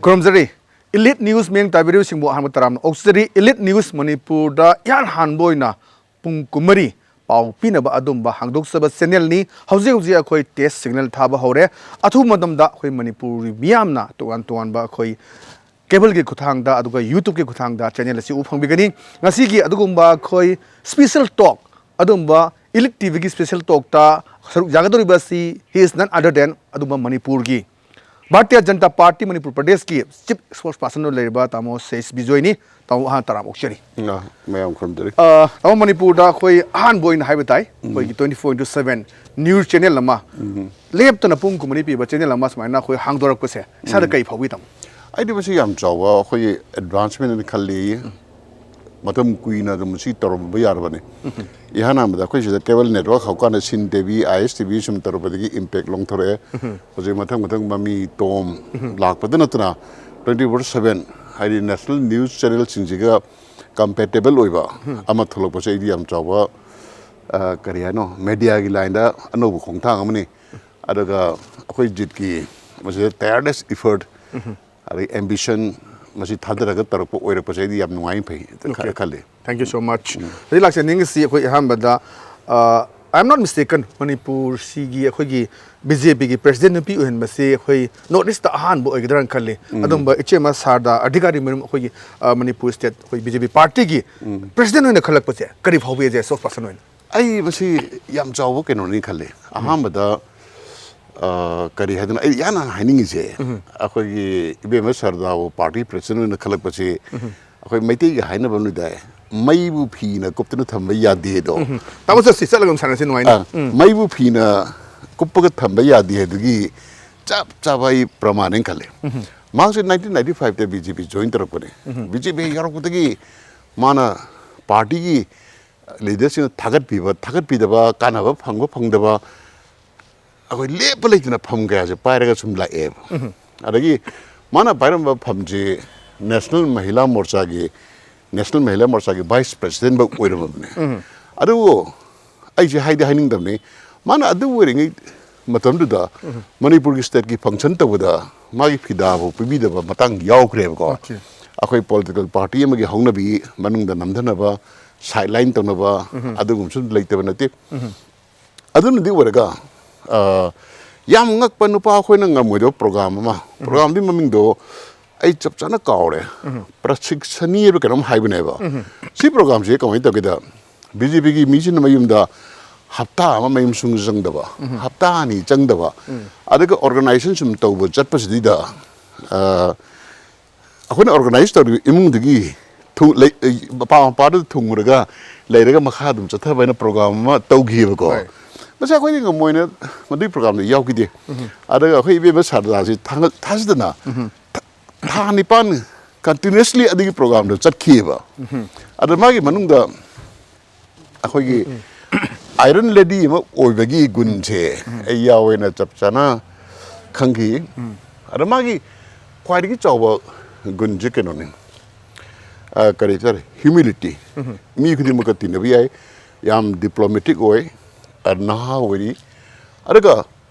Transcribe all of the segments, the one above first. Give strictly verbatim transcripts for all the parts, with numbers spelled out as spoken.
ꯈꯨꯔꯨꯝꯖꯔꯤ꯫ Elite News ꯃꯤꯠꯌꯦꯡ ꯇꯥꯕꯤꯔꯤꯕꯁꯤꯡꯕꯨ ꯑꯍꯥꯟꯕ ꯇꯔꯥꯝꯅ ꯑꯣꯛꯆꯔꯤ꯫ Elite News ꯃꯅꯤꯄꯨꯔꯗ ꯏꯍꯥꯟ ꯍꯥꯟꯕ ꯑꯣꯏꯅ ꯄꯨꯡ ꯀꯨꯟꯃꯔꯤ ꯄꯥꯎ ꯄꯤꯅꯕ ꯑꯗꯨꯝꯕ ꯍꯥꯡꯗꯣꯛꯆꯕ channelꯅꯤ꯫ ꯍꯧꯖꯤꯛ ꯍꯧꯖꯤꯛ ꯑꯩꯈꯣꯏ test signal ꯊꯥꯕ ꯍꯧꯔꯦ꯫ ꯑꯊꯨꯕ ꯃꯇꯝꯗ ꯑꯩꯈꯣꯏ ꯃꯅꯤꯄꯨꯔꯒꯤ ꯃꯤꯌꯥꯝꯅ ꯇꯣꯉꯥꯟ ꯇꯣꯉꯥꯟꯕ ꯑꯩꯈꯣꯏ cableꯒꯤ ꯈꯨꯠꯊꯥꯡꯗ, ꯑꯗꯨꯒ YouTubeꯀꯤ ꯈꯨꯠꯊꯥꯡꯗ channel ꯑꯁꯤ ꯎꯕ ꯐꯪꯕꯤꯒꯅꯤ꯫ ꯉꯁꯤꯒꯤ ꯑꯗꯨꯒꯨꯝꯕ ꯑꯩꯈꯣꯏ special talk, ꯑꯗꯨꯝꯕ Elite TVꯒꯤ special talkꯇ ꯁꯔꯨꯛ ꯌꯥꯒꯗꯧꯔꯤꯕ ꯑꯁꯤ he is none other than ꯑꯗꯨꯝꯕ ꯃꯅꯤꯄꯨꯔꯒꯤ ꯚꯥꯔꯇꯤꯌ ꯖꯅꯇꯥ ꯄꯥꯔꯇꯤ ꯃꯅꯤꯄꯨꯔ ꯄ꯭ꯔꯗꯦꯁꯀꯤ chief spokesperson ꯂꯩꯔꯤꯕ ꯇꯥꯃꯣ ꯁꯦꯁ ꯕꯤꯖꯣꯏꯅꯤ꯫ ꯇꯥꯃꯣ, ꯑꯍꯥꯟ ꯇꯔꯥꯝ ꯑꯣꯛꯆꯔꯤ꯫ ꯑ, ꯃꯌꯥꯝ ꯈꯨꯔꯨꯝꯖꯔꯤ꯫ ꯑ, ꯇꯥꯃꯣ, ꯃꯅꯤꯄꯨꯔꯗ ꯑꯩꯈꯣꯏ ꯑꯍꯥꯟꯕ ꯑꯣꯏꯅ ꯍꯥꯏꯕ ꯇꯥꯏ, ꯑꯩꯈꯣꯏꯒꯤ twenty four into seven news channel ꯑꯃ, ꯂꯦꯞꯇꯅ ꯄꯨꯡ ꯀꯨꯟꯃꯔꯤ ꯄꯤꯕ channel ꯑꯃ ꯁꯨꯃꯥꯏꯅ ꯑꯩꯈꯣꯏ ꯍꯥꯡꯗꯣꯔꯛꯄꯁꯦ ꯏꯁꯥꯗ ꯀꯩ ꯐꯥꯎꯏ, ꯇꯥꯃꯣ? ꯑꯩꯗꯤ ꯃꯁꯤ ꯌꯥꯝ ꯆꯥꯎꯕ ꯑꯩꯈꯣꯏꯒꯤ advancement ꯑꯅ ꯈꯜꯂꯤ꯫ ꯃꯇꯝ ꯀꯨꯏꯅ ꯑꯗꯨꯝ ꯁꯤ ꯇꯧꯔꯝꯕ ꯌꯥꯔꯕꯅꯤ꯫ ꯏꯍꯥꯟ ꯍꯥꯟꯕꯗ ꯑꯩꯈꯣꯏ ꯁꯤꯗ cable network ꯍꯧꯀꯥꯟꯗ ꯁꯤꯟ ꯇꯤ ꯚꯤ, ꯑꯥꯏ ꯑꯦꯁ ꯇꯤ ꯚꯤ ꯁꯨꯝ ꯇꯧꯔꯛꯄꯗꯒꯤ impact ꯂꯣꯡꯊꯣꯔꯛꯑꯦ꯫ ꯍꯧꯖꯤꯛ ꯃꯊꯪ ꯃꯊꯪ ꯃꯃꯤ ꯇꯣꯝ ꯂꯥꯛꯄꯗ ꯅꯠꯇꯅ twenty four seven, ꯍꯥꯏꯗꯤ national news channelꯁꯤꯡꯁꯤꯒ compatible ꯑꯣꯏꯕ ꯑꯃ ꯊꯣꯛꯂꯛꯄꯁꯦ ꯑꯩꯗꯤ ꯌꯥꯝ ꯆꯥꯎꯕ, ꯑ, ꯀꯔꯤ ꯍꯥꯏꯅꯣ, mediaꯒꯤ lineꯗ ꯑꯅꯧꯕ ꯈꯣꯡꯊꯥꯡ ꯑꯃꯅꯤ꯫ ꯑꯗꯨꯒ ꯑꯩꯈꯣꯏ ꯖꯤꯠꯀꯤ ꯃꯁꯤꯗ tireless effort, ꯑꯗꯩ ambition, ꯃꯁꯤ ꯊꯥꯗꯔꯒ ꯇꯧꯔꯛꯄ ꯑꯣꯏꯔꯛꯄꯁꯦ ꯑꯩꯗꯤ ꯌꯥꯝ ꯅꯨꯡꯉꯥꯏꯅ ꯐꯩ ꯈ-, Okay. ꯈꯜꯂꯤ꯫ Thank you so much. ꯍꯧꯖꯤꯛ ꯂꯥꯛꯆꯅꯤꯡꯉꯤꯁꯤ ꯑꯩꯈꯣꯏ ꯑꯍꯥꯟꯕꯗ, ꯑ, I am not mistaken, ꯃꯅꯤꯄꯨꯔꯁꯤꯒꯤ ꯑꯩꯈꯣꯏꯒꯤ BJPꯒꯤ president ꯅꯨꯄꯤ ꯑꯣꯏꯍꯟꯕꯁꯤ ꯑꯩꯈꯣꯏ North Eastꯇ ꯑꯍꯥꯟꯕ ꯑꯣꯏꯒꯗ꯭ꯔꯥꯅ ꯈꯜꯂꯤ꯫ ꯑꯗꯨꯝꯕ ꯏꯆꯦꯃ ꯁꯥꯔꯗꯥ ꯑꯙꯤꯀꯥꯔꯤ ꯃꯔꯨꯝ ꯑꯩꯈꯣꯏꯒꯤ, ꯑ, ꯃꯅꯤꯄꯨꯔ state ꯑꯩꯈꯣꯏ BJP partyꯒꯤ president ꯑꯣꯏꯅ ꯈꯜꯂꯛꯄꯁꯦ ꯀꯔꯤ ꯐꯥꯎꯕꯤ as a spokesperson ꯑꯣꯏꯅ? ꯑꯩ ꯃꯁꯤ ꯌꯥꯝ ꯆꯥꯎꯕ ꯀꯩꯅꯣꯅꯤ ꯈꯜꯂꯤ꯫ ꯑꯍꯥꯟꯕꯗ, ꯑ, ꯀꯔꯤ ꯍꯥꯏꯗꯅꯣ, ꯑꯩ ꯏꯍꯥꯟ ꯍꯥꯟꯅ ꯍꯥꯏꯅꯤꯡꯉꯤꯁꯦ, ꯑꯩꯈꯣꯏꯒꯤ ꯏꯕꯦꯝꯃ ꯁꯔꯗꯥꯕꯨ party president ꯑꯣꯏꯅ ꯈꯜꯂꯛꯄꯁꯤ, ꯑꯩꯈꯣꯏ ꯃꯩꯇꯩꯒꯤ ꯍꯥꯏꯅꯕ ꯑꯃ ꯂꯩꯗꯥꯏ, "ꯃꯩꯕꯨ ꯐꯤꯅ ꯀꯨꯞꯇꯨꯅ ꯊꯝꯕ ꯌꯥꯗꯦꯗꯣ"꯫ ꯇꯥꯃꯣ, ꯆꯠꯁꯤ, ꯆꯠꯂꯒ ꯑꯃꯨꯛ ꯁꯥꯟꯅꯁꯤ, ꯅꯨꯡꯉꯥꯏꯅꯤ꯫ ꯑ, ꯃꯩꯕꯨ ꯐꯤꯅ ꯀꯨꯞꯄꯒ ꯊꯝꯕ ꯌꯥꯗꯦ ꯍꯥꯏꯗꯨꯒꯤ ꯆꯞ ꯆꯥꯕ ꯑꯩ ꯄ꯭ꯔꯃꯥꯟꯅꯦꯅ ꯈꯜꯂꯤ꯫ ꯃꯍꯥꯛꯁꯦ nineteen ninety fiveꯇ BJP join ꯇꯧꯔꯛꯄꯅꯦ꯫ BJP ꯌꯥꯎꯔꯛꯄꯗꯒꯤ ꯃꯥꯅ partyꯒꯤ leaderꯁꯤꯡꯅ ꯊꯥꯒꯠꯄꯤꯕ, ꯊꯥꯒꯠꯄꯤꯗꯕ, ꯀꯥꯟꯅꯕ ꯐꯪꯕ ꯐꯪꯗꯕ, ꯑꯩꯈꯣꯏ ꯂꯦꯞꯄ ꯂꯩꯇꯅ ꯐꯝ ꯀꯌꯥꯁꯦ ꯄꯥꯏꯔꯒ ꯁꯨꯝ ꯂꯥꯛꯑꯦꯕ꯫ ꯑꯗꯒꯤ ꯃꯥꯅ ꯄꯥꯏꯔꯝꯕ ꯐꯝꯁꯤ National Mahila Morchaꯒꯤ, National Mahila Morchaꯒꯤ vice president ꯐꯥꯎ ꯑꯣꯏꯔꯝꯃꯕꯅꯦ꯫ ꯑꯗꯨꯕꯨ ꯑꯩꯁꯦ ꯍꯥꯏꯗꯤ ꯍꯥꯏꯅꯤꯡꯗꯕꯅꯤ, ꯃꯥꯅ ꯑꯗꯨ ꯑꯣꯏꯔꯤꯉꯩ ꯃꯇꯝꯗꯨꯗ ꯃꯅꯤꯄꯨꯔꯒꯤ ꯁ꯭ꯇꯦꯠꯀꯤ ꯐꯪꯁꯟ ꯇꯧꯕꯗ ꯃꯥꯒꯤ ꯐꯤꯗꯥꯕꯨ ꯄꯤꯕꯤꯗꯕ ꯃꯇꯥꯡ ꯌꯥꯎꯈ꯭ꯔꯦꯕꯀꯣ꯫ ꯑꯣꯀꯦ꯫ ꯑꯩꯈꯣꯏ ꯄꯣꯂꯤꯇꯤꯀꯦꯜ ꯄꯥꯔꯇꯤ ꯑꯃꯒꯤ ꯍꯧꯅꯕꯤ ꯃꯅꯨꯡꯗ ꯅꯝꯊꯅꯕ, ꯁꯥꯏꯠ ꯂꯥꯏꯟ ꯇꯧꯅꯕ, ꯑꯗꯨꯒꯨꯝꯕꯁꯨ ꯂꯩꯇꯕ ꯅꯠꯇꯦ꯫ ꯑꯗꯨꯅꯗꯤ ꯑꯣꯏꯔꯒ, ꯑ, ꯌꯥꯝ ꯉꯛꯄ, ꯅꯨꯄꯥ ꯑꯩꯈꯣꯏꯅ ꯉꯝꯃꯣꯏꯗꯕ ꯄ꯭ꯔꯣꯒ꯭ꯔꯥꯝ ꯑꯃ, ꯄ꯭ꯔꯣꯒ꯭ꯔꯥꯝꯗꯨꯒꯤ ꯃꯃꯤꯡꯗꯣ ꯑꯩ ꯆꯞ ꯆꯥꯅ ꯀꯥꯎꯔꯦ꯫ ꯄ꯭ꯔꯁꯤꯛꯁꯅꯤ ꯍꯥꯏꯕ ꯀꯩꯅꯣꯝ ꯍꯥꯏꯕꯅꯦꯕ꯫ ꯁꯤ ꯄ꯭ꯔꯣꯒ꯭ꯔꯥꯝꯁꯦ ꯀꯃꯥꯏꯅ ꯇꯧꯒꯦꯗ, ꯕꯤ ꯖꯦ ꯄꯤꯒꯤ ꯃꯤꯁꯤꯅ ꯃꯌꯨꯝꯗ ꯍꯞꯇꯥ ꯑꯃ ꯃꯌꯨꯝ ꯁꯨꯡ ꯆꯪꯗꯕ, ꯍꯞꯇꯥ ꯑꯅꯤ ꯆꯪꯗꯕ, ꯑꯗꯨꯒ ꯑꯣꯔꯒꯅꯥꯏꯖꯦꯁꯟ ꯁꯨꯝ ꯇꯧꯕ ꯆꯠꯄꯁꯤꯗꯩꯗ, ꯑ, ꯑꯩꯈꯣꯏꯅ ꯑꯣꯔꯒꯅꯥꯏꯖ ꯇꯧꯔꯤꯕ ꯏꯃꯨꯡꯗꯨꯒꯤ ꯊꯨ-, ꯂꯩ-, ꯃꯄꯥ ꯃꯄꯥꯗꯨꯗ ꯊꯨꯡꯉꯨꯔꯒ ꯂꯩꯔꯒ ꯃꯈꯥ ꯑꯗꯨꯝ ꯆꯠꯊꯕ ꯍꯥꯏꯅ ꯄ꯭ꯔꯣꯒ꯭ꯔꯥꯝ ꯑꯃ ꯇꯧꯈꯤꯑꯕꯀꯣ꯫ ꯍꯣꯏ꯫ ꯃꯁꯤ ꯑꯩꯈꯣꯏꯗꯤ ꯉꯝꯃꯣꯏꯅ ꯃꯗꯨꯒꯤ ꯄ꯭ꯔꯣꯒ꯭ꯔꯥꯝꯗ ꯌꯥꯎꯈꯤꯗꯦ꯫ ꯑꯗꯨꯒ ꯑꯩꯈꯣꯏ ꯏꯕꯦꯝꯃ ꯁꯥꯔꯗꯥꯁꯤ ꯊꯥꯡꯒ-, ꯊꯥꯖꯗꯅ ꯊ-, ꯊꯥ ꯅꯤꯄꯥꯟ ꯀꯟꯇꯤꯅ꯭ꯌꯨꯁꯂꯤ ꯑꯗꯨꯒꯤ ꯄ꯭ꯔꯣꯒ꯭ꯔꯥꯝꯗꯣ ꯆꯠꯈꯤꯑꯕ꯫ ꯑꯗ ꯃꯥꯒꯤ ꯃꯅꯨꯡꯗ ꯑꯩꯈꯣꯏꯒꯤ ꯑꯥꯏꯔꯟ ꯂꯦꯗꯤ ꯑꯃ ꯑꯣꯏꯕꯒꯤ ꯒꯨꯟꯁꯦ ꯑꯩ ꯌꯥꯎꯋꯦꯅ ꯆꯞ ꯆꯥꯅ ꯈꯪꯈꯤ꯫ ꯑꯗ ꯃꯥꯒꯤ ꯈ꯭ꯋꯥꯏꯗꯒꯤ ꯆꯥꯎꯕ ꯒꯨꯟꯁꯦ ꯀꯩꯅꯣꯅꯤ, ꯑ, ꯀꯔꯤ ꯍꯥꯏꯇꯥꯔꯦ, ꯍ꯭ꯌꯨꯃꯤꯂꯤꯇꯤ꯫ ꯃꯤ ꯈꯨꯗꯤꯡꯃꯛꯀ ꯇꯤꯟꯅꯕ ꯌꯥꯏ, ꯌꯥꯝ ꯗꯤꯄ꯭ꯂꯣꯃꯦꯇꯤꯛ ꯑꯣꯏ, ꯑ, ꯅꯍꯥ ꯑꯣꯏꯔꯤ꯫ ꯑꯗꯨꯒ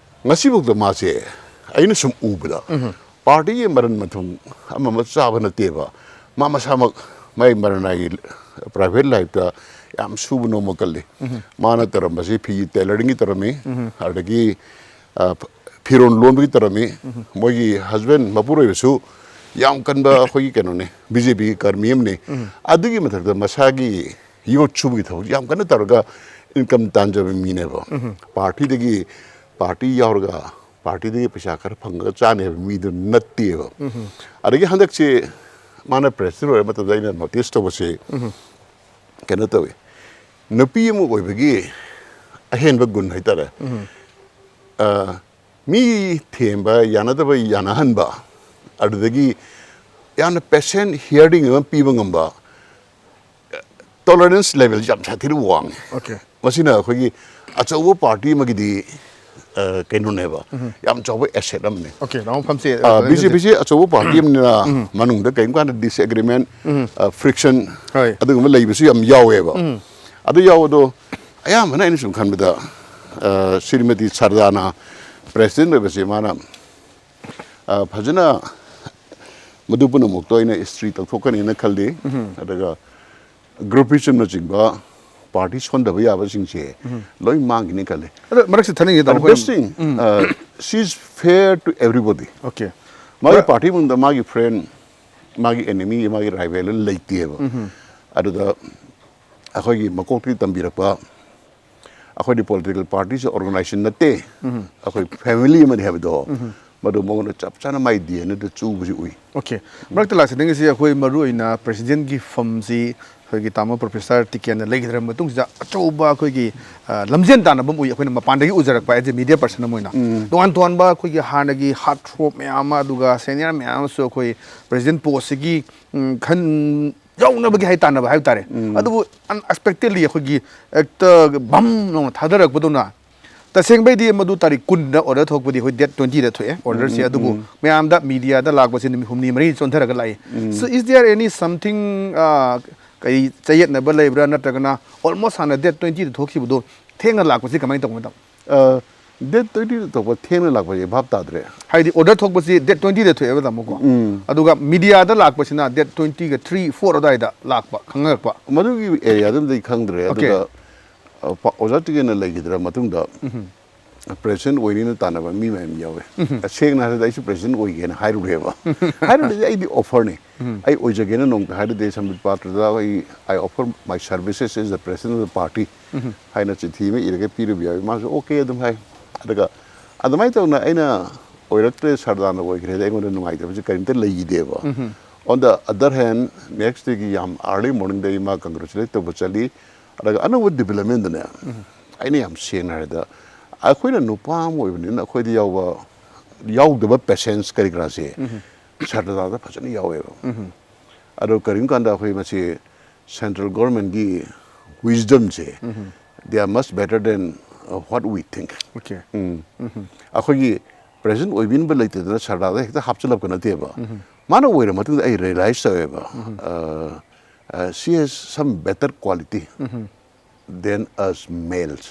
ꯉꯁꯤꯐꯥꯎꯗ ꯃꯥꯁꯦ ꯑꯩꯅ ꯁꯨꯝ ꯎꯕꯗ ꯄꯥꯔꯇꯤꯒꯤ ꯃꯔꯟ ꯃꯊꯨꯝ ꯑꯃ ꯑꯃ ꯆꯥꯕ ꯅꯠꯇꯦꯕ꯫ ꯃꯥ ꯃꯁꯥꯃꯛ ꯃꯥꯏ ꯃꯔꯅꯥꯏꯒꯤ ꯄ꯭ꯔꯥꯏꯚꯦꯠ ꯂꯥꯏꯐꯇ ꯌꯥꯝ ꯁꯨꯕ ꯅꯣꯝꯕ ꯀꯜꯂꯤ꯫ ꯃꯥꯅ ꯇꯧꯔꯝꯕꯁꯤ ꯐꯤ ꯇꯦꯂꯔꯤꯡꯒꯤ ꯇꯧꯔꯝꯃꯤ, ꯑꯗꯒꯤ, ꯑ, ꯐꯤꯔꯣꯟ ꯂꯣꯟꯕꯒꯤ ꯇꯧꯔꯝꯃꯤ꯫ ꯃꯣꯏꯒꯤ ꯍꯁꯕꯦꯟ ꯃꯄꯨꯔꯣꯏꯕꯁꯨ ꯌꯥꯝ ꯀꯟꯕ ꯑꯩꯈꯣꯏꯒꯤ ꯀꯩꯅꯣꯅꯤ, ꯕꯤ ꯖꯦ ꯄꯤꯒꯤ ꯀꯔꯃꯤ ꯑꯃꯅꯤ꯫ ꯑꯗꯨꯒꯤ ꯃꯊꯛꯇ ꯃꯁꯥꯒꯤ ꯌꯣꯠ ꯁꯨꯕꯒꯤ ꯊꯕꯛ ꯌꯥꯝ ꯀꯟꯅ ꯇꯧꯔꯒ ꯏꯟꯀꯝ ꯇꯥꯟꯖꯕ ꯃꯤꯅꯦꯕ꯫ ꯄꯥꯔꯇꯤꯗꯒꯤ, ꯄꯥꯔꯇꯤ ꯌꯥꯎꯔꯒ ꯄꯥꯔꯇꯤꯗꯒꯤ ꯄꯩꯁꯥ ꯈꯔ ꯐꯪꯉꯒ ꯆꯥꯅꯤ ꯍꯥꯏꯕ ꯃꯤꯗꯨ ꯅꯠꯇꯦꯕ꯫ ꯑꯗꯒꯤ ꯍꯟꯗꯛꯁꯦ ꯃꯥꯅ ꯄ꯭ꯔꯦꯁꯤꯗꯦꯟ ꯑꯣꯏꯔ ꯃꯇꯝꯗ ꯑꯩꯅ ꯅꯣꯇꯤꯁ ꯇꯧꯕꯁꯦ, ꯀꯩꯅꯣ ꯇꯧꯋꯤ, ꯅꯨꯄꯤ ꯑꯃ ꯑꯣꯏꯕꯒꯤ ꯑꯍꯦꯟꯕ ꯒꯨꯟ ꯍꯥꯏꯇꯥꯔꯦ꯫ ꯑ, ꯃꯤ ꯊꯦꯝꯕ, ꯌꯥꯅꯗꯕ ꯌꯥꯅꯍꯟꯕ, ꯑꯗꯨꯗꯒꯤ ꯌꯥꯝꯅ ꯄꯦꯁꯦꯟ ꯍꯤꯌꯥꯔꯤꯡ ꯑꯃ ꯄꯤꯕ ꯉꯝꯕ, ꯇꯣꯂꯔꯦꯟꯁ ꯂꯦꯚꯦꯜꯁꯤ ꯌꯥꯝ ꯁꯥꯊꯤꯅ ꯋꯥꯡꯉꯤ꯫ ꯑꯣꯀꯦ꯫ ꯃꯁꯤꯅ ꯑꯩꯈꯣꯏꯒꯤ ꯑꯆꯧꯕ ꯄꯥꯔꯇꯤ ꯑꯃꯒꯤꯗꯤ, ꯑ, ꯀꯩꯅꯣꯅꯦꯕ, ꯌꯥꯝ ꯆꯥꯎꯕ ꯑꯦꯁꯦꯠ ꯑꯃꯅꯤ꯫ ꯑꯣꯀꯦ, ꯅꯅꯥꯎ ꯐꯝꯁꯦ, ꯑ, ꯑ, ꯕꯤ ꯖꯦ ꯄꯤꯁꯤ ꯑꯆꯧꯕ ꯄꯥꯔꯇꯤ ꯑꯃꯅꯤꯅ ꯃꯅꯨꯡꯗ ꯀꯔꯤꯒꯨꯝꯕ ꯀꯥꯟꯗ ꯗꯤꯁꯑꯦꯒ꯭ꯔꯤꯃꯦꯟ, ꯑ, ꯐ꯭ꯔꯤꯛꯁꯟ, ꯍꯣꯏ꯫ ꯑꯗꯨꯒꯨꯝꯕ ꯂꯩꯕꯁꯨ ꯌꯥꯝ ꯌꯥꯎꯋꯦꯕ꯫ ꯑꯗꯨ ꯌꯥꯎꯕꯗꯣ ꯑꯌꯥꯝꯕꯅ ꯑꯩꯅ ꯁꯨꯝ ꯈꯟꯕꯗ ꯁ꯭ꯔꯤꯃꯇꯤ ꯁꯔꯗꯥꯅ ꯄ꯭ꯔꯦꯁꯤꯗꯦꯟ ꯑꯣꯏꯕꯁꯦ ꯃꯥꯅ ꯐꯖꯅ ꯃꯗꯨ ꯄꯨꯝꯅꯃꯛꯇꯣ ꯑꯩꯅ ꯏꯁꯇ꯭ꯔꯤ ꯇꯧꯊꯣꯛꯀꯅꯤꯅ ꯈꯜꯂꯤ꯫ ꯑꯗꯨꯒ ꯒ꯭ꯔꯨꯄꯤꯖꯝꯅꯆꯤꯡꯕ ꯄꯥꯔꯇꯤ ꯁꯣꯟꯊꯕ ꯌꯥꯕꯁꯤꯡꯁꯦ ꯂꯣꯏ ꯃꯥꯡꯈꯤꯅꯤ ꯈꯜꯂꯤ꯫ ꯑꯗꯣ ꯃꯔꯛꯁꯤ ꯊꯠꯅꯤꯡꯉꯦ ꯇꯥꯃꯣ ꯑꯩꯈꯣꯏ ꯕꯦꯁ ꯊꯤꯡ ꯁꯤ ꯏꯁ ꯐꯦꯌꯔ ꯇꯨ ꯑꯦꯕ꯭ꯔꯤꯕꯣꯗꯤ꯫ ꯑꯣꯀꯦ꯫ ꯃꯥꯒꯤ ꯄꯥꯔꯇꯤ ꯃꯅꯨꯡꯗ ꯃꯥꯒꯤ ꯐ꯭ꯔꯦꯟ, ꯃꯥꯒꯤ ꯑꯦꯅꯤꯃꯤ, ꯃꯥꯒꯤ ꯔꯥꯏꯕꯦꯜ ꯂꯩꯇꯦꯕ꯫ ꯑꯗꯨꯗ ꯑꯩꯈꯣꯏꯒꯤ ꯃꯀꯣꯛꯇꯒꯤ ꯇꯝꯕꯤꯔꯛꯄ ꯑꯩꯈꯣꯏꯗꯤ ꯄꯣꯂꯤꯇꯤꯀꯦꯜ ꯄꯥꯔꯇꯤꯁꯦ ꯑꯣꯔꯒꯅꯥꯏꯖꯦꯁꯟ ꯅꯠꯇꯦ, ꯑꯩꯈꯣꯏ ꯐꯦꯃꯤꯂꯤ ꯑꯃꯅꯤ ꯍꯥꯏꯕꯗꯣ ꯃꯗꯨ ꯃꯉꯣꯟꯗ ꯆꯞ ꯆꯥꯅ ꯃꯥꯏ ꯗꯤ ꯑꯦꯟ ꯑꯦꯗ ꯆꯨꯕꯁꯤ ꯎꯏ꯫ ꯑꯣꯀꯦ꯫ ꯃꯔꯛꯇ ꯂꯥꯛꯆꯅꯤꯡꯉꯤꯁꯤ ꯑꯩꯈꯣꯏ ꯃꯔꯨ ꯑꯣꯏꯅ ꯄ꯭ꯔꯦꯁꯤꯗꯦꯟꯒꯤ ꯐꯝꯁꯤ ꯑꯩꯈꯣꯏꯒꯤ ꯇꯥꯃꯣ ꯄ꯭ꯔꯣꯐꯦꯁꯔ ꯇꯤꯀꯦꯟꯅ ꯂꯩꯈꯤꯗ꯭ꯔꯕ ꯃꯇꯨꯡꯁꯤꯗ ꯑꯆꯧꯕ ꯑꯩꯈꯣꯏꯒꯤ ꯑ, ꯂꯝꯖꯦꯟ ꯇꯥꯟꯅꯕ ꯑꯃ ꯎꯏ ꯑꯩꯈꯣꯏꯅ ꯃꯄꯥꯟꯗꯒꯤ ꯎꯖꯔꯛꯄ ꯑꯦꯖ ꯑꯦ ꯃꯤꯗꯤꯌꯥ ꯄꯔꯁꯟ ꯑꯃ ꯑꯣꯏꯅ꯫ ꯇꯣꯉꯥꯟ ꯇꯣꯉꯥꯟꯕ ꯑꯩꯈꯣꯏꯒꯤ ꯍꯥꯟꯅꯒꯤ ꯍꯥꯔꯠ ꯊ꯭ꯔꯣꯞ ꯃꯌꯥꯝ ꯑꯃ ꯑꯗꯨꯒ ꯁꯦꯅꯤꯌꯔ ꯃꯌꯥꯝ ꯑꯃꯁꯨ ꯑꯩꯈꯣꯏ ꯄ꯭ꯔꯦꯁꯤꯗꯦꯟ ꯄꯣꯁꯁꯤꯒꯤ ꯎꯝ, ꯈꯟ ꯌꯧꯅꯕꯒꯤ ꯍꯥꯏ ꯇꯥꯟꯅꯕ ꯍꯥꯏꯕ ꯇꯥꯔꯦ꯫ ꯑꯗꯨꯕꯨ ꯑꯟꯑꯦꯛꯁꯄꯦꯛꯇꯦꯗꯂꯤ ꯑꯩꯈꯣꯏꯒꯤ ꯍꯦꯛꯇ ꯕꯝ ꯂꯥꯎꯅ ꯊꯥꯗꯔꯛꯄꯗꯧꯅ ꯇꯁꯦꯡꯕꯩꯗꯤ ꯃꯗꯨ ꯇꯥꯔꯤꯛ ꯀꯨꯟꯗ ꯑꯣꯔꯗꯔ ꯊꯣꯛꯄꯗꯤ ꯑꯩꯈꯣꯏ ꯗꯦꯠ ꯇ꯭ꯋꯦꯟꯇꯤꯗ ꯊꯣꯛꯑꯦ ꯑꯣꯔꯗꯔꯁꯦ꯫ ꯑꯗꯨꯕꯨ ꯃꯌꯥꯝꯗ ꯃꯤꯗꯤꯌꯥꯗ ꯂꯥꯛꯄꯁꯦ ꯅꯨꯃꯤꯠ ꯍꯨꯝꯅꯤ ꯃꯔꯤ ꯆꯣꯟꯊꯔꯒ ꯂꯥꯛꯏ꯫ So is there any something ꯀꯩ ꯆꯌꯦꯠꯅꯕ ꯂꯩꯕ꯭ꯔꯥ ꯅꯠꯇ꯭ꯔꯒꯅ ꯑꯣꯜꯃꯣꯁ ꯍꯥꯟꯅ ꯗꯦꯠ ꯇ꯭ꯋꯦꯟꯇꯤꯗ ꯊꯣꯛꯈꯤꯕꯗꯣ ꯊꯦꯡꯅ ꯂꯥꯛꯄꯁꯤ ꯀꯃꯥꯏꯅ ꯇꯧꯕ ꯃꯇꯝ? ꯗꯦꯠ ꯇ꯭ꯋꯦꯟꯇꯤꯗ ꯊꯣꯛꯄ ꯊꯦꯡꯅ ꯂꯥꯛꯄꯁꯦ ꯚꯥꯞ ꯇꯥꯗ꯭ꯔꯦ꯫ ꯍꯥꯏꯗꯤ ꯑꯣꯔꯗꯔ ꯊꯣꯛꯄꯁꯤ ꯗꯦꯠ ꯇ꯭ꯋꯦꯟꯇꯤꯗ ꯊꯣꯛꯑꯦꯕ ꯇꯥꯃꯣꯀꯣ꯫ ꯑꯗꯨꯒ ꯃꯤꯗꯤꯌꯥꯗ ꯂꯥꯛꯄꯁꯤꯅ ꯗꯦꯠ ꯇ꯭ꯋꯦꯟꯇꯤꯒ ꯊ꯭ꯔꯤ ꯐꯣꯔ ꯑꯗꯨꯋꯥꯏꯗ ꯂꯥꯛꯄ ꯈꯪꯉꯛꯄ꯫ ꯃꯗꯨꯒꯤ ꯑꯦꯔꯤꯌꯥꯗꯨꯃꯗꯤ ꯑꯩ ꯈꯪꯗ꯭ꯔꯦ꯫ ꯑꯣꯀꯦ꯫ ꯑꯗꯨꯒ ꯑ, ꯄ- ꯑꯣꯖꯥ ꯇꯤꯀꯦꯟꯅ ꯂꯩꯈꯤꯗ꯭ꯔ ꯃꯇꯨꯡꯗ ꯄ꯭ꯔꯦꯁꯤꯗꯦꯟ ꯑꯣꯏꯅꯤꯅ ꯇꯥꯟꯅꯕ ꯃꯤ ꯃꯌꯥꯝ ꯌꯥꯎꯋꯦ꯫ ꯁꯦꯡꯅ ꯍꯥꯏꯔꯗꯤ ꯑꯩꯁꯨ ꯄ꯭ꯔꯦꯁꯤꯗꯦꯟ ꯑꯣꯏꯒꯦꯅ ꯍꯥꯏꯔꯨꯔꯦꯕ꯫ ꯍꯥꯏꯔꯨꯔꯗꯤ ꯑꯩꯗꯤ ꯑꯣꯐꯔꯅꯤ꯫ ꯑꯩ ꯑꯣꯏꯖꯒꯦꯅ ꯅꯣꯡꯃꯇ ꯍꯥꯏꯔꯨꯗꯦ꯫ ꯁꯝꯕꯤꯠ ꯄꯥꯇ꯭ꯔꯗ ꯑꯩ "I offer my services as the president of the party" ꯍꯥꯏꯅ ꯆꯤꯊꯤ ꯑꯃ ꯏꯔꯒ ꯄꯤꯔꯨꯕ ꯌꯥꯎꯋꯤ꯫ ꯃꯥꯁꯨ "ꯑꯣꯀꯦ" ꯑꯗꯨꯝ ꯍꯥꯏ꯫ ꯑꯗꯨꯒ ꯑꯗꯨꯃꯥꯏꯅ ꯇꯧꯅ ꯑꯩꯅ ꯑꯣꯏꯔꯛꯇ꯭ꯔꯦ, ꯁꯔꯗꯥꯔꯅ ꯑꯣꯏꯈ꯭ꯔꯦꯗ ꯑꯩꯉꯣꯟꯗ ꯅꯨꯡꯉꯥꯏꯇꯕꯁꯦ ꯀꯔꯤꯝꯇ ꯂꯩꯈꯤꯗꯦꯕ꯫ On the other hand, next dayꯒꯤ ꯌꯥꯝ early morningꯗ ꯑꯩ ꯃꯥ congratulate ꯇꯧꯕ ꯆꯠꯂꯤ꯫ ꯑꯗꯨꯒ ꯑꯅꯧꯕ developmentꯗꯅꯦ ꯑꯩꯅ ꯌꯥꯝ ꯁꯦꯡꯅ ꯍꯥꯏꯔꯗ ꯑꯩꯈꯣꯏꯅ ꯅꯨꯄꯥ ꯑꯃ ꯑꯣꯏꯕꯅꯤꯅ ꯑꯩꯈꯣꯏꯗ ꯌꯥꯎꯕ ꯌꯥꯎꯗꯕ ꯄꯦꯁꯦꯟꯁ ꯀꯔꯤ ꯀꯔꯥꯁꯦ ꯁꯔꯗꯥꯔꯗ ꯐꯖꯅ ꯌꯥꯎꯋꯦꯕ꯫ ꯑꯗꯣ ꯀꯔꯤꯒꯨꯝꯕ ꯀꯥꯟꯗ ꯑꯩꯈꯣꯏ ꯃꯁꯤ ꯁꯦꯟꯇ꯭ꯔꯦꯜ ꯒꯣꯔꯃꯦꯟꯒꯤ wisdomꯁꯦ, they are much better than what we think꯫ Okay. ꯑꯩꯈꯣꯏꯒꯤ ꯄ꯭ꯔꯦꯁꯤꯗꯦꯟ ꯑꯣꯏꯕꯤꯅꯕ ꯂꯩꯇꯗꯅ ꯁꯔꯗꯥꯔꯗ ꯍꯦꯛꯇ ꯍꯥꯞꯆꯤꯜꯂꯛꯄ ꯅꯠꯇꯦꯕ꯫ ꯃꯥꯅ ꯑꯣꯏꯔ ꯃꯇꯨꯡꯗ ꯑꯩ ꯔꯤꯌꯦꯂꯥꯏꯁ ꯇꯧꯋꯦꯕ, uh, uh, she has some better quality than us males꯫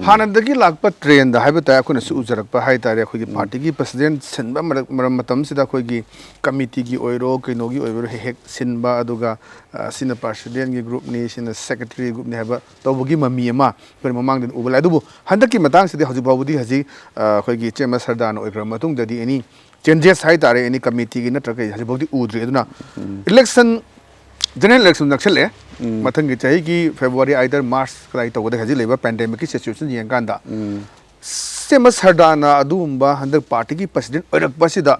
ꯍꯥꯟꯅꯗꯒꯤ ꯂꯥꯛꯄ ꯇ꯭ꯔꯦꯟꯗ ꯍꯥꯏꯕ ꯇꯥꯔꯦ, ꯑꯩꯈꯣꯏꯅꯁꯨ ꯎꯖꯔꯛꯄ ꯍꯥꯏ ꯇꯥꯔꯦ, ꯑꯩꯈꯣꯏꯒꯤ ꯄꯥꯔꯇꯤꯒꯤ ꯄ꯭ꯔꯁꯤꯗꯦꯟ ꯁꯤꯟꯕ ꯃꯔꯛ-, ꯃꯔꯝ ꯃꯇꯝꯁꯤꯗ ꯑꯩꯈꯣꯏꯒꯤ ꯀꯃꯤꯇꯤꯒꯤ ꯑꯣꯏꯔꯣ, ꯀꯩꯅꯣꯒꯤ ꯑꯣꯏꯔꯣ, ꯍꯦꯛ ꯍꯦꯛ ꯁꯤꯟꯕ, ꯑꯗꯨꯒ ꯑ, ꯁꯤꯅ ꯄ꯭ꯔꯁꯤꯗꯦꯟꯒꯤ ꯒ꯭ꯔꯨꯞꯅꯤ, ꯁꯤꯅ ꯁꯦꯀ꯭ꯔꯦꯇꯔꯤ ꯒ꯭ꯔꯨꯞꯅꯤ ꯍꯥꯏꯕ ꯇꯧꯕꯒꯤ ꯃꯃꯤ ꯑꯃ ꯑꯩꯈꯣꯏꯅ ꯃꯃꯥꯡꯗ ꯎꯕ ꯂꯥꯛꯑꯦ꯫ ꯑꯗꯨꯕꯨ ꯍꯟꯗꯛꯀꯤ ꯃꯇꯥꯡꯁꯤꯗꯤ ꯍꯧꯖꯤꯛ ꯐꯥꯎꯕꯗꯤ ꯍꯧꯖꯤꯛ, ꯑ, ꯑꯩꯈꯣꯏꯒꯤ ꯏꯆꯦꯃ ꯁꯔꯗꯥꯔꯅ ꯑꯣꯏꯈ꯭ꯔꯕ ꯃꯇꯨꯡꯗꯗꯤ ꯑꯦꯅꯤ ꯆꯦꯟꯖꯦꯁ ꯍꯥꯏ ꯇꯥꯔꯦ, ꯑꯦꯅꯤ ꯀꯃꯤꯇꯤꯒꯤ ꯅꯠꯇ꯭ꯔꯒ ꯀꯩ ꯍꯧꯖꯤꯛ ꯐꯥꯎꯗꯤ ꯎꯗ꯭ꯔꯤ꯫ ꯑꯗꯨꯅ ꯏꯂꯦꯛꯁꯟ, ꯖꯦꯅꯔꯦꯜ ꯏꯂꯦꯛꯁꯟ ꯅꯛꯁꯜꯂꯛꯑꯦ꯫ ꯃꯊꯪꯒꯤ ꯆꯍꯤꯒꯤ ꯐꯦꯕ꯭ꯔꯨꯋꯥꯔꯤ either ꯃꯥꯔꯆ ꯀꯗꯥꯏ ꯇꯧꯒꯗꯒꯦ ꯍꯧꯖꯤꯛ ꯂꯩꯕ ꯄꯦꯟꯗꯦꯃꯤꯛꯀꯤ ꯁꯤꯆꯨꯋꯦꯁꯟ ꯌꯦꯡꯀꯥꯟꯗ ꯁꯤꯃ ꯁꯔꯗꯥꯔꯅ ꯑꯗꯨꯒꯨꯝꯕ ꯍꯟꯗꯛ ꯄꯥꯔꯇꯤꯒꯤ ꯄ꯭ꯔꯁꯤꯗꯦꯟ ꯑꯣꯏꯔꯛꯄꯁꯤꯗ,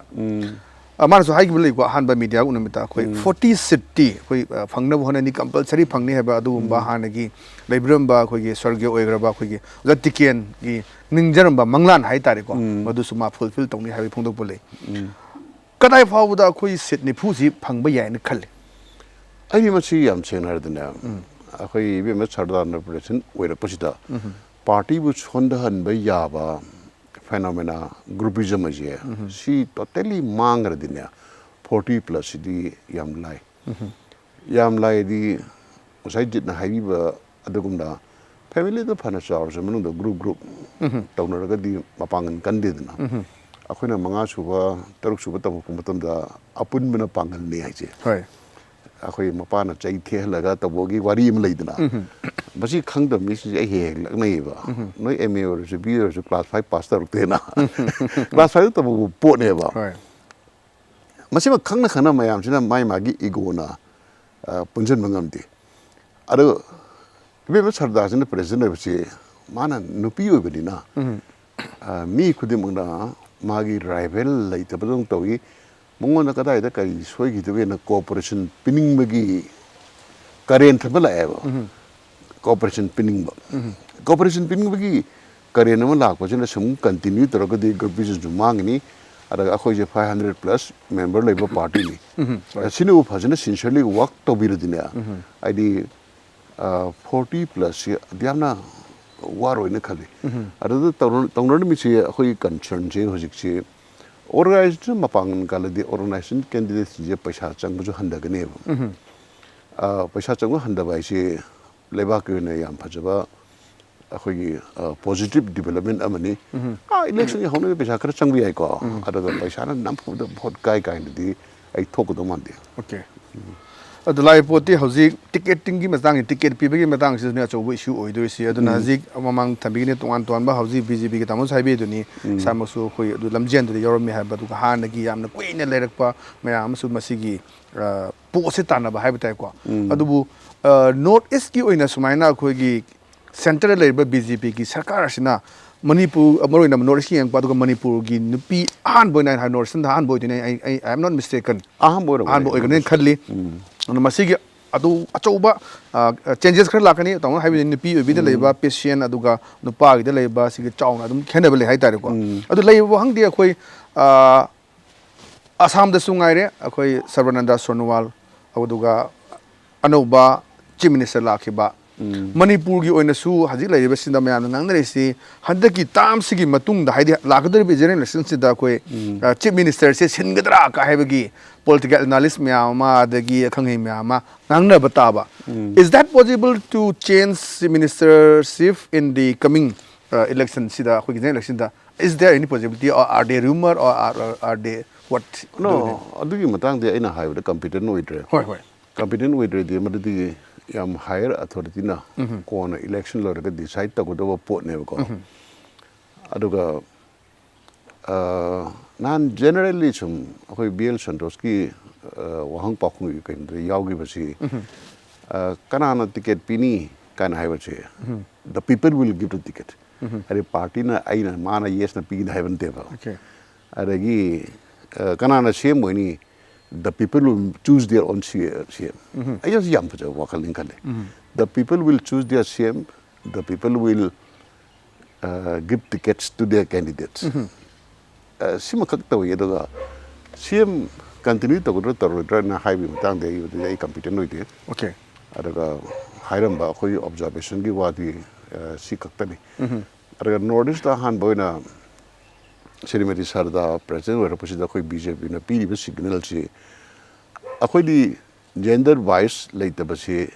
ꯑ, ꯃꯥꯅꯁꯨ ꯍꯥꯏꯈꯤꯕ ꯂꯩꯀꯣ, ꯑꯍꯥꯟꯕ ꯃꯤꯗꯤꯌꯥ ꯎꯠ ꯅꯨꯃꯤꯠꯇ ꯑꯩꯈꯣꯏ ꯐꯣꯔꯇꯤ ꯁꯤꯠꯇꯤ ꯑꯩꯈꯣꯏ, ꯑ, ꯐꯪꯅꯕ ꯍꯣꯠꯅꯅꯤ, ꯀꯝꯄꯜꯁꯔꯤ ꯐꯪꯅꯤ ꯍꯥꯏꯕ ꯑꯗꯨꯒꯨꯝꯕ ꯍꯥꯟꯅꯒꯤ ꯂꯩꯕꯤꯔꯝꯕ ꯑꯩꯈꯣꯏꯒꯤ ꯁ꯭ꯋꯔꯒꯤꯌ ꯑꯣꯏꯈ꯭ꯔꯕ ꯑꯩꯈꯣꯏꯒꯤ ꯑꯣꯖꯥ ꯇꯤꯀꯦꯟꯒꯤ ꯅꯤꯡꯖꯔꯝꯕ ꯃꯪꯂꯥꯟ ꯍꯥꯏ ꯇꯥꯔꯦꯀꯣ, ꯃꯗꯨꯁꯨ ꯃꯥ ꯐꯨꯜꯐꯤꯜ ꯇꯧꯅꯤ ꯍꯥꯏꯕꯒꯤ ꯐꯣꯡꯗꯣꯛꯄ ꯂꯩ꯫ ꯀꯗꯥꯏ ꯐꯥꯎꯕꯗ ꯑꯩꯈꯣꯏ ꯁꯤꯠ ꯅꯤꯐꯨꯁꯤ ꯐꯪꯕ ꯌꯥꯏꯅ ꯈꯜꯂꯤ? ꯑꯩꯗꯤ ꯃꯁꯤ ꯌꯥꯝ ꯁꯦꯡꯅ ꯍꯥꯏꯔꯗꯤꯅꯦ, ꯑꯩꯈꯣꯏ ꯏꯕꯦꯝꯃ ꯁꯔꯗꯥꯔꯅ ꯄ꯭ꯔꯁꯤꯗꯦꯟ ꯑꯣꯏꯔꯛꯄꯁꯤꯗ ꯄꯥꯔꯇꯤꯕꯨ ꯁꯣꯟꯊꯍꯟꯕ ꯌꯥꯕ ꯐꯦꯅꯣꯃꯦꯅꯥ, ꯒ꯭ꯔꯨꯄꯤꯖꯝ ꯍꯥꯏꯁꯦ, ꯁꯤ ꯇꯣꯇꯦꯂꯤ ꯃꯥꯡꯈ꯭ꯔꯗꯤꯅꯦ, ꯐꯣꯔꯇꯤ ꯄ꯭ꯂꯁꯁꯤꯗꯤ ꯌꯥꯝ ꯂꯥꯏ꯫ ꯌꯥꯝ ꯂꯥꯏꯗꯤ ꯉꯁꯥꯏ ꯖꯤꯠꯅ ꯍꯥꯏꯕꯤꯕ ꯑꯗꯨꯒꯨꯝꯅ ꯐꯦꯃꯤꯂꯤꯗ ꯐꯅ ꯆꯥꯎꯔꯁꯨ ꯃꯅꯨꯡꯗ ꯒ꯭ꯔꯨꯞ ꯒ꯭ꯔꯨꯞ ꯇꯧꯅꯔꯒꯗꯤ ꯃꯄꯥꯡꯒꯜ ꯀꯟꯗꯦꯗꯅ꯫ ꯑꯩꯈꯣꯏꯅ ꯃꯉꯥ ꯁꯨꯕ, ꯇꯔꯨꯛ ꯁꯨꯕ ꯇꯝꯃꯛꯄ ꯃꯇꯝꯗ ꯑꯄꯨꯟꯕꯅ ꯄꯥꯡꯒꯜꯅꯤ ꯍꯥꯏꯁꯦ꯫ ꯍꯣꯏ꯫ ꯑꯩꯈꯣꯏ ꯃꯄꯥꯅ ꯆꯩ ꯊꯦꯛꯍꯜꯂꯒ ꯇꯧꯕꯒꯤ ꯋꯥꯔꯤ ꯑꯃ ꯂꯩꯗꯅ꯫ ꯃꯁꯤ ꯈꯪꯗꯕ ꯃꯤꯁꯤꯡꯁꯦ ꯑꯩ ꯍꯦꯛ ꯍꯦꯛ ꯂꯛꯅꯩꯌꯦꯕ꯫ ꯅꯣꯏ ꯑꯦꯝ ꯑꯦ ꯑꯣꯏꯔꯁꯨ, ꯕꯤ ꯑꯦ ꯑꯣꯏꯔꯁꯨ, ꯀ꯭ꯂꯥꯁ ꯐꯥꯏꯚ ꯄꯥꯁ ꯇꯧꯔꯛꯇꯦꯅ꯫ ꯀ꯭ꯂꯥꯁ ꯐꯥꯏꯚꯇ ꯇꯝꯃꯛꯄ ꯄꯣꯠꯅꯦꯕ꯫ ꯍꯣꯏ꯫ ꯃꯁꯤꯃꯛ ꯈꯪꯅ ꯈꯪꯅ ꯃꯌꯥꯝꯁꯤꯅ ꯃꯥꯏ ꯃꯥꯒꯤ ꯏꯒꯣꯅ, ꯑ, ꯄꯨꯟꯁꯤꯟꯕ ꯉꯝꯗꯦ꯫ ꯑꯗꯣ ꯏꯕꯦꯝꯃ ꯁꯔꯗꯥꯔꯁꯤꯅ ꯄ꯭ꯔꯦꯁꯤꯗꯦꯟ ꯑꯣꯏꯕꯁꯤ ꯃꯥꯅ ꯅꯨꯄꯤ ꯑꯣꯏꯕꯅꯤꯅ, ꯑ, ꯃꯤ ꯈꯨꯗꯤꯡꯃꯛꯅ ꯃꯥꯒꯤ ꯔꯥꯏꯚꯦꯜ ꯂꯩꯇꯕꯗꯧꯅ ꯇꯧꯏ꯫ ꯃꯉꯣꯟꯗ ꯀꯗꯥꯏꯗ ꯀꯔꯤ ꯁꯣꯏꯈꯤꯗꯒꯦꯅ ꯀꯣꯑꯣꯄꯔꯦꯁꯟ ꯄꯤꯅꯤꯡꯕꯒꯤ ꯀꯔꯦꯟ ꯑꯃ ꯂꯥꯛꯑꯦꯕ꯫ ꯀꯣꯑꯣꯄꯔꯦꯁꯟ ꯄꯤꯅꯤꯡꯕ꯫ ꯀꯣꯑꯣꯄꯔꯦꯁꯟ ꯄꯤꯅꯤꯡꯕꯒꯤ ꯀꯔꯦꯟ ꯑꯃ ꯂꯥꯛꯄꯁꯤꯅ ꯁꯨꯝ ꯀꯟꯇꯤꯅ꯭ꯌꯨ ꯇꯧꯔꯒꯗꯤ ꯒ꯭ꯔꯨꯄꯤꯖꯝꯁꯨ ꯃꯥꯡꯒꯅꯤ꯫ ꯑꯗꯨꯒ ꯑꯩꯈꯣꯏꯁꯦ ꯐꯥꯏꯚ ꯍꯟꯗ꯭ꯔꯦꯠ ꯄ꯭ꯂꯁ ꯃꯦꯝꯕꯔ ꯂꯩꯕ ꯄꯥꯔꯇꯤꯅꯤ꯫ ꯁꯤꯅꯕꯨ ꯐꯖꯅ ꯁꯤꯟꯁꯤꯌꯔꯂꯤ ꯋꯥꯛ ꯇꯧꯕꯤꯔꯗꯤꯅꯦ, ꯍꯥꯏꯗꯤ, ꯐꯣꯔꯇꯤ ꯄ꯭ꯂꯁꯁꯤ ꯌꯥꯝꯅ ꯋꯥꯔꯣꯏꯅ ꯈꯜꯂꯤ꯫ ꯑꯗꯨꯗ ꯇꯧꯅ-, ꯇꯧꯅꯔꯝꯃꯤꯁꯤ ꯑꯩꯈꯣꯏꯒꯤ ꯀꯟꯁꯔꯟꯁꯦ ꯍꯧꯖꯤꯛꯁꯤ ꯑꯣꯔꯒꯅꯥꯏꯖꯦꯁꯟ ꯃꯄꯥꯡꯒꯜ ꯀꯜꯂꯗꯤ ꯑꯣꯔꯒꯅꯥꯏꯖꯦꯁꯟ ꯀꯦꯟꯗꯤꯗꯦꯠꯁꯤꯡꯁꯦ ꯄꯩꯁꯥ ꯆꯪꯕꯁꯨ ꯍꯟꯊꯒꯅꯦꯕ꯫ ꯑ, ꯄꯩꯁꯥ ꯆꯪꯕ ꯍꯟꯊꯕ ꯍꯥꯏꯁꯤ ꯂꯩꯕꯥꯛꯀꯤ ꯑꯣꯏꯅ ꯌꯥꯝ ꯐꯖꯕ ꯑꯩꯈꯣꯏꯒꯤ ꯄꯣꯖꯤꯇꯤꯚ ꯗꯤꯕꯂꯞꯃꯦꯟ ꯑꯃꯅꯤ꯫ ꯑꯥ, ꯏꯂꯦꯛꯁꯟꯒꯤ ꯍꯧꯅꯕ ꯄꯩꯁꯥ ꯈꯔ ꯆꯪꯕ ꯌꯥꯏꯀꯣ, ꯑꯗꯨꯒ ꯄꯩꯁꯥꯅ ꯅꯝꯐꯨꯗ ꯚꯣꯠ ꯀꯥꯏ ꯀꯥꯏꯅꯗꯤ ꯑꯩ ꯊꯣꯛꯀꯗꯧ ꯃꯥꯟꯗꯦ꯫ ꯑꯣꯀꯦ꯫ ꯑꯗꯨ ꯂꯥꯏ ꯄꯣꯠꯇꯤ ꯍꯧꯖꯤꯛ ꯇꯤꯀꯦꯠꯇꯤꯡꯒꯤ ꯃꯇꯥꯡꯁꯤ, ꯇꯤꯀꯦꯠ ꯄꯤꯕꯒꯤ ꯃꯇꯥꯡꯁꯤꯗꯅꯦ ꯑꯆꯧꯕ ꯏꯁꯨ ꯑꯣꯏꯗꯣꯏꯁꯤ꯫ ꯑꯗꯨꯅ ꯍꯧꯖꯤꯛ ꯃꯃꯥꯡ ꯊꯝꯕꯤꯒꯅꯤ, ꯇꯣꯉꯥꯟ ꯇꯣꯉꯥꯟꯕ ꯍꯧꯖꯤꯛ ꯕꯤ ꯖꯦ ꯄꯤꯒꯤ ꯇꯥꯃꯣꯁꯨ ꯍꯥꯏꯕꯤꯗꯨꯅꯤ, ꯏꯁꯥꯃꯛꯁꯨ ꯑꯩꯈꯣꯏ ꯑꯗꯨ ꯂꯝꯖꯦꯟꯗꯨꯗ ꯌꯥꯎꯔꯝꯃꯤ ꯍꯥꯏꯕ, ꯑꯗꯨꯒ ꯍꯥꯟꯅꯒꯤ ꯌꯥꯝꯅ ꯀꯨꯏꯅ ꯂꯩꯔꯛꯄ ꯃꯌꯥꯝ ꯑꯃꯁꯨ ꯃꯁꯤꯒꯤ ꯄꯣꯠꯁꯦ ꯇꯥꯟꯅꯕ ꯍꯥꯏꯕ ꯇꯥꯏꯀꯣ꯫ ꯑꯗꯨꯕꯨ ꯅꯣꯔꯠ ꯏꯁꯀꯤ ꯑꯣꯏꯅ ꯁꯨꯃꯥꯏꯅ ꯑꯩꯈꯣꯏꯒꯤ ꯁꯦꯟꯇꯔꯗ ꯂꯩꯔꯤꯕ ꯕꯤ ꯖꯦ ꯄꯤꯒꯤ ꯁꯔꯀꯥꯔ ꯑꯁꯤꯅ ꯃꯅꯤꯄꯨꯔ, ꯃꯔꯨ ꯑꯣꯏꯅ ꯅꯣꯔꯠ ꯏꯁꯀꯤ ꯌꯦꯡꯉꯛꯄ, ꯑꯗꯨꯒ ꯃꯅꯤꯄꯨꯔꯒꯤ ꯅꯨꯄꯤ ꯑꯍꯥꯟꯕ ꯑꯣꯏꯅ ꯍꯥꯏ, ꯅꯣꯔꯠ ꯏꯁꯇꯔꯟꯗ ꯑꯍꯥꯟꯕ ꯑꯣꯏꯗꯣꯏꯅꯦ꯫ ꯑꯩ, ꯑꯩ, I am not mistaken꯫ ꯑꯍꯥꯟꯕ ꯑꯣꯏꯔꯝꯒꯅꯤ꯫ ꯑꯍꯥꯟꯕ ꯑꯣꯏꯒꯅꯦꯅ ꯈꯜꯂꯤ꯫ ꯑꯗꯨꯅ ꯃꯁꯤꯒꯤ ꯑꯗꯨ ꯑꯆꯧꯕ ꯆꯦꯟꯖꯦꯁ ꯈꯔ ꯂꯥꯛꯀꯅꯤ꯫ ꯇꯥꯃꯣꯅ ꯍꯥꯏꯕꯗꯤ ꯅꯨꯄꯤ ꯑꯣꯏꯕꯤꯗ ꯂꯩꯕ ꯄꯦꯁꯤꯌꯦꯟ ꯑꯗꯨꯒ ꯅꯨꯄꯥꯒꯤꯗ ꯂꯩꯕ ꯁꯤꯒꯤ ꯆꯥꯎꯅ ꯑꯗꯨꯝ ꯈꯦꯠꯅꯕ ꯂꯩ ꯍꯥꯏꯇꯥꯔꯦꯀꯣ꯫ ꯑꯗꯨ ꯂꯩꯕ ꯈꯪꯗꯦ ꯑꯩꯈꯣꯏ ꯑ, ꯑꯁꯥꯝꯗꯁꯨ ꯉꯥꯏꯔꯦ, ꯑꯩꯈꯣꯏ ꯁꯔꯕꯥꯅꯟꯗ ꯁꯣꯅꯣꯋꯥꯜ, ꯑꯗꯨꯒ ꯑꯅꯧꯕ ꯆꯤꯐ ꯃꯤꯅꯤꯁꯇꯔ ꯂꯥꯛꯈꯤꯕ꯫ ꯃꯅꯤꯄꯨꯔꯒꯤ ꯑꯣꯏꯅꯁꯨ ꯍꯧꯖꯤꯛ ꯂꯩꯔꯤꯕꯁꯤꯗ ꯃꯌꯥꯝꯅ ꯉꯥꯡꯅꯔꯤꯁꯤ, ꯍꯟꯗꯛꯀꯤ ꯇꯥꯝꯁꯤꯒꯤ ꯃꯇꯨꯡꯗ, ꯍꯥꯏꯗꯤ ꯂꯥꯛꯀꯗꯧꯔꯤꯕ ꯖꯦꯅꯔꯦꯜ ꯏꯂꯦꯛꯁꯟꯁꯤꯗ ꯑꯩꯈꯣꯏ ꯆꯤꯐ ꯃꯤꯅꯤꯁꯇꯔꯁꯦ ꯁꯤꯟꯒꯗ꯭ꯔꯥ ꯀ ꯍꯥꯏꯕꯒꯤ ꯄꯣꯂꯤꯇꯤꯀꯦꯜ ꯑꯦꯅꯥꯂꯤꯁ ꯃꯌꯥꯝ ꯑꯃ, ꯑꯗꯒꯤ ꯑꯈꯪ ꯑꯍꯩ ꯃꯌꯥꯝ ꯑꯃ ꯉꯥꯡꯅꯕ ꯇꯥꯕ꯫ Is that possible to change the ministership in the coming election ꯁꯤꯗ, ꯑꯩꯈꯣꯏꯒꯤ general ꯏꯂꯦꯛꯁꯟꯗ? Is there any possibility, or are they rumor, or are, are, are they what? No, ꯑꯗꯨꯒꯤ ꯃꯇꯥꯡꯗꯤ ꯑꯩꯅ ꯍꯥꯏꯕꯗ ꯀꯝꯄꯤꯇꯦꯟ ꯑꯣꯏꯗ꯭ꯔꯦ꯫ ꯍꯣꯏ, ꯍꯣꯏ꯫ ꯀꯝꯄꯤꯇꯦꯟ ꯑꯣꯏꯗ꯭ꯔꯗꯤ ꯃꯗꯨꯗꯤ ꯌꯥꯝ ꯍꯥꯌꯔ ꯑꯊꯣꯔꯤꯇꯤꯅ ꯀꯣꯟꯅ ꯏꯂꯦꯛꯁꯟ ꯂꯣꯏꯔꯒ ꯗꯤꯁꯥꯏꯠ ꯇꯧꯒꯗꯕ ꯄꯣꯠꯅꯦꯕꯀꯣ꯫ ꯑꯗꯨꯒ ꯑ, ꯅꯍꯥꯟ ꯖꯦꯅꯔꯦꯜꯂꯤ ꯁꯨꯝ ꯑꯩꯈꯣꯏ ꯕꯤ ꯑꯦꯜ ꯁꯟꯇꯣꯁꯀꯤ ꯑ, ꯋꯥꯍꯪ ꯄꯥꯎꯈꯨꯝꯒꯤ ꯀꯩꯅꯣꯗ ꯌꯥꯎꯈꯤꯕꯁꯤ, ꯑ, ꯀꯅꯥꯅ ꯇꯤꯀꯦꯠ ꯄꯤꯅꯤ ꯀꯥꯏꯅ ꯍꯥꯏꯕꯁꯦ, the people will give the ticket꯫ ꯍꯥꯏꯗꯤ ꯄꯥꯔꯇꯤꯅ, ꯑꯩꯅ, ꯃꯥꯅ ꯌꯦꯁꯅ ꯄꯤꯒꯅꯤ ꯍꯥꯏꯕ ꯅꯠꯇꯦꯕ꯫ Okay꯫ ꯑꯗꯒꯤ ꯑ, ꯀꯅꯥꯅ ꯁꯤ ꯑꯦꯝ ꯑꯣꯏꯅꯤ? The people will choose their own C-, C M꯫ ꯑꯩ ꯌꯥꯝ ꯐꯖꯕ ꯋꯥꯈꯜꯅꯤ ꯈꯜꯂꯦ꯫ The people will choose their C M, the people will uh, give tickets to their candidates꯫ ꯑ, ꯁꯤꯃꯈꯛ ꯇꯧꯏ꯫ ꯑꯗꯨꯒ ꯁꯤ ꯑꯦꯝ ꯀꯟꯇꯤꯅ꯭ꯌꯨ ꯇꯧꯒꯗ꯭ꯔꯥ ꯇꯧꯔꯣꯏꯗ꯭ꯔꯥꯅ ꯍꯥꯏꯕꯒꯤ ꯃꯇꯥꯡꯗ ꯑꯩ, ꯑꯗꯨꯗꯤ ꯑꯩ ꯀꯝꯄꯤꯇꯦꯟ ꯑꯣꯏꯗꯦ꯫ Okay꯫ ꯑꯗꯨꯒ ꯍꯥꯏꯔꯝꯕ ꯑꯩꯈꯣꯏꯒꯤ ꯑꯣꯕꯖꯥꯔꯕꯦꯁꯟꯒꯤ ꯋꯥꯗꯤ, ꯑ, ꯁꯤ ꯈꯛꯇꯅꯤ꯫ ꯑꯗꯨꯒ ꯅꯣꯔꯠ ꯏꯁꯇ ꯑꯍꯥꯟꯕ ꯑꯣꯏꯅ ꯁ꯭ꯔꯤꯃꯇꯤ ꯁꯔꯗꯥ ꯄ꯭ꯔꯦꯁꯤꯗꯦꯟ ꯑꯣꯏꯔꯛꯄꯁꯤꯗ ꯑꯩꯈꯣꯏ ꯕꯤ ꯖꯦ ꯄꯤꯅ ꯄꯤꯔꯤꯕ ꯁꯤꯒꯅꯦꯜꯁꯤ, ꯑꯩꯈꯣꯏꯗꯤ ꯖꯦꯟꯗꯔ ꯕꯥꯏꯁ ꯂꯩꯇꯕꯁꯤ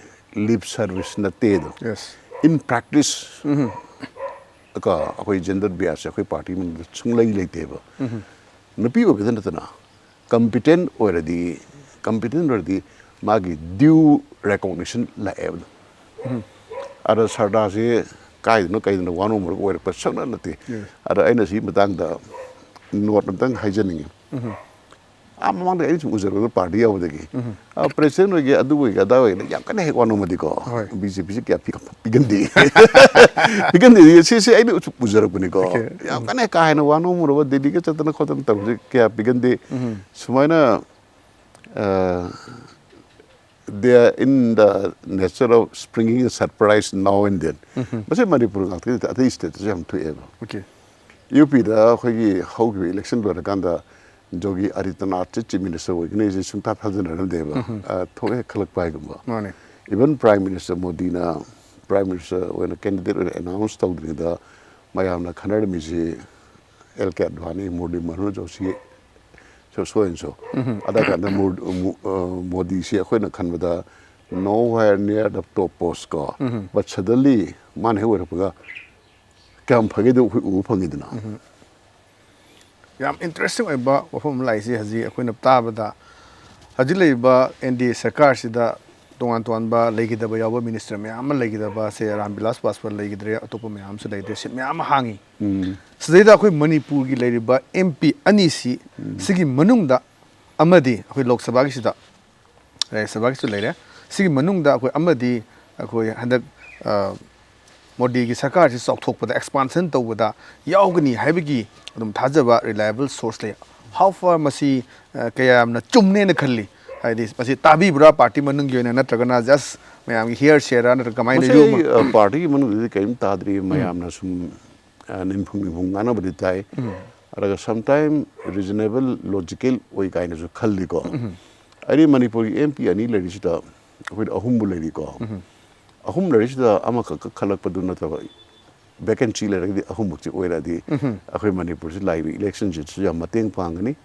ꯂꯤꯞ ꯁꯔꯚꯤꯁ ꯅꯠꯇꯦ ꯑꯗꯣ꯫ Yes꯫ in practice ꯀꯣ, ꯑꯩꯈꯣꯏ gender bias ꯁꯦ ꯑꯩꯈꯣꯏ ꯄꯥꯔꯇꯤ ꯃꯅꯨꯡꯗ ꯁꯨꯡꯂꯩ ꯂꯩꯇꯦꯕ꯫ ꯅꯨꯄꯤ ꯑꯣꯏꯕꯗ ꯅꯠꯇꯅ competent ꯑꯣꯏꯔꯗꯤ, competent ꯑꯣꯏꯔꯗꯤ ꯃꯥꯒꯤ due recognition ꯂꯥꯛꯑꯦꯕ ꯑꯗꯨꯝ꯫ ꯑꯗ ꯁꯔꯗꯥꯁꯦ ꯀꯥꯏꯗꯅꯣ ꯀꯩꯗꯅꯣ ꯋꯥꯅꯣꯝ ꯑꯣꯏꯔꯛꯄ ꯁꯛꯅ ꯅꯠꯇꯦ꯫ ꯑꯗ ꯑꯩꯅ ꯁꯤ ꯃꯇꯥꯡꯗ ꯅꯣꯠ ꯑꯝꯇꯪ ꯍꯥꯏꯖꯅꯤꯡꯉꯤ꯫ ꯑꯥ ꯃꯃꯥꯡꯗ ꯑꯩꯅ ꯁꯨꯝ ꯎꯖꯔꯛꯄꯗ ꯄꯥꯔꯇꯤ ꯌꯥꯎꯕꯗꯒꯤ, ꯄ꯭ꯔꯦꯁꯤꯗꯦꯟ ꯑꯣꯏꯒꯦ, ꯑꯗꯨ ꯑꯣꯏꯒꯦ, ꯑꯗꯥ ꯑꯣꯏꯒꯦ ꯌꯥꯝ ꯀꯟꯅ ꯍꯦꯛ ꯋꯥꯅꯣꯝꯃꯗꯤꯀꯣ, ꯍꯣꯏ꯫ ꯕꯤ ꯖꯦ ꯄꯤꯁꯦ ꯀꯌꯥ ꯄꯤ-, ꯄꯤꯒꯟꯗꯦ꯫ ꯄꯤꯒꯟꯗꯦ꯫ ꯁꯤꯁꯦ ꯑꯩꯅ ꯁꯨꯝ ꯎꯖꯔꯛꯄꯅꯤꯀꯣ꯫ ꯑꯣꯀꯦ꯫ ꯌꯥꯝ ꯀꯟꯅ ꯀꯥ ꯍꯦꯟꯅ ꯋꯥꯅꯣꯝꯃꯨꯔꯕ, ꯗꯦꯜꯂꯤꯒ ꯆꯠꯇꯅ ꯈꯣꯠꯇꯅ ꯇꯧꯕꯁꯦ ꯀꯌꯥ ꯄꯤꯒꯟꯗꯦ꯫ ꯁꯨꯃꯥꯏꯅ, ꯑ, they are in the nature of springing a surprise now and then. ꯃꯁꯤ ꯃꯅꯤꯄꯨꯔ ꯉꯥꯛꯇꯒꯤ ꯅꯠꯇꯦ, ꯑꯇꯩ ꯁ꯭ꯇꯦꯠꯇꯁꯨ ꯌꯥꯝ ꯊꯣꯛꯑꯦꯕ꯫ ꯑꯣꯀꯦ꯫ ꯌꯨ ꯄꯤꯗ ꯑꯩꯈꯣꯏꯒꯤ ꯍꯧꯈꯤꯕ ꯏꯂꯦꯛꯁꯟ ꯂꯣꯏꯔꯀꯥꯟꯗ ꯖꯣꯒꯤ ꯑꯗꯤꯇ꯭ꯌꯅꯥꯊꯁꯦ ꯆꯤꯐ ꯃꯤꯅꯤꯁꯇꯔ ꯑꯣꯏꯒꯅꯤ ꯍꯥꯏꯁꯦ ꯁꯨꯡꯊꯥ ꯊꯥꯖꯅꯔꯝꯗꯦꯕ꯫ ꯑ, ꯊꯣꯛꯑꯦ ꯈꯜꯂꯛꯄ ꯍꯥꯏꯒꯨꯝꯕ꯫ ꯃꯥꯅꯦ꯫ Even Prime Minister ꯃꯣꯗꯤꯅ, ꯄ꯭ꯔꯥꯏꯝ ꯃꯤꯅꯤꯁꯇꯔ ꯑꯣꯏꯅ ꯀꯦꯟꯗꯤꯗꯦꯠ ꯑꯣꯏꯅ ꯑꯦꯅꯥꯎꯟꯁ ꯇꯧꯗ꯭ꯔꯤꯉꯩꯗ ꯃꯌꯥꯝꯅ ꯈꯟꯅꯔꯝꯃꯤꯁꯤ L K Advani, Murli Manohar Joshi, so, so and so꯫ ꯑꯗ ꯀꯥꯟꯗ ꯃꯨꯔ-, ꯃꯨ-, ꯑ, ꯃꯣꯗꯤꯁꯤ ꯑꯩꯈꯣꯏꯅ ꯈꯟꯕꯗ nowhere near the top post ꯀꯣ꯫ But suddenly ꯃꯥꯅ ꯍꯦꯛ ꯑꯣꯏꯔꯛꯄꯒ ꯀꯌꯥꯝ ꯐꯒꯦꯗꯣ ꯑꯩꯈꯣꯏ ꯎꯕ ꯐꯪꯉꯤꯗꯅ꯫ ꯌꯥꯝ ꯏꯟꯇꯔꯦꯁꯇꯤꯡ ꯑꯣꯏꯕ ꯋꯥꯐꯝ ꯑꯃ ꯂꯥꯛꯏꯁꯦ, ꯍꯧꯖꯤꯛ ꯑꯩꯈꯣꯏꯅ ꯇꯥꯕꯗ ꯍꯧꯖꯤꯛ ꯂꯩꯔꯤꯕ ꯑꯦꯟ ꯗꯤ ꯑꯦ ꯁꯔꯀꯥꯔꯁꯤꯗ ꯇꯣꯉꯥꯟ ꯇꯣꯉꯥꯟꯕ ꯂꯩꯈꯤꯗꯕ ꯌꯥꯎꯕ ꯃꯤꯅꯤꯁꯇꯔ ꯃꯌꯥꯝ ꯑꯃ ꯂꯩꯈꯤꯗꯕꯁꯦ, ꯔꯥꯝ ꯕꯤꯂꯥꯁ ꯄꯥꯁꯋꯥꯟ ꯂꯩꯈꯤꯗ꯭ꯔꯦ, ꯑꯇꯣꯞꯄ ꯃꯌꯥꯝ ꯑꯃꯁꯨ ꯂꯩꯈꯤꯗ꯭ꯔꯦ, ꯁꯤꯠ ꯃꯌꯥꯝ ꯑꯃ ꯍꯥꯡꯉꯤ꯫ ꯁꯤꯗꯩꯗ ꯑꯩꯈꯣꯏ ꯃꯅꯤꯄꯨꯔꯒꯤ ꯂꯩꯔꯤꯕ ꯑꯦꯝ ꯄꯤ ꯑꯅꯤꯁꯤ, ꯁꯤꯒꯤ ꯃꯅꯨꯡꯗ ꯑꯃꯗꯤ ꯑꯩꯈꯣꯏ ꯂꯣꯛ ꯁꯚꯥꯒꯤꯁꯤꯗ, ꯔꯥꯖ꯭ꯌ ꯁꯚꯥꯒꯤꯁꯨ ꯂꯩꯔꯦ, ꯁꯤꯒꯤ ꯃꯅꯨꯡꯗ ꯑꯩꯈꯣꯏ ꯑꯃꯗꯤ ꯑꯩꯈꯣꯏ ꯍꯟꯗꯛ, ꯑ, ꯃꯣꯗꯤꯒꯤ ꯁꯔꯀꯥꯔꯁꯤ ꯆꯥꯎꯊꯣꯛꯄꯗ, ꯑꯦꯛꯁꯄꯥꯟꯁꯟ ꯇꯧꯕꯗ ꯌꯥꯎꯒꯅꯤ ꯍꯥꯏꯕꯒꯤ ꯑꯗꯨꯝ ꯊꯥꯖꯕ, ꯔꯤꯂꯥꯏꯕꯜ ꯁꯣꯔꯁ ꯂꯩ꯫ How far ꯃꯁꯤ, ꯑ, ꯀꯌꯥꯝꯅ ꯆꯨꯝꯅꯦꯅ ꯈꯜꯂꯤ? ꯍꯥꯏꯗꯤ ꯃꯁꯤ ꯇꯥꯕꯤꯕ꯭ꯔꯥ ꯄꯥꯔꯇꯤ ꯃꯅꯨꯡꯒꯤ ꯑꯣꯏꯅ, ꯅꯠꯇ꯭ꯔꯒꯅ ꯖꯁ ꯃꯌꯥꯝꯒꯤ ꯍꯤꯌꯔ ꯁꯦꯌꯔ ꯅꯠꯇ꯭ꯔꯒ ꯀꯃꯥꯏꯅ ꯃꯁꯤ ꯌꯣꯛꯃ-, ꯑꯩ, ꯑ, ꯄꯥꯔꯇꯤꯒꯤ ꯃꯅꯨꯡꯗꯗꯤ ꯀꯔꯤꯝ ꯇꯥꯗ꯭ꯔꯤ꯫ ꯃꯌꯥꯝꯅ ꯁꯨꯝ, ꯑ, ꯅꯤꯡꯐꯨꯡ ꯅꯤꯡꯐꯨꯡ ꯉꯥꯡꯅꯕꯗꯤ ꯇꯥꯏ꯫ ꯑꯗꯨꯒ sometime reasonable, logical ꯑꯣꯏ ꯀꯥꯏꯅꯁꯨ ꯈꯜꯂꯤꯀꯣ꯫ ꯑꯩꯗꯤ ꯃꯅꯤꯄꯨꯔꯒꯤ ꯑꯦꯝ ꯄꯤ ꯑꯅꯤ ꯂꯩꯔꯤꯁꯤꯗ ꯑꯩꯈꯣꯏꯗ ꯑꯍꯨꯝꯕꯨ ꯂꯩꯔꯤꯀꯣ꯫ ꯑꯍꯨꯝ ꯂꯩꯔꯤꯁꯤꯗ ꯑꯃꯈꯛ ꯈꯜꯂꯛꯄꯗꯨ ꯅꯠꯇꯕ, ꯚꯦꯀꯦꯟꯁꯤ ꯂꯩꯔꯒꯗꯤ ꯑꯍꯨꯝꯃꯛꯁꯤ ꯑꯣꯏꯔꯛꯑꯗꯤ ꯑꯩꯈꯣꯏ ꯃꯅꯤꯄꯨꯔꯁꯤ ꯂꯥꯛꯏꯕ ꯏꯂꯦꯛꯁꯟꯁꯤꯗꯁꯨ ꯌꯥꯝ ꯃꯇꯦꯡ ꯄꯥꯡꯒꯅꯤ꯫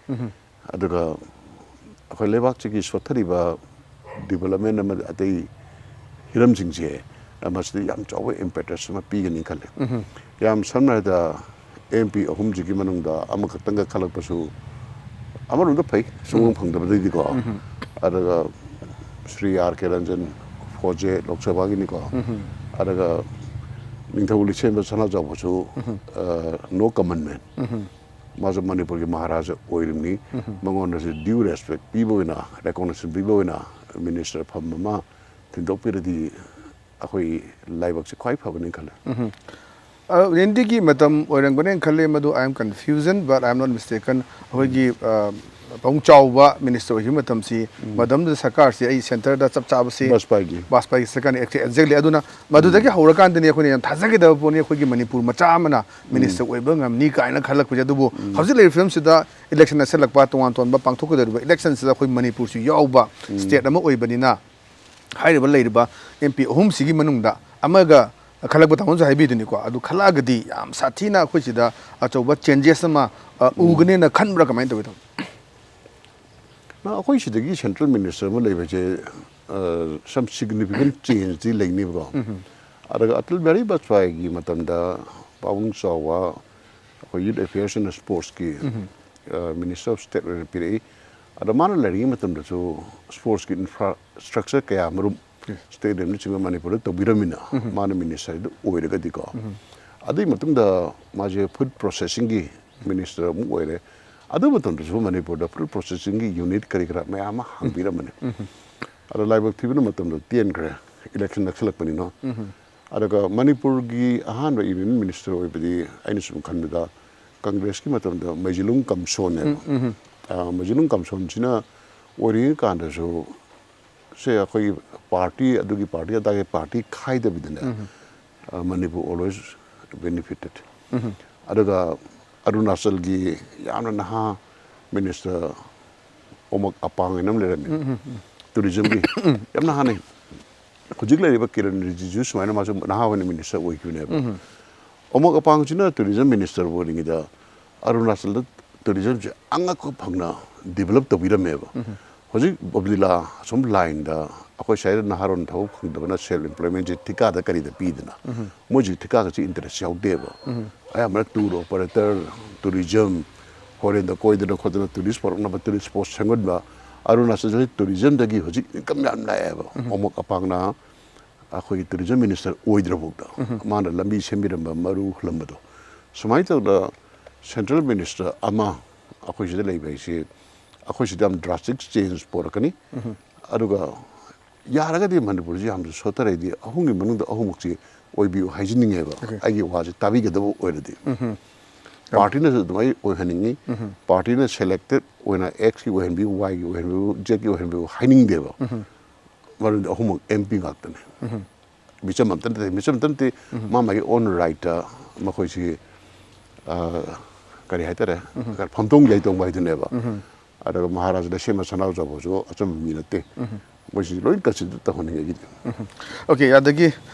ꯑꯗꯨꯒ ꯑꯩꯈꯣꯏ ꯂꯩꯕꯥꯛꯁꯤꯒꯤ ꯁꯣꯠꯊꯔꯤꯕ ꯗꯤꯕꯂꯞꯃꯦꯟ ꯑꯃꯗꯤ ꯑꯇꯩ ꯍꯤꯔꯝꯁꯤꯡꯁꯦ ꯃꯁꯤꯗ ꯌꯥꯝ ꯆꯥꯎꯕ impetus ꯑꯃ ꯄꯤꯒꯅꯤ ꯈꯜꯂꯦ꯫ ꯌꯥꯝ ꯁꯝꯅ ꯍꯥꯏꯔꯕꯗ, ꯑꯦꯝ ꯄꯤ ꯑꯍꯨꯝꯁꯤꯒꯤ ꯃꯅꯨꯡꯗ ꯑꯃꯈꯛꯇꯪꯒ ꯈꯜꯂꯛꯄꯁꯨ ꯑꯃꯔꯣꯝꯗ ꯐꯩ, ꯁꯨꯡꯐꯪ ꯐꯪꯗꯕꯗꯩꯗꯤꯀꯣ꯫ ꯑꯗꯨꯒ ꯁ꯭ꯔꯤ ꯑꯥꯔ ꯀꯦ ꯔꯟꯖꯟ, ꯐꯣꯖꯦ, ꯂꯣꯛ ꯁꯚꯥꯒꯤꯅꯤꯀꯣ꯫ ꯑꯗꯨꯒ ꯅꯤꯡꯊꯧ ꯂꯤꯁꯦꯝꯕ ꯁꯅꯥꯖꯥꯎꯕꯁꯨ, no comment man꯫ ꯃꯥꯁꯨ ꯃꯅꯤꯄꯨꯔꯒꯤ ꯃꯍꯥꯔꯥꯖꯥ ꯑꯣꯏꯔꯤꯕꯅꯤ꯫ ꯃꯉꯣꯟꯗꯁꯨ due respect ꯄꯤꯕ ꯑꯣꯏꯅ, recognition ꯄꯤꯕ ꯑꯣꯏꯅ ꯃꯤꯅꯤꯁꯇꯔ ꯐꯝ ꯑꯃ ꯊꯤꯟꯗꯣꯛꯄꯤꯔꯗꯤ ꯑꯩꯈꯣꯏ ꯂꯥꯏꯕꯛꯁꯦ ꯈ꯭ꯋꯥꯏ ꯐꯕꯅꯤ ꯈꯜꯂꯦ꯫ ꯑ, ꯔꯦꯟꯗꯤꯒꯤ ꯃꯇꯝ ꯑꯣꯏꯔꯝꯒꯅꯦꯅ ꯈꯜꯂꯦ ꯃꯗꯨ, I am confusion, but I am not mistaken꯫ ꯑꯩꯈꯣꯏꯒꯤ, ꯑ, ꯄꯥꯕꯨꯡ ꯆꯥꯎꯕ ꯃꯤꯅꯤꯁꯇꯔ ꯑꯣꯏꯈꯤꯕ ꯃꯇꯝꯁꯤ, ꯃꯇꯝꯗꯨꯗ ꯁꯔꯀꯥꯔꯁꯤ ꯑꯩ ꯁꯦꯟꯇꯔꯗ ꯆꯞ ꯆꯥꯕꯁꯤ ꯕꯥꯖꯄꯥꯏꯒꯤ꯫ ꯕꯥꯖꯄꯥꯏꯒꯤ ꯁꯔꯀꯥꯔꯅꯤ, exactly꯫ ꯑꯗꯨꯅ ꯃꯗꯨꯗꯒꯤ ꯍꯧꯔꯀꯥꯟꯗꯅꯤ ꯑꯩꯈꯣꯏꯅ ꯌꯥꯝ ꯊꯥꯖꯒꯗꯕ ꯄꯣꯠꯅꯤ, ꯑꯩꯈꯣꯏꯒꯤ ꯃꯅꯤꯄꯨꯔ ꯃꯆꯥ ꯑꯃꯅ ꯃꯤꯅꯤꯁꯇꯔ ꯑꯣꯏꯕ ꯉꯝꯅꯤ ꯀꯥꯏꯅ ꯈꯜꯂꯛꯄꯁꯦ꯫ ꯑꯗꯨꯕꯨ ꯍꯧꯖꯤꯛ ꯂꯩꯔꯤꯕ ꯐꯤꯕꯝꯁꯤꯗ ꯏꯂꯦꯛꯁꯟ ꯅꯛꯁꯜꯂꯛꯄ, ꯇꯣꯉꯥꯟ ꯇꯣꯉꯥꯟꯕ ꯄꯥꯡꯊꯣꯛꯀꯗꯧꯔꯤꯕ ꯏꯂꯦꯛꯁꯟꯁꯤꯗ ꯑꯩꯈꯣꯏ ꯃꯅꯤꯄꯨꯔꯁꯨ ꯌꯥꯎꯕ ꯁ꯭ꯇꯦꯠ ꯑꯃ ꯑꯣꯏꯕꯅꯤꯅ, ꯍꯥꯏꯔꯤꯕ ꯂꯩꯔꯤꯕ ꯑꯦꯝ ꯄꯤ ꯑꯍꯨꯝꯁꯤꯒꯤ ꯃꯅꯨꯡꯗ ꯑꯃꯒ ꯈꯜꯂꯛꯄ, ꯇꯥꯃꯣꯅꯁꯨ ꯍꯥꯏꯕꯤꯗꯨꯅꯤꯀꯣ, ꯑꯗꯨ ꯈꯜꯂꯛꯑꯒꯗꯤ ꯌꯥꯝ ꯁꯥꯊꯤꯅ ꯑꯩꯈꯣꯏ ꯁꯤꯗ ꯑꯆꯧꯕ ꯆꯦꯟꯖꯦꯁ ꯑꯃ, ꯑ, ꯎꯒꯅꯦꯅ ꯈꯟꯕ꯭ꯔꯥ, ꯀꯃꯥꯏꯅ ꯇꯧꯋꯤ, ꯇꯥꯃꯣ? ꯅ, ꯑꯩꯈꯣꯏ ꯁꯤꯗꯒꯤ ꯁꯦꯟꯇ꯭ꯔꯦꯜ ꯃꯤꯅꯤꯁꯇꯔ ꯑꯃ ꯂꯩꯕꯁꯦ, ꯑ, some significant changeꯗꯤ ꯂꯩꯅꯤꯕꯀꯣ꯫ ꯑꯗꯨꯒ ꯑꯇꯜ ꯕꯤꯍꯥꯔꯤ ꯕꯥꯖꯄꯥꯏꯒꯤ ꯃꯇꯝꯗ ꯄꯥꯕꯨꯡ ꯆꯥꯎꯕ ꯑꯩꯈꯣꯏ Youth Affairs and Sportsꯀꯤ, ꯑ, Minister of State ꯑꯣꯏꯅ ꯄꯤꯔꯛꯏ꯫ ꯑꯗ ꯃꯥꯅ ꯂꯩꯔꯤꯉꯩ ꯃꯇꯝꯗꯁꯨ sportsꯀꯤ infrastructure ꯀꯌꯥ ꯃꯔꯨꯝ, stadiumꯅꯆꯤꯡꯕ ꯃꯅꯤꯄꯨꯔꯗ ꯇꯧꯕꯤꯔꯝꯃꯤꯅ, ꯃꯥꯅ ꯃꯤꯅꯤꯁꯇꯔꯗꯨ ꯑꯣꯏꯔꯒꯗꯤꯀꯣ꯫ ꯑꯗꯨꯒꯤ ꯃꯇꯨꯡꯗ ꯃꯥꯁꯦ food processingꯒꯤ ꯃꯤꯅꯤꯁꯇꯔ ꯑꯃꯨꯛ ꯑꯣꯏꯔꯦ꯫ ꯑꯗꯨ ꯃꯇꯝꯗꯁꯨ ꯃꯅꯤꯄꯨꯔꯗ food processingꯒꯤ unit ꯀꯔꯤ ꯀꯔꯥ ꯃꯌꯥꯝ ꯑꯃ ꯍꯥꯡꯕꯤꯔꯝꯕꯅꯤ꯫ ꯑꯗꯣ ꯂꯥꯏꯕꯛ ꯊꯤꯕꯅ ꯃꯇꯝꯗꯣ ꯇꯦꯟꯈ꯭ꯔꯦ, ꯏꯂꯦꯛꯁꯟ ꯅꯛꯁꯜꯂꯛꯄꯅꯤꯅ꯫ ꯑꯗꯨꯒ ꯃꯅꯤꯄꯨꯔꯒꯤ ꯑꯍꯥꯟꯕ ꯌꯨꯅꯤꯌꯟ ꯃꯤꯅꯤꯁꯇꯔ ꯑꯣꯏꯕꯗꯤ ꯑꯩꯅ ꯁꯨꯝ ꯈꯟꯕꯗ ꯀꯪꯒ꯭ꯔꯦꯁꯀꯤ ꯃꯇꯝꯗ ꯃꯩꯖꯤꯂꯨꯡ ꯀꯝꯁꯣꯟꯅꯦꯕ꯫ ꯑ, ꯃꯩꯖꯤꯂꯨꯡ ꯀꯝꯁꯣꯟꯁꯤꯅ ꯑꯣꯏꯔꯤꯉꯩ ꯀꯥꯟꯗꯁꯨ ꯁꯦ ꯑꯩꯈꯣꯏꯒꯤ ꯄꯥꯔꯇꯤ, ꯑꯗꯨꯒꯤ ꯄꯥꯔꯇꯤ, ꯑꯗꯥꯒꯤ ꯄꯥꯔꯇꯤ ꯈꯥꯏꯗꯕꯤꯗꯅꯦ, ꯑ, ꯃꯅꯤꯄꯨꯔ always benefited꯫ ꯑꯗꯨꯒ ꯑꯔꯨꯅꯥꯆꯜꯒꯤ ꯌꯥꯝꯅ ꯅꯍꯥ ꯃꯤꯅꯤꯁꯇꯔ ꯑꯣꯃꯛ ꯑꯄꯥꯡ ꯍꯥꯏꯅ ꯑꯃ ꯂꯩꯔꯝꯃꯤ, ꯇꯨꯔꯤꯖꯝꯒꯤ꯫ ꯌꯥꯝ ꯅꯍꯥꯅꯤ꯫ ꯍꯧꯖꯤꯛ ꯂꯩꯔꯤꯕ ꯀꯤꯔꯟ ꯔꯤꯖꯤꯖꯨ ꯁꯨꯃꯥꯏꯅ ꯃꯥꯁꯨ ꯅꯍꯥ ꯑꯣꯏꯅ ꯃꯤꯅꯤꯁꯇꯔ ꯑꯣꯏꯈꯤꯕꯅꯦꯕ꯫ ꯑꯣꯃꯛ ꯑꯄꯥꯡꯁꯤꯅ ꯇꯨꯔꯤꯖꯝ ꯃꯤꯅꯤꯁꯇꯔ ꯑꯣꯏꯔꯤꯉꯩꯗ ꯑꯔꯨꯅꯥꯆꯜꯗ ꯇꯨꯔꯤꯖꯝꯁꯦ ꯑꯉꯛꯄ ꯐꯪꯅ ꯗꯤꯕꯂꯞ ꯇꯧꯕꯤꯔꯝꯃꯦꯕ꯫ ꯍꯧꯖꯤꯛ ꯕꯕꯤꯂꯥ ꯑꯁꯨꯝ ꯂꯥꯏꯟꯗ ꯑꯩꯈꯣꯏ ꯁ꯭ꯋꯥꯏꯗ ꯅꯍꯥꯔꯣꯟ ꯊꯕꯛ ꯐꯪꯗꯕꯅ ꯁꯦꯜꯐ ꯑꯦꯝꯄ꯭ꯂꯣꯏꯃꯦꯟꯁꯤ ꯊꯤꯀꯥꯗ ꯀꯔꯤꯗ ꯄꯤꯗꯅ ꯃꯣꯏꯁꯨ ꯊꯤꯀꯥꯒꯁꯤ ꯏꯟꯇꯔꯦꯁ ꯌꯥꯎꯗꯦꯕ꯫ ꯑꯌꯥꯝꯕꯅ ꯇꯨꯔ ꯑꯣꯄꯔꯦꯇꯔ, ꯇꯨꯔꯤꯖꯝ, ꯐꯣꯔꯦꯟꯗ ꯀꯣꯏꯗꯅ ꯈꯣꯠꯇꯅ ꯇꯨꯔꯤꯁ ꯄꯨꯔꯛꯅꯕ ꯇꯨꯔꯤꯁ ꯁ꯭ꯄꯣꯠ ꯁꯦꯝꯒꯠꯄ꯫ ꯑꯔꯨꯅꯥꯆꯜꯗ ꯇꯨꯔꯤꯖꯝꯗꯒꯤ ꯍꯧꯖꯤꯛ ꯏꯟꯀꯝ ꯌꯥꯝ ꯂꯥꯛꯑꯦꯕ꯫ ꯑꯣꯃꯛ ꯑꯄꯥꯡꯅ ꯑꯩꯈꯣꯏꯒꯤ ꯇꯨꯔꯤꯖꯝ ꯃꯤꯅꯤꯁꯇꯔ ꯑꯣꯏꯗ꯭ꯔꯐꯥꯎꯗ ꯃꯥꯅ ꯂꯝꯕꯤ ꯁꯦꯝꯕꯤꯔꯝꯕ, ꯃꯔꯨ ꯍꯨꯜꯂꯝꯕꯗꯣ꯫ ꯁꯨꯃꯥꯏꯅ ꯇꯧꯗꯅ ꯁꯦꯟꯇ꯭ꯔꯦꯜ ꯃꯤꯅꯤꯁꯇꯔ ꯑꯃ ꯑꯩꯈꯣꯏ ꯁꯤꯗ ꯂꯩꯕ ꯍꯥꯏꯁꯤ ꯑꯩꯈꯣꯏ ꯁꯤꯗ ꯌꯥꯝ ꯗ꯭ꯔꯥꯁꯇꯤꯛ ꯆꯦꯟꯖ ꯄꯣꯔꯛꯀꯅꯤ꯫ ꯑꯗꯨꯒ ꯌꯥꯔꯒꯗꯤ ꯃꯅꯤꯄꯨꯔꯁꯤ ꯌꯥꯝꯅ ꯁꯣꯠꯊꯔꯗꯤ ꯑꯍꯨꯝꯒꯤ ꯃꯅꯨꯡꯗ ꯑꯍꯨꯝꯃꯛꯁꯤ ꯑꯣꯏꯕꯤꯌꯨ ꯍꯥꯏꯖꯅꯤꯡꯉꯦꯕ꯫ ꯑꯩꯒꯤ ꯋꯥꯁꯦ ꯇꯥꯕꯤꯒꯗꯕ ꯑꯣꯏꯔꯗꯤ ꯄꯥꯔꯇꯤꯅꯁꯨ ꯑꯗꯨꯃꯥꯏꯅ ꯑꯣꯏꯍꯟꯅꯤꯡꯉꯤ꯫ ꯄꯥꯔꯇꯤꯅ ꯁꯦꯂꯦꯛꯇꯦꯠ ꯑꯣꯏꯅ ꯑꯦꯛꯁꯀꯤ ꯑꯣꯏꯍꯟꯕꯤꯌꯨ, ꯋꯥꯏꯒꯤ ꯑꯣꯏꯍꯟꯕꯤꯌꯨ, ꯖꯦꯠꯀꯤ ꯑꯣꯏꯍꯟꯕꯤꯌꯨ ꯍꯥꯏꯅꯤꯡꯗꯦꯕ꯫ ꯃꯔꯝꯗꯤ ꯑꯍꯨꯝꯃꯛ ꯑꯦꯝ ꯄꯤ ꯉꯥꯛꯇꯅꯦ꯫ ꯃꯤꯆꯝ ꯑꯝꯇ ꯅꯠꯇꯦ, ꯃꯤꯆꯝ ꯑꯝꯇ ꯅꯠꯇꯦ꯫ ꯃꯥ ꯃꯥꯒꯤ ꯑꯣꯟ ꯔꯥꯏꯠꯇ ꯃꯈꯣꯏꯁꯤ, ꯑ, ꯀꯔꯤ ꯍꯥꯏꯇꯥꯔꯦ, ꯐꯝꯗꯣꯡ ꯌꯥꯏꯇꯣꯡꯕ ꯍꯥꯏꯗꯨꯅꯦꯕ꯫ ꯑꯗꯨꯒ ꯃꯍꯥꯔꯥꯖ ꯂꯩꯁꯦꯝꯕ ꯁꯅꯥꯖꯥꯎꯕꯁꯨ ꯑꯆꯝꯕ ꯃꯤ ꯅꯠꯇꯦ꯫ ꯃꯣꯏꯁꯤ ꯂꯣꯏ ꯀꯟꯁꯤꯗꯔ ꯇꯧꯍꯟꯅꯤꯡꯉꯦ ꯑꯩꯒꯤꯗꯤ꯫ ꯑꯣꯀꯦ, ꯑꯗꯒꯤ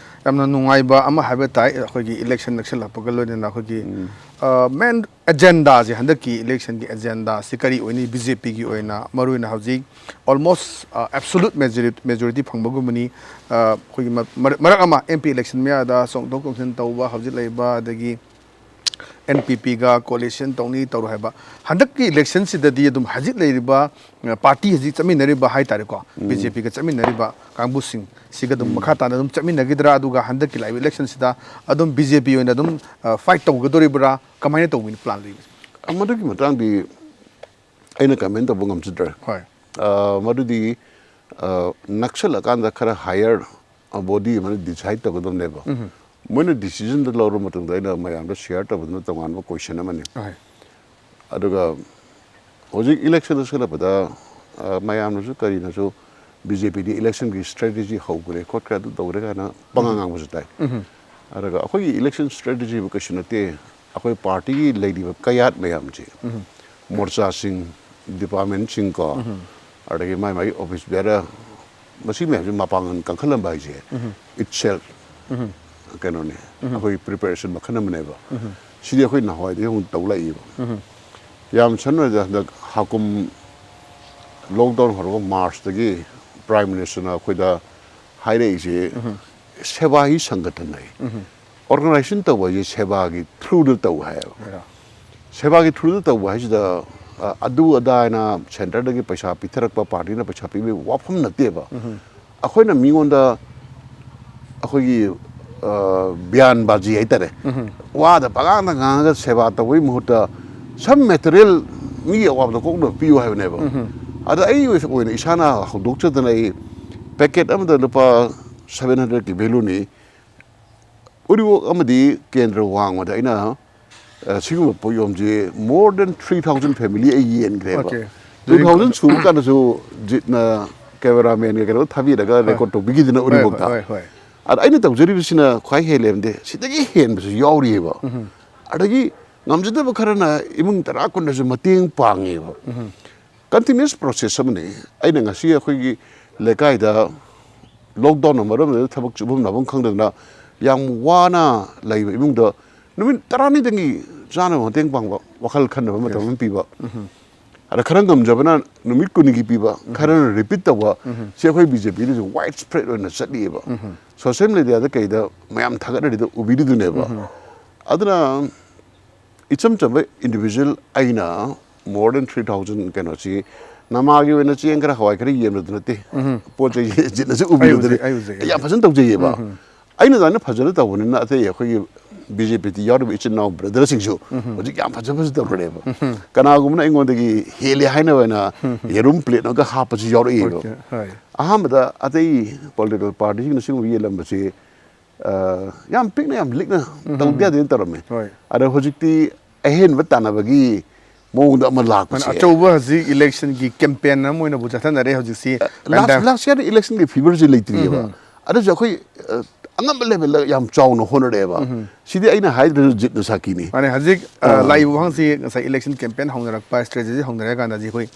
ꯌꯥꯝꯅ ꯅꯨꯡꯉꯥꯏꯕ ꯑꯃ ꯍꯥꯏꯕ ꯇꯥꯏ, ꯑꯩꯈꯣꯏꯒꯤ ꯏꯂꯦꯛꯁꯟ ꯅꯛꯁꯜꯂꯛꯄꯒ ꯂꯣꯏꯅꯅ ꯑꯩꯈꯣꯏꯒꯤ ꯃꯦꯟ ꯑꯦꯖꯦꯟꯗꯥꯁꯦ, ꯍꯟꯗꯛꯀꯤ ꯏꯂꯦꯛꯁꯟꯒꯤ ꯑꯦꯖꯦꯟꯗꯥꯁꯤ ꯀꯔꯤ ꯑꯣꯏꯅꯤ? ꯕꯤ ꯖꯦ ꯄꯤꯒꯤ ꯑꯣꯏꯅ ꯃꯔꯨꯑꯣꯏꯅ ꯍꯧꯖꯤꯛ ꯑꯣꯜꯃꯣꯁ ꯑꯦꯕꯁꯣꯂꯨꯠ ꯃꯦꯖꯣꯔꯤꯇꯤ ꯐꯪꯕꯒꯨꯝꯕꯅꯤ꯫ ꯑꯩꯈꯣꯏꯒꯤ ꯃ- ꯃꯔ- ꯃꯔꯛ ꯑꯃ ꯑꯦꯝ ꯄꯤ ꯏꯂꯦꯛꯁꯟ ꯃꯌꯥꯗ ꯆꯣꯡꯊꯣꯛ ꯆꯣꯡꯁꯤꯟ ꯇꯧꯕ ꯍꯧꯖꯤꯛ ꯂꯩꯔꯤꯕ, ꯑꯗꯒꯤ ꯑꯦꯟ ꯄꯤ ꯄꯤꯒ ꯀꯣꯂꯤꯁꯟ ꯇꯧꯅꯤ ꯇꯧꯔꯣꯏ ꯍꯥꯏꯕ꯫ ꯍꯟꯗꯛꯀꯤ ꯏꯂꯦꯛꯁꯟꯁꯤꯗꯗꯤ ꯑꯗꯨꯝ ꯍꯧꯖꯤꯛ ꯂꯩꯔꯤꯕ, ꯑ, ꯄꯥꯔꯇꯤ ꯍꯧꯖꯤꯛ ꯆꯠꯃꯤꯟꯅꯔꯤꯕ ꯍꯥꯏ ꯇꯥꯔꯦꯀꯣ, ꯕꯤ ꯖꯦ ꯄꯤꯒ ꯆꯠꯃꯤꯟꯅꯔꯤꯕ ꯀꯥꯡꯕꯨꯁꯤꯡ ꯁꯤꯒ ꯑꯗꯨꯝ ꯃꯈꯥ ꯇꯥꯅ ꯑꯗꯨꯝ ꯆꯠꯃꯤꯟꯅꯈꯤꯗ꯭ꯔꯥ? ꯑꯗꯨꯒ ꯍꯟꯗꯛꯀꯤ ꯂꯥꯛꯏꯕ ꯏꯂꯦꯛꯁꯟꯁꯤꯗ ꯑꯗꯨꯝ ꯕꯤ ꯖꯦ ꯄꯤ ꯑꯣꯏꯅ ꯑꯗꯨꯝ, ꯑ, ꯐꯥꯏꯠ ꯇꯧꯒꯗꯣꯔꯤꯕ꯭ꯔꯥ? ꯀꯃꯥꯏꯅ ꯇꯧꯕꯒꯤꯅꯤ ꯄ꯭ꯂꯥꯟ ꯂꯩꯕꯁꯦ? ꯑ, ꯃꯗꯨꯒꯤ ꯃꯇꯥꯡꯗꯤ ꯑꯩꯅ ꯀꯃꯦꯟ ꯇꯧꯕ ꯉꯝꯖꯗ꯭ꯔꯦ꯫ ꯍꯣꯏ꯫ ꯑ, ꯃꯗꯨꯗꯤ, ꯑ, ꯅꯛꯁꯜꯂꯀꯥꯟꯗ ꯈꯔ ꯍꯥꯏꯌꯔ ꯕꯣꯗꯤ ꯑꯃꯅ ꯗꯤꯁꯥꯏꯠ ꯇꯧꯒꯗꯕꯅꯦꯕ꯫ ꯃꯣꯏꯅ ꯗꯤꯁꯤꯖꯟꯗꯨ ꯂꯧꯔꯕ ꯃꯇꯨꯡꯗ ꯑꯩꯅ ꯃꯌꯥꯝꯗ ꯁꯤꯌꯥꯔ ꯇꯧꯕꯗꯨꯅ ꯇꯣꯉꯥꯟꯕ ꯀꯣꯏꯁꯟ ꯑꯃꯅꯤ꯫ ꯍꯣꯏ꯫ ꯑꯗꯨꯒ ꯍꯧꯖꯤꯛ ꯏꯂꯦꯛꯁꯟ ꯅꯛꯁꯜꯂꯛꯄꯗ, ꯑ, ꯃꯌꯥꯝꯅꯁꯨ ꯀꯔꯤꯅꯁꯨ ꯕꯤ ꯖꯦ ꯄꯤꯗꯤ ꯏꯂꯦꯛꯁꯟꯒꯤ ꯁ꯭ꯇ꯭ꯔꯦꯇꯦꯖꯤ ꯍꯧꯈ꯭ꯔꯦ ꯈꯣꯠꯈ꯭ꯔꯦ ꯑꯗꯨ ꯇꯧꯈ꯭ꯔꯦ ꯀꯥꯏꯅ ꯄꯉꯥꯡ ꯉꯥꯡꯕꯁꯨ ꯇꯥꯏ꯫ ꯑꯗꯨꯒ ꯑꯩꯈꯣꯏꯒꯤ ꯏꯂꯦꯛꯁꯟ ꯁ꯭ꯇ꯭ꯔꯦꯇꯦꯖꯤꯕꯨ ꯀꯩꯁꯨ ꯅꯠꯇꯦ꯫ ꯑꯩꯈꯣꯏ ꯄꯥꯔꯇꯤꯒꯤ ꯂꯩꯔꯤꯕ ꯀꯌꯥꯠ ꯃꯌꯥꯝꯁꯦ, ꯃꯣꯔꯆꯥꯁꯤꯡ, ꯗꯤꯄꯥꯔꯠꯃꯦꯟꯁꯤꯡ ꯀꯣ, ꯑꯗꯒꯤ ꯃꯥꯏ ꯃꯥꯏ ꯑꯣꯐꯤꯁ ꯕꯦꯔ, ꯃꯁꯤ ꯃꯌꯥꯝꯁꯦ ꯃꯄꯥꯡꯒꯜ ꯀꯟꯈꯠꯂꯝꯕ ꯍꯥꯏꯁꯦ ꯏꯠꯁꯦꯜ ꯀꯩꯅꯣꯅꯦ, ꯑꯩꯈꯣꯏ ꯄ꯭ꯔꯤꯄꯦꯔꯦꯁꯟ ꯃꯈꯜ ꯑꯃꯅꯦꯕ꯫ ꯁꯤꯗꯤ ꯑꯩꯈꯣꯏ ꯅꯍꯥꯟꯋꯥꯏꯗꯒꯤ ꯑꯃꯨꯛ ꯇꯧ ꯂꯥꯛꯏꯕ꯫ ꯌꯥꯝ ꯁꯝꯅ ꯍꯥꯏꯔꯕꯗ ꯍꯟꯗꯛ ꯍꯥꯀꯨꯝ ꯂꯣꯛꯗꯥꯎꯟ ꯍꯧꯔꯒ ꯃꯥꯔꯁꯇꯒꯤ ꯄ꯭ꯔꯥꯏꯝ ꯃꯤꯅꯤꯁꯇꯔꯅ ꯑꯩꯈꯣꯏꯗ ꯍꯥꯏꯔꯛꯏꯁꯦ, ꯁꯦꯕꯥ ꯍꯤ ꯁꯪꯒꯊꯟ ꯍꯥꯏ꯫ ꯑꯣꯔꯒꯅꯥꯏꯖꯦꯁꯟ ꯇꯧꯕ ꯍꯥꯏꯁꯦ ꯁꯦꯕꯥꯒꯤ ꯊ꯭ꯔꯨꯗ ꯇꯧ ꯍꯥꯏꯌꯦꯕ꯫ ꯁꯦꯕꯥꯒꯤ ꯊ꯭ꯔꯨꯗ ꯇꯧꯕ ꯍꯥꯏꯁꯤꯗ, ꯑ, ꯑꯗꯨ ꯑꯗꯥ ꯍꯥꯏꯅ ꯁꯦꯟꯇꯔꯗꯒꯤ ꯄꯩꯁꯥ ꯄꯤꯊꯔꯛꯄ, ꯄꯥꯔꯇꯤꯅ ꯄꯩꯁꯥ ꯄꯤꯕꯒꯤ ꯋꯥꯐꯝ ꯅꯠꯇꯦꯕ꯫ ꯑꯩꯈꯣꯏꯅ ꯃꯤꯉꯣꯟꯗ ꯑꯩꯈꯣꯏꯒꯤ, ꯑ, ꯕ꯭ꯌꯥꯟꯕꯥꯖꯤ ꯍꯥꯏꯇꯥꯔꯦ, ꯋꯥꯗ ꯄꯉꯥꯡꯗ ꯉꯥꯡꯉꯒ ꯁꯦꯕꯥ ꯇꯧꯕꯒꯤ ꯃꯍꯨꯠꯇ ꯁꯝ ꯃꯦꯇꯔꯤꯌꯦꯜ ꯃꯤꯒꯤ ꯑꯋꯥꯕꯗꯣ ꯀꯣꯛꯅꯕ ꯄꯤꯌꯨ ꯍꯥꯏꯕꯅꯦꯕ꯫ ꯑꯗ ꯑꯩ ꯑꯣꯏꯅ ꯏꯁꯥꯅ ꯍꯧꯗꯣꯛꯆꯗꯅ ꯑꯩ ꯄꯦꯀꯦꯠ ꯑꯃꯗ ꯂꯨꯄꯥ ꯁꯚꯦꯟ ꯍꯟꯗ꯭ꯔꯦꯗꯀꯤ ꯚꯦꯂꯨꯅꯤ꯫ ꯎꯔꯤꯄꯣꯛ ꯑꯃꯗꯤ ꯀꯦꯟꯗ꯭ꯔ ꯋꯥꯡꯃꯗ ꯑꯩꯅ, ꯑ, ꯁꯤꯒꯨꯝꯕ ꯄꯣꯠꯌꯣꯝꯁꯦ more than three thousand family ꯑꯩ ꯌꯦꯟꯈ꯭ꯔꯦꯕ꯫ Okay. ꯇꯨ ꯊꯥꯎꯖꯟ ꯁꯨꯕ ꯀꯥꯟꯗꯁꯨ ꯖꯤꯠꯅ ꯀꯦꯃꯦꯔꯥꯃꯦꯟꯒ ꯀꯩꯅꯣ ꯊꯥꯕꯤꯔꯒ ꯍꯣꯏ꯫ ꯔꯦꯀꯣꯔꯠ ꯇꯧꯕꯤꯈꯤꯗꯅ ꯍꯣꯏ, ꯎꯔꯤꯄꯣꯛꯇ꯫ ꯍꯣꯏ, ꯍꯣꯏ꯫ ꯑꯗ ꯑꯩꯅ ꯇꯧꯖꯔꯤꯕꯁꯤꯅ ꯈ꯭ꯋꯥꯏ ꯍꯦꯜꯂꯦꯕꯗꯤ ꯁꯤꯗꯒꯤ ꯍꯦꯟꯕꯁꯨ ꯌꯥꯎꯔꯤꯑꯕ꯫ ꯑꯗꯒꯤ ꯉꯝꯖꯗꯕ ꯈꯔꯅ ꯏꯃꯨꯡ ꯇꯔꯥ ꯀꯨꯟꯗꯁꯨ ꯃꯇꯦꯡ ꯄꯥꯡꯉꯦꯕ꯫ ꯀꯟꯇꯤꯅ꯭ꯌꯨꯁ ꯄ꯭ꯔꯣꯁꯦꯁ ꯑꯃꯅꯤ꯫ ꯑꯩꯅ ꯉꯁꯤ ꯑꯩꯈꯣꯏꯒꯤ ꯂꯩꯀꯥꯏꯗ ꯂꯣꯛꯗꯥꯎꯟꯅ ꯃꯔꯝ ꯑꯣꯏꯔꯒ ꯊꯕꯛ ꯁꯨꯐꯝ ꯅꯥꯐꯝ ꯈꯪꯗꯗꯅ ꯌꯥꯝ ꯋꯥꯅ ꯂꯩꯕ ꯏꯃꯨꯡꯗ ꯅꯨꯃꯤꯠ ꯇꯔꯥꯅꯤꯗꯪꯒꯤ ꯆꯥꯅꯕ ꯃꯇꯦꯡ ꯄꯥꯡꯕ, ꯋꯥꯈꯜ ꯈꯟꯅꯕ ꯃꯇꯝ ꯑꯃ ꯄꯤꯕ꯫ ꯑꯗ ꯈꯔ ꯉꯝꯖꯕꯅ ꯅꯨꯃꯤꯠ ꯀꯨꯟꯅꯤꯒꯤ ꯄꯤꯕ, ꯈꯔꯅ ꯔꯤꯄꯤꯠ ꯇꯧꯕ, ꯁꯤ ꯑꯩꯈꯣꯏ ꯕꯤ ꯖꯦ ꯄꯤꯗꯁꯨ ꯋꯥꯏꯗ ꯁ꯭ꯄ꯭ꯔꯦꯗ ꯑꯣꯏꯅ ꯆꯠꯂꯤꯑꯕ꯫ ꯁꯣꯁꯦꯜ ꯃꯦꯗꯤꯌꯥꯗ ꯀꯩꯗ ꯃꯌꯥꯝ ꯊꯥꯒꯠꯅꯔꯤꯗꯣ ꯎꯕꯤꯔꯤꯗꯨꯅꯦꯕ꯫ ꯑꯗꯨꯅ ꯏꯆꯝ ꯆꯝꯕ ꯏꯟꯗꯤꯕꯤꯖꯨꯋꯦꯜ ꯑꯩꯅ more than three thousand ꯀꯩꯅꯣꯁꯤ ꯅꯃꯥꯒꯤ ꯑꯣꯏꯅ ꯆꯦꯡ ꯈꯔ ꯍꯋꯥꯏ ꯈꯔ ꯌꯦꯟꯕꯗꯨ ꯅꯠꯇꯦ꯫ ꯄꯣꯠ ꯆꯩ ꯌꯦꯟꯁꯤꯠꯅꯁꯨ ꯑꯩ ꯎꯕꯤꯔꯨꯗꯅ ꯎꯖꯩ, ꯑꯩ ꯎꯖꯩ, ꯑꯩ ꯌꯥꯝ ꯎꯖꯩ꯫ ꯐꯖꯅ ꯇꯧꯖꯩꯌꯦꯕ꯫ ꯑꯩꯅ ꯑꯗꯨꯃꯥꯏꯅ ꯐꯖꯅ ꯇꯧꯕꯅꯤꯅ ꯑꯇꯩ ꯑꯩꯈꯣꯏꯒꯤ ꯕꯤ ꯖꯦ ꯄꯤꯗ ꯌꯥꯎꯔꯤꯕ ꯏꯆꯤꯟ ꯏꯅꯥꯎ ꯕ꯭ꯔꯗꯔꯁꯤꯡꯁꯨ ꯍꯧꯖꯤꯛ ꯌꯥꯝ ꯐꯖ ꯐꯖ ꯇꯧꯔꯦꯕ꯫ ꯀꯅꯥꯒꯨꯝꯕꯅ ꯑꯩꯉꯣꯟꯗꯒꯤ ꯍꯦꯜꯂꯦ ꯍꯥꯏꯅꯕ ꯑꯣꯏꯅ ꯌꯦꯔꯨꯝ ꯄ꯭ꯂꯦꯠ ꯑꯃꯒ ꯍꯥꯞꯄꯁꯨ ꯌꯥꯎꯔꯛꯏꯕ꯫ ꯑꯣꯀꯦ, ꯍꯣꯏ꯫ ꯑꯍꯥꯟꯕꯗ ꯑꯇꯩ ꯄꯣꯂꯤꯇꯤꯀꯦꯜ ꯄꯥꯔꯇꯤꯁꯤꯡꯅ ꯁꯤꯒꯨꯝꯕ ꯌꯦꯜꯂꯝꯕꯁꯤ, ꯑ, ꯌꯥꯝ ꯄꯤꯛꯅ ꯌꯥꯝ ꯂꯤꯛꯅ ꯇꯧꯗ ꯌꯥꯗꯦꯅ ꯇꯧꯔꯝꯃꯤ꯫ ꯍꯣꯏ꯫ ꯑꯗꯣ ꯍꯧꯖꯤꯛꯇꯤ ꯑꯍꯦꯟꯕ ꯇꯥꯟꯅꯕꯒꯤ ꯃꯑꯣꯡꯗ ꯑꯃ ꯃꯥꯅ ꯂꯥꯛꯄꯁꯦ꯫ ꯑꯆꯧꯕ ꯍꯧꯖꯤꯛ ꯏꯂꯦꯛꯁꯟꯒꯤ ꯀꯦꯝꯄꯦꯟ ꯑꯃ ꯑꯣꯏꯅꯕꯨ ꯆꯠꯊꯅꯔꯦ ꯍꯧꯖꯤꯛꯁꯤ꯫ ꯂꯥꯁ, ꯂꯥꯁ ꯌꯥꯔꯗ ꯏꯂꯦꯛꯁꯟꯒꯤ ꯐꯤꯕꯔꯁꯤ ꯂꯩꯇ꯭ꯔꯤꯑꯕ꯫ ꯑꯗꯨꯁꯨ ꯑꯩꯈꯣꯏ, ꯑ, ꯑꯉꯝꯕ ꯂꯦꯚꯦꯜꯗ ꯌꯥꯝ ꯆꯥꯎꯅ ꯍꯣꯠꯅꯔꯛꯑꯦꯕ꯫ ꯁꯤꯗꯤ ꯑꯩꯅ ꯍꯥꯏꯗ꯭ꯔꯁꯨ ꯖꯤꯠꯅ ꯁꯥꯈꯤꯅꯤ꯫ ꯃꯥꯅꯦ, ꯍꯧꯖꯤꯛ, ꯑ, ꯑꯥ꯫ ꯂꯥꯛꯏꯕ ꯋꯥꯍꯪꯁꯤ ꯉꯁꯥꯏ ꯏꯂꯦꯛꯁꯟ ꯀꯦꯝꯄꯦꯟ ꯍꯧꯅꯔꯛꯄ, ꯏꯁꯇ꯭ꯔꯦꯇꯦꯖꯤ ꯍꯧꯅꯔꯀꯥꯟꯗ ꯍꯧꯖꯤꯛ ꯑꯩꯈꯣꯏ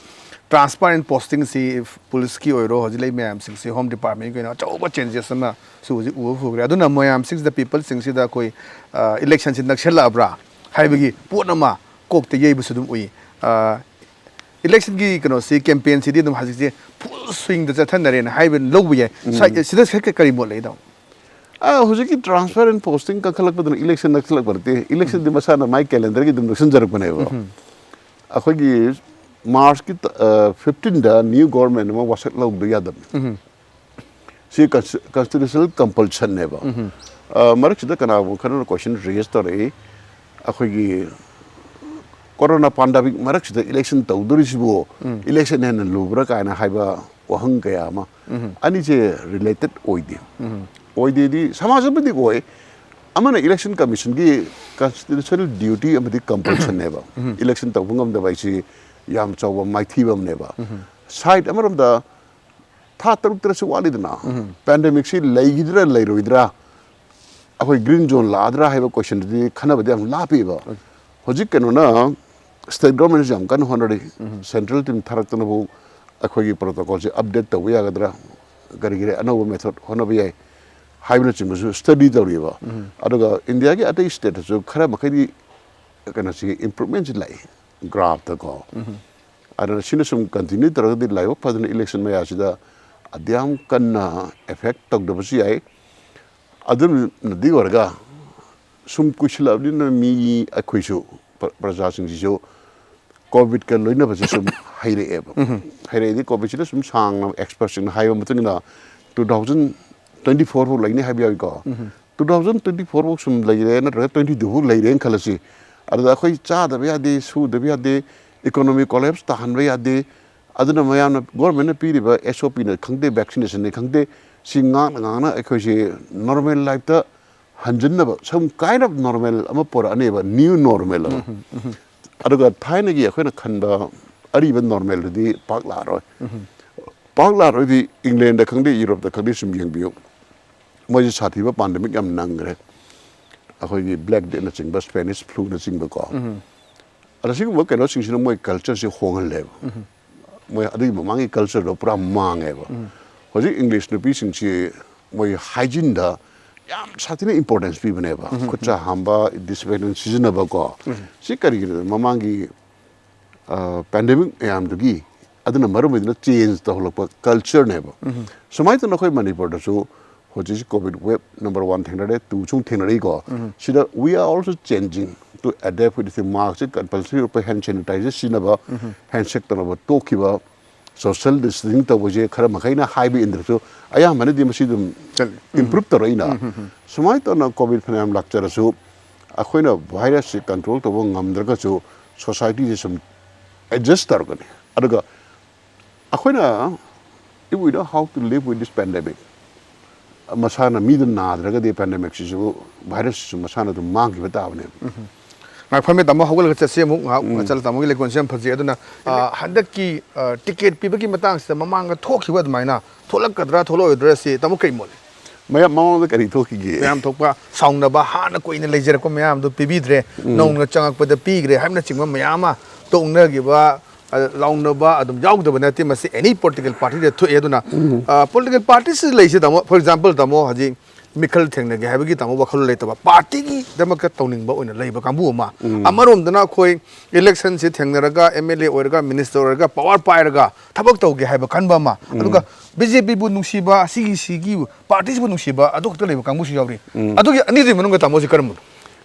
ꯇ꯭ꯔꯥꯟꯁꯄꯥꯔꯦꯟ ꯄꯣꯁꯇꯤꯡꯁꯤ ꯄꯨꯂꯤꯁꯀꯤ ꯑꯣꯏꯔꯣ, ꯍꯧꯖꯤꯛ ꯂꯩ ꯃꯌꯥꯝꯁꯤꯡꯁꯤ ꯍꯣꯝ ꯗꯤꯄꯥꯔꯠꯃꯦꯟꯒꯤ ꯑꯣꯏꯅ ꯑꯆꯧꯕ ꯆꯦꯟꯖꯦꯁ ꯑꯃ ꯁꯨ ꯍꯧꯖꯤꯛ ꯎꯕ ꯐꯪꯈ꯭ꯔꯦ꯫ ꯑꯗꯨꯅ ꯃꯌꯥꯝꯁꯤꯡꯁꯤꯗ, ꯄꯤꯄꯜꯁꯤꯡꯁꯤꯗ ꯑꯩꯈꯣꯏ, ꯑ, ꯏꯂꯦꯛꯁꯟꯁꯤ ꯅꯛꯁꯜꯂꯛꯑꯕ꯭ꯔꯥ ꯍꯥꯏꯕꯒꯤ ꯄꯣꯠ ꯑꯃ ꯀꯣꯛꯇ ꯌꯩꯕꯁꯨ ꯑꯗꯨꯝ ꯎꯏ꯫ ꯑ, ꯏꯂꯦꯛꯁꯟꯒꯤ ꯀꯩꯅꯣꯁꯤ, ꯀꯦꯝꯄꯦꯟꯁꯤꯗꯤ ꯑꯗꯨꯝ ꯍꯧꯖꯤꯛꯁꯦ ꯐꯨꯜ ꯁ꯭ꯋꯤꯡꯗ ꯆꯠꯊꯅꯔꯦꯅ ꯍꯥꯏꯕ ꯂꯧꯕ ꯌꯥꯏ꯫ ꯁꯥꯏ-, ꯁꯤꯗ ꯁꯥꯏꯠ ꯀꯔꯤ ꯃꯣꯠ ꯂꯩ, ꯏꯇꯥꯎ? ꯑꯥ, ꯍꯧꯖꯤꯛꯀꯤ ꯇ꯭ꯔꯥꯟꯁꯐꯔ ꯑꯦꯟ ꯄꯣꯁꯇꯤꯡ ꯀꯟꯈꯠꯂꯛꯄꯗꯨꯅ ꯏꯂꯦꯛꯁꯟ ꯅꯛꯁꯤꯜꯂꯛꯄ ꯅꯠꯇꯦ꯫ ꯏꯂꯦꯛꯁꯟꯗꯤ ꯃꯁꯥꯅ ꯃꯥꯏ ꯀꯦꯂꯦꯟꯗꯔꯒꯤ ꯑꯗꯨꯝ ꯅꯛꯁꯤꯟꯖꯔꯛꯄꯅꯦꯕ꯫ ꯑꯩꯈꯣꯏꯒꯤ ꯃꯥꯔꯆꯀꯤ ꯐꯤꯐꯇꯤꯟꯗ ꯅ꯭ꯌꯨ ꯒꯣꯔꯃꯦꯟ ꯑꯃ ꯋꯥꯁꯛ ꯂꯧꯗ ꯌꯥꯗꯕꯅꯤ꯫ ꯁꯤ ꯀꯟꯁꯇꯤꯇ꯭ꯌꯨꯁꯅꯦꯜ ꯀꯝꯄꯜꯁꯟꯅꯦꯕ꯫ ꯃꯔꯛꯁꯤꯗ ꯀꯅꯥꯒꯨꯝꯕ ꯈꯔꯅ ꯀꯣꯏꯁꯟ ꯔꯦꯖ ꯇꯧꯔꯛꯏ, ꯑꯩꯈꯣꯏꯒꯤ ꯀꯣꯔꯣꯅꯥ ꯄꯥꯟꯗꯥꯃꯤꯛ ꯃꯔꯛꯁꯤꯗ ꯏꯂꯦꯛꯁꯟ ꯇꯧꯗꯣꯔꯤꯁꯤꯕꯨ ꯏꯂꯦꯛꯁꯟ ꯍꯦꯟꯅ ꯂꯨꯕ꯭ꯔꯥ ꯀꯥꯏꯅ ꯍꯥꯏꯕ ꯋꯥꯍꯪ ꯀꯌꯥ ꯑꯃ꯫ ꯑꯅꯤꯁꯦ ꯔꯤꯂꯦꯇꯦꯠ ꯑꯣꯏꯗꯦ꯫ ꯑꯣꯏꯗꯦꯗꯤ ꯁꯃꯥꯖ ꯑꯃꯗꯤ ꯑꯣꯏ꯫ ꯑꯃꯅ ꯏꯂꯦꯛꯁꯟ ꯀꯃꯤꯁꯟꯒꯤ ꯀꯟꯁꯇꯤꯇ꯭ꯌꯨꯁꯅꯦꯜ ꯗ꯭ꯌꯨꯇꯤ ꯑꯃꯗꯤ ꯀꯝꯄꯜꯁꯟꯅꯦꯕ꯫ ꯏꯂꯦꯛꯁꯟ ꯇꯧꯕ ꯉꯝꯗꯕ ꯍꯥꯏꯁꯤ ꯌꯥꯝ ꯆꯥꯎꯕ ꯃꯥꯏꯊꯤꯕ ꯑꯃꯅꯦꯕ꯫ ꯁꯥꯏꯠ ꯑꯃꯔꯣꯝꯗ ꯊꯥ ꯇꯔꯨꯛ ꯇꯔꯦꯠꯁꯨ ꯋꯥꯠꯂꯤꯗꯅ꯫ ꯄꯦꯟꯗꯦꯃꯤꯛꯁꯤ ꯂꯩꯈꯤꯗ꯭ꯔꯥ ꯂꯩꯔꯣꯏꯗ꯭ꯔꯥ, ꯑꯩꯈꯣꯏ ꯒ꯭ꯔꯤꯟ ꯖꯣꯟ ꯂꯥꯛꯑꯗ꯭ꯔꯥ ꯍꯥꯏꯕ ꯀꯣꯏꯁꯟꯗꯨꯗꯤ ꯈꯟꯅꯕꯗꯤ ꯌꯥꯝ ꯂꯥꯞꯄꯤꯕ꯫ ꯍꯧꯖꯤꯛ ꯀꯩꯅꯣꯅ ꯁ꯭ꯇꯦꯠ ꯒꯣꯔꯃꯦꯟꯁꯤ ꯌꯥꯝ ꯀꯟꯅ ꯍꯣꯠꯅꯔꯤ꯫ ꯁꯦꯟꯇ꯭ꯔꯦꯜ ꯇꯤꯝ ꯊꯥꯔꯛꯇꯅꯕꯨ ꯑꯩꯈꯣꯏꯒꯤ ꯄ꯭ꯔꯣꯇꯣꯀꯣꯜꯁꯦ ꯑꯞꯗꯦꯠ ꯇꯧꯕ ꯌꯥꯒꯗ꯭ꯔꯥ, ꯀꯔꯤ ꯀꯔꯤ ꯑꯅꯧꯕ ꯃꯦꯊꯣꯠ ꯍꯣꯠꯅꯕ ꯌꯥꯏ ꯍꯥꯏꯕꯅꯆꯤꯡꯕꯁꯨ ꯁ꯭ꯇꯗꯤ ꯇꯧꯔꯤꯕ꯫ ꯑꯗꯨꯒ ꯏꯟꯗꯤꯌꯥꯒꯤ ꯑꯇꯩ ꯁ꯭ꯇꯦꯠꯇꯁꯨ ꯈꯔ ꯃꯈꯩꯗꯤ ꯀꯩꯅꯣꯁꯤ ꯏꯝꯄ꯭ꯔꯨꯞꯃꯦꯟꯁꯤ ꯂꯥꯛꯏ ꯒ꯭ꯔꯥꯐꯇꯀꯣ꯫ ꯑꯗꯨꯅ ꯁꯤꯅ ꯁꯨꯝ ꯀꯟꯇꯤꯅ꯭ꯌꯨ ꯇꯧꯔꯒꯗꯤ ꯂꯥꯏꯕꯛ ꯐꯗꯅ ꯏꯂꯦꯛꯁꯟ ꯃꯌꯥꯁꯤꯗ ꯑꯗꯨꯌꯥꯝ ꯀꯟꯅ ꯑꯦꯐꯦꯛ ꯇꯧꯗꯕꯁꯨ ꯌꯥꯏ꯫ ꯑꯗꯨꯅꯗꯤ ꯑꯣꯏꯔꯒ ꯁꯨꯝ ꯀꯨꯏꯁꯤꯜꯂꯛꯑꯕꯅꯤꯅ ꯃꯤ ꯑꯩꯈꯣꯏꯁꯨ ꯄ꯭ꯔ-, ꯄ꯭ꯔꯖꯥꯁꯤꯡꯁꯤꯁꯨ ꯀꯣꯚꯤꯗꯀ ꯂꯣꯏꯅꯕꯁꯦ ꯁꯨꯝ ꯍꯩꯔꯛꯑꯦꯕ꯫ ꯍꯩꯔꯛꯑꯗꯤ ꯀꯣꯚꯤꯗꯁꯤꯅ ꯁꯨꯝ ꯁꯥꯡꯅ ꯑꯦꯛꯁꯄꯔꯠꯁꯤꯡꯅ ꯍꯥꯏꯕ ꯃꯇꯨꯡ ꯏꯟꯅ ꯇꯨ ꯊꯥꯎꯖꯟ ꯇ꯭ꯋꯦꯟꯇꯤ ꯐꯣꯔ ꯐꯥꯎ ꯂꯩꯅꯤ ꯍꯥꯏꯕ ꯌꯥꯎꯏꯀꯣ꯫ ꯇꯨ ꯊꯥꯎꯖꯟ ꯇ꯭ꯋꯦꯟꯇꯤ ꯐꯣꯔ ꯐꯥꯎ ꯁꯨꯝ ꯂꯩꯔꯦ ꯅꯠꯇ꯭ꯔꯒ ꯇ꯭ꯋꯦꯟꯇꯤ ꯇꯨ ꯐꯥꯎ ꯂꯩꯔꯦꯅ ꯈꯜꯂꯁꯤ꯫ ꯑꯗꯨꯗ ꯑꯩꯈꯣꯏ ꯆꯥꯗꯕ ꯌꯥꯗꯦ, ꯁꯨꯗꯕ ꯌꯥꯗꯦ, ꯏꯀꯣꯅꯣꯃꯤ ꯀꯣꯂꯦꯞꯁ ꯇꯥꯍꯟꯕ ꯌꯥꯗꯦ꯫ ꯑꯗꯨꯅ ꯃꯌꯥꯝꯅ ꯒꯣꯔꯃꯦꯟꯅ ꯄꯤꯔꯤꯕ ꯑꯦꯁ ꯑꯣ ꯄꯤꯅ ꯈꯪꯗꯦ, ꯚꯦꯛꯁꯤꯅꯦꯁꯟꯅꯤ ꯈꯪꯗꯦ, ꯁꯤ ꯉꯥꯛꯅ ꯉꯥꯛꯅ ꯑꯩꯈꯣꯏꯁꯦ ꯅꯣꯔꯃꯦꯜ ꯂꯥꯏꯐꯇ ꯍꯟꯖꯤꯟꯅꯕ, some kind of normal ꯑꯃ ꯄꯣꯔꯛꯑꯅꯦꯕ, ꯅ꯭ꯌꯨ ꯅꯣꯔꯃꯦꯜ ꯑꯃ꯫ ꯑꯗꯨꯒ ꯊꯥꯏꯅꯒꯤ ꯑꯩꯈꯣꯏꯅ ꯈꯟꯕ ꯑꯔꯤꯕ ꯅꯣꯔꯃꯦꯜꯗꯨꯗꯤ ꯄꯥꯛ ꯂꯥꯛꯑꯔꯣꯏ꯫ ꯄꯥꯛ ꯂꯥꯛꯑꯔꯣꯏꯗꯤ ꯏꯪꯂꯦꯟꯗ ꯈꯪꯗꯦ, ꯌꯨꯔꯣꯞꯇ ꯈꯪꯗꯦ, ꯁꯨꯝ ꯌꯦꯡꯕꯤꯌꯨ꯫ ꯃꯣꯏꯁꯦ ꯁꯥꯊꯤꯕ ꯄꯥꯟꯗꯦꯃꯤꯛ ꯌꯥꯝ ꯅꯪꯈ꯭ꯔꯦ꯫ ꯑꯩꯈꯣꯏꯒꯤ ꯕ꯭ꯂꯦꯛ ꯗꯦꯠꯅꯆꯤꯡꯕ, ꯁ꯭ꯄꯦꯅꯤꯁ ꯐ꯭ꯂꯨꯅꯆꯤꯡꯕꯀꯣ꯫ ꯑꯗ ꯁꯤꯒꯨꯝꯕ ꯀꯩꯅꯣꯁꯤꯡꯁꯤꯅ ꯃꯣꯏ ꯀꯜꯆꯔꯁꯦ ꯍꯣꯡꯍꯜꯂꯦꯕ꯫ ꯃꯣꯏ ꯑꯗꯨꯒꯤ ꯃꯃꯥꯡꯒꯤ ꯀꯜꯆꯔꯗꯣ ꯄꯨꯔꯥ ꯃꯥꯡꯉꯦꯕ꯫ ꯍꯧꯖꯤꯛ ꯏꯪꯂꯤꯁ ꯅꯨꯄꯤꯁꯤꯡꯁꯤ ꯃꯣꯏ ꯍꯥꯏꯖꯤꯟꯗ ꯌꯥꯝ ꯁꯥꯊꯤꯅ ꯏꯝꯄꯣꯔꯇꯦꯟꯁ ꯄꯤꯕꯅꯦꯕ꯫ ꯈꯨꯠ ꯁꯥ ꯍꯥꯝꯕ, ꯗꯤꯁꯏꯟꯐꯦꯛꯇꯦꯟ ꯁꯤꯖꯤꯟꯅꯕꯀꯣ꯫ ꯁꯤ ꯀꯔꯤꯒꯤꯅꯣ? ꯃꯃꯥꯡꯒꯤ ꯄꯦꯟꯗꯦꯃꯤꯛ ꯃꯌꯥꯝꯗꯨꯒꯤ, ꯑꯗꯨꯅ ꯃꯔꯝ ꯑꯣꯏꯗꯨꯅ ꯆꯦꯟꯖ ꯇꯧꯍꯜꯂꯛꯄ ꯀꯜꯆꯔꯅꯦꯕ꯫ ꯁꯨꯃꯥꯏꯅ ꯇꯧꯅ ꯑꯩꯈꯣꯏ ꯃꯅꯤꯄꯨꯔꯗꯁꯨ ꯍꯧꯖꯤꯛꯁꯤ ꯀꯣꯚꯤꯗ ꯋꯦꯕ ꯅꯝꯕꯔ ꯋꯥꯟ ꯊꯦꯡꯅꯔꯦ, ꯇꯨ ꯁꯨꯝ ꯊꯦꯡꯅꯔꯛꯏꯀꯣ꯫ ꯁꯤꯗ we are also changing to adapt with the mask ꯁꯤ ꯀꯝꯄꯜꯁꯔꯤ ꯑꯣꯏꯕ, ꯍꯦꯟ ꯁꯦꯅꯤꯇꯥꯏꯖꯔ ꯁꯤꯖꯤꯟꯅꯕ, ꯍꯦꯟ ꯁꯦꯛ ꯇꯧꯅꯕ ꯇꯣꯛꯈꯤꯕ, ꯁꯣꯁꯤꯌꯦꯜ ꯗꯤꯁꯇꯦꯟꯁꯤꯡ ꯇꯧꯕꯁꯦ ꯈꯔ ꯃꯈꯩꯅ ꯍꯥꯏꯕ ꯏꯟꯗ꯭ꯔꯁꯨ, ꯑꯌꯥꯝꯕꯅꯗꯤ ꯃꯁꯤ ꯑꯗꯨꯝ ꯆꯠꯂꯤ꯫ ꯏꯝꯄ꯭ꯔꯨꯞ ꯇꯧꯔꯛꯏꯅ꯫ ꯁꯨꯃꯥꯏꯅ ꯇꯧꯅ ꯀꯣꯚꯤꯗ ꯐꯅꯌꯥꯝ ꯂꯥꯛꯆꯔꯁꯨ, ꯑꯩꯈꯣꯏꯅ ꯚꯥꯏꯔꯁꯁꯤ ꯀꯟꯇ꯭ꯔꯣꯜ ꯇꯧꯕ ꯉꯝꯗ꯭ꯔꯒꯁꯨ, ꯁꯣꯁꯥꯏꯇꯤꯁꯦ ꯁꯨꯝ ꯑꯦꯗꯖꯁ ꯇꯧꯔꯛꯀꯅꯤ꯫ ꯑꯗꯨꯒ ꯑꯩꯈꯣꯏꯅ, if we know how to live with this pandemic, ꯃꯁꯥꯅ ꯃꯤꯗꯨ ꯅꯥꯗ꯭ꯔꯒꯗꯤ ꯄꯦꯟꯗꯦꯃꯤꯛꯁꯤꯁꯨ, ꯚꯥꯏꯔꯁꯁꯤꯁꯨ ꯃꯁꯥꯅ ꯑꯗꯨꯝ ꯃꯥꯡꯈꯤꯕ ꯇꯥꯕꯅꯦꯕ꯫ ꯉꯥꯏ ꯐꯝꯃꯦ ꯇꯥꯃꯣ, ꯍꯧꯒꯠꯂꯒ ꯆꯠꯁꯤ ꯑꯃꯨꯛ ꯉꯥꯏꯍꯥꯛ꯫ ꯆꯠꯂ ꯇꯥꯃꯣꯒꯤ ꯂꯩꯀꯣꯜꯁꯦ ꯌꯥꯝ ꯐꯖꯩ꯫ ꯑꯗꯨꯅ ꯑ, ꯍꯟꯗꯛꯀꯤ ꯑ, ꯇꯤꯀꯦꯠ ꯄꯤꯕꯒꯤ ꯃꯇꯥꯡꯁꯤꯗ ꯃꯃꯥꯡꯗ ꯊꯣꯛꯈꯤꯕ ꯑꯗꯨꯃꯥꯏꯅ ꯊꯣꯛꯂꯛꯀꯗ꯭ꯔꯥ ꯊꯣꯛꯂꯛꯑꯣꯏꯗ꯭ꯔꯥ ꯁꯤ ꯇꯥꯃꯣ ꯀꯩ ꯃꯣꯠ ꯂꯩ? ꯃꯌꯥꯝ ꯃꯃꯥꯡꯗ ꯀꯔꯤ ꯊꯣꯛꯈꯤꯒꯦ? ꯃꯌꯥꯝ ꯊꯣꯛꯄ ꯁꯥꯎꯅꯕ, ꯍꯥꯟꯅ ꯀꯨꯏꯅ ꯂꯩꯖꯔꯛꯄ ꯃꯌꯥꯝꯗꯨ ꯄꯤꯕꯤꯗ꯭ꯔꯦ, ꯅꯧꯅ ꯆꯪꯉꯛꯄꯗ ꯄꯤꯈ꯭ꯔꯦ ꯍꯥꯏꯕꯅꯆꯤꯡꯕ ꯃꯌꯥꯝ ꯑꯃ ꯇꯣꯛꯅꯈꯤꯕ, ꯑ, ꯂꯥꯎꯅꯕ ꯑꯗꯨꯝ ꯌꯥꯎꯗꯕ ꯅꯠꯇꯦ꯫ ꯃꯁꯤ ꯑꯦꯅꯤ ꯄꯣꯂꯤꯇꯤꯀꯦꯜ ꯄꯥꯔꯇꯤꯗ ꯊꯣꯛꯑꯦ꯫ ꯑꯗꯨꯅ ꯄꯣꯂꯤꯇꯤꯀꯦꯜ ꯄꯥꯔꯇꯤꯁꯤ ꯂꯩꯁꯤ ꯇꯥꯃꯣ, ꯐꯣꯔ ꯑꯦꯛꯖꯥꯝꯄꯜ ꯇꯥꯃꯣ, ꯍꯧꯖꯤꯛ ꯃꯤꯈꯜ ꯊꯦꯡꯅꯒꯦ ꯍꯥꯏꯕꯒꯤ ꯇꯥꯃꯣ ꯋꯥꯈꯜꯂꯣꯟ ꯂꯩꯇꯕ, ꯄꯥꯔꯇꯤꯒꯤꯗꯃꯛꯇ ꯇꯧꯅꯤꯡꯕ ꯑꯣꯏꯅ ꯂꯩꯕ ꯀꯥꯡꯕꯨ ꯑꯃ꯫ ꯑꯃꯔꯣꯝꯗꯅ ꯑꯩꯈꯣꯏ ꯏꯂꯦꯛꯁꯟꯁꯤ ꯊꯦꯡꯅꯔꯒ ꯑꯦꯝ ꯑꯦꯜ ꯑꯦ ꯑꯣꯏꯔꯒ, ꯃꯤꯅꯤꯁꯇꯔ ꯑꯣꯏꯔꯒ, ꯄꯋꯥꯔ ꯄꯥꯏꯔꯒ ꯊꯕꯛ ꯇꯧꯒꯦ ꯍꯥꯏꯕ ꯈꯟꯕ ꯑꯃ, ꯑꯗꯨꯒ ꯕꯤ ꯖꯦ ꯄꯤꯕꯨ ꯅꯨꯡꯁꯤꯕ, ꯁꯤꯒꯤ ꯁꯤꯒꯤ ꯄꯥꯔꯇꯤꯁꯤꯕꯨ ꯅꯨꯡꯁꯤꯕ ꯑꯗꯨ ꯈꯛꯇ ꯂꯩꯕ ꯀꯥꯡꯕꯨꯁꯨ ꯌꯥꯎꯔꯤ꯫ ꯑꯗꯨꯒꯤ ꯑꯅꯤꯗꯨꯒꯤ ꯃꯅꯨꯡꯗ ꯇꯥꯃꯣꯁꯤ ꯀꯔꯝꯕꯅꯣ?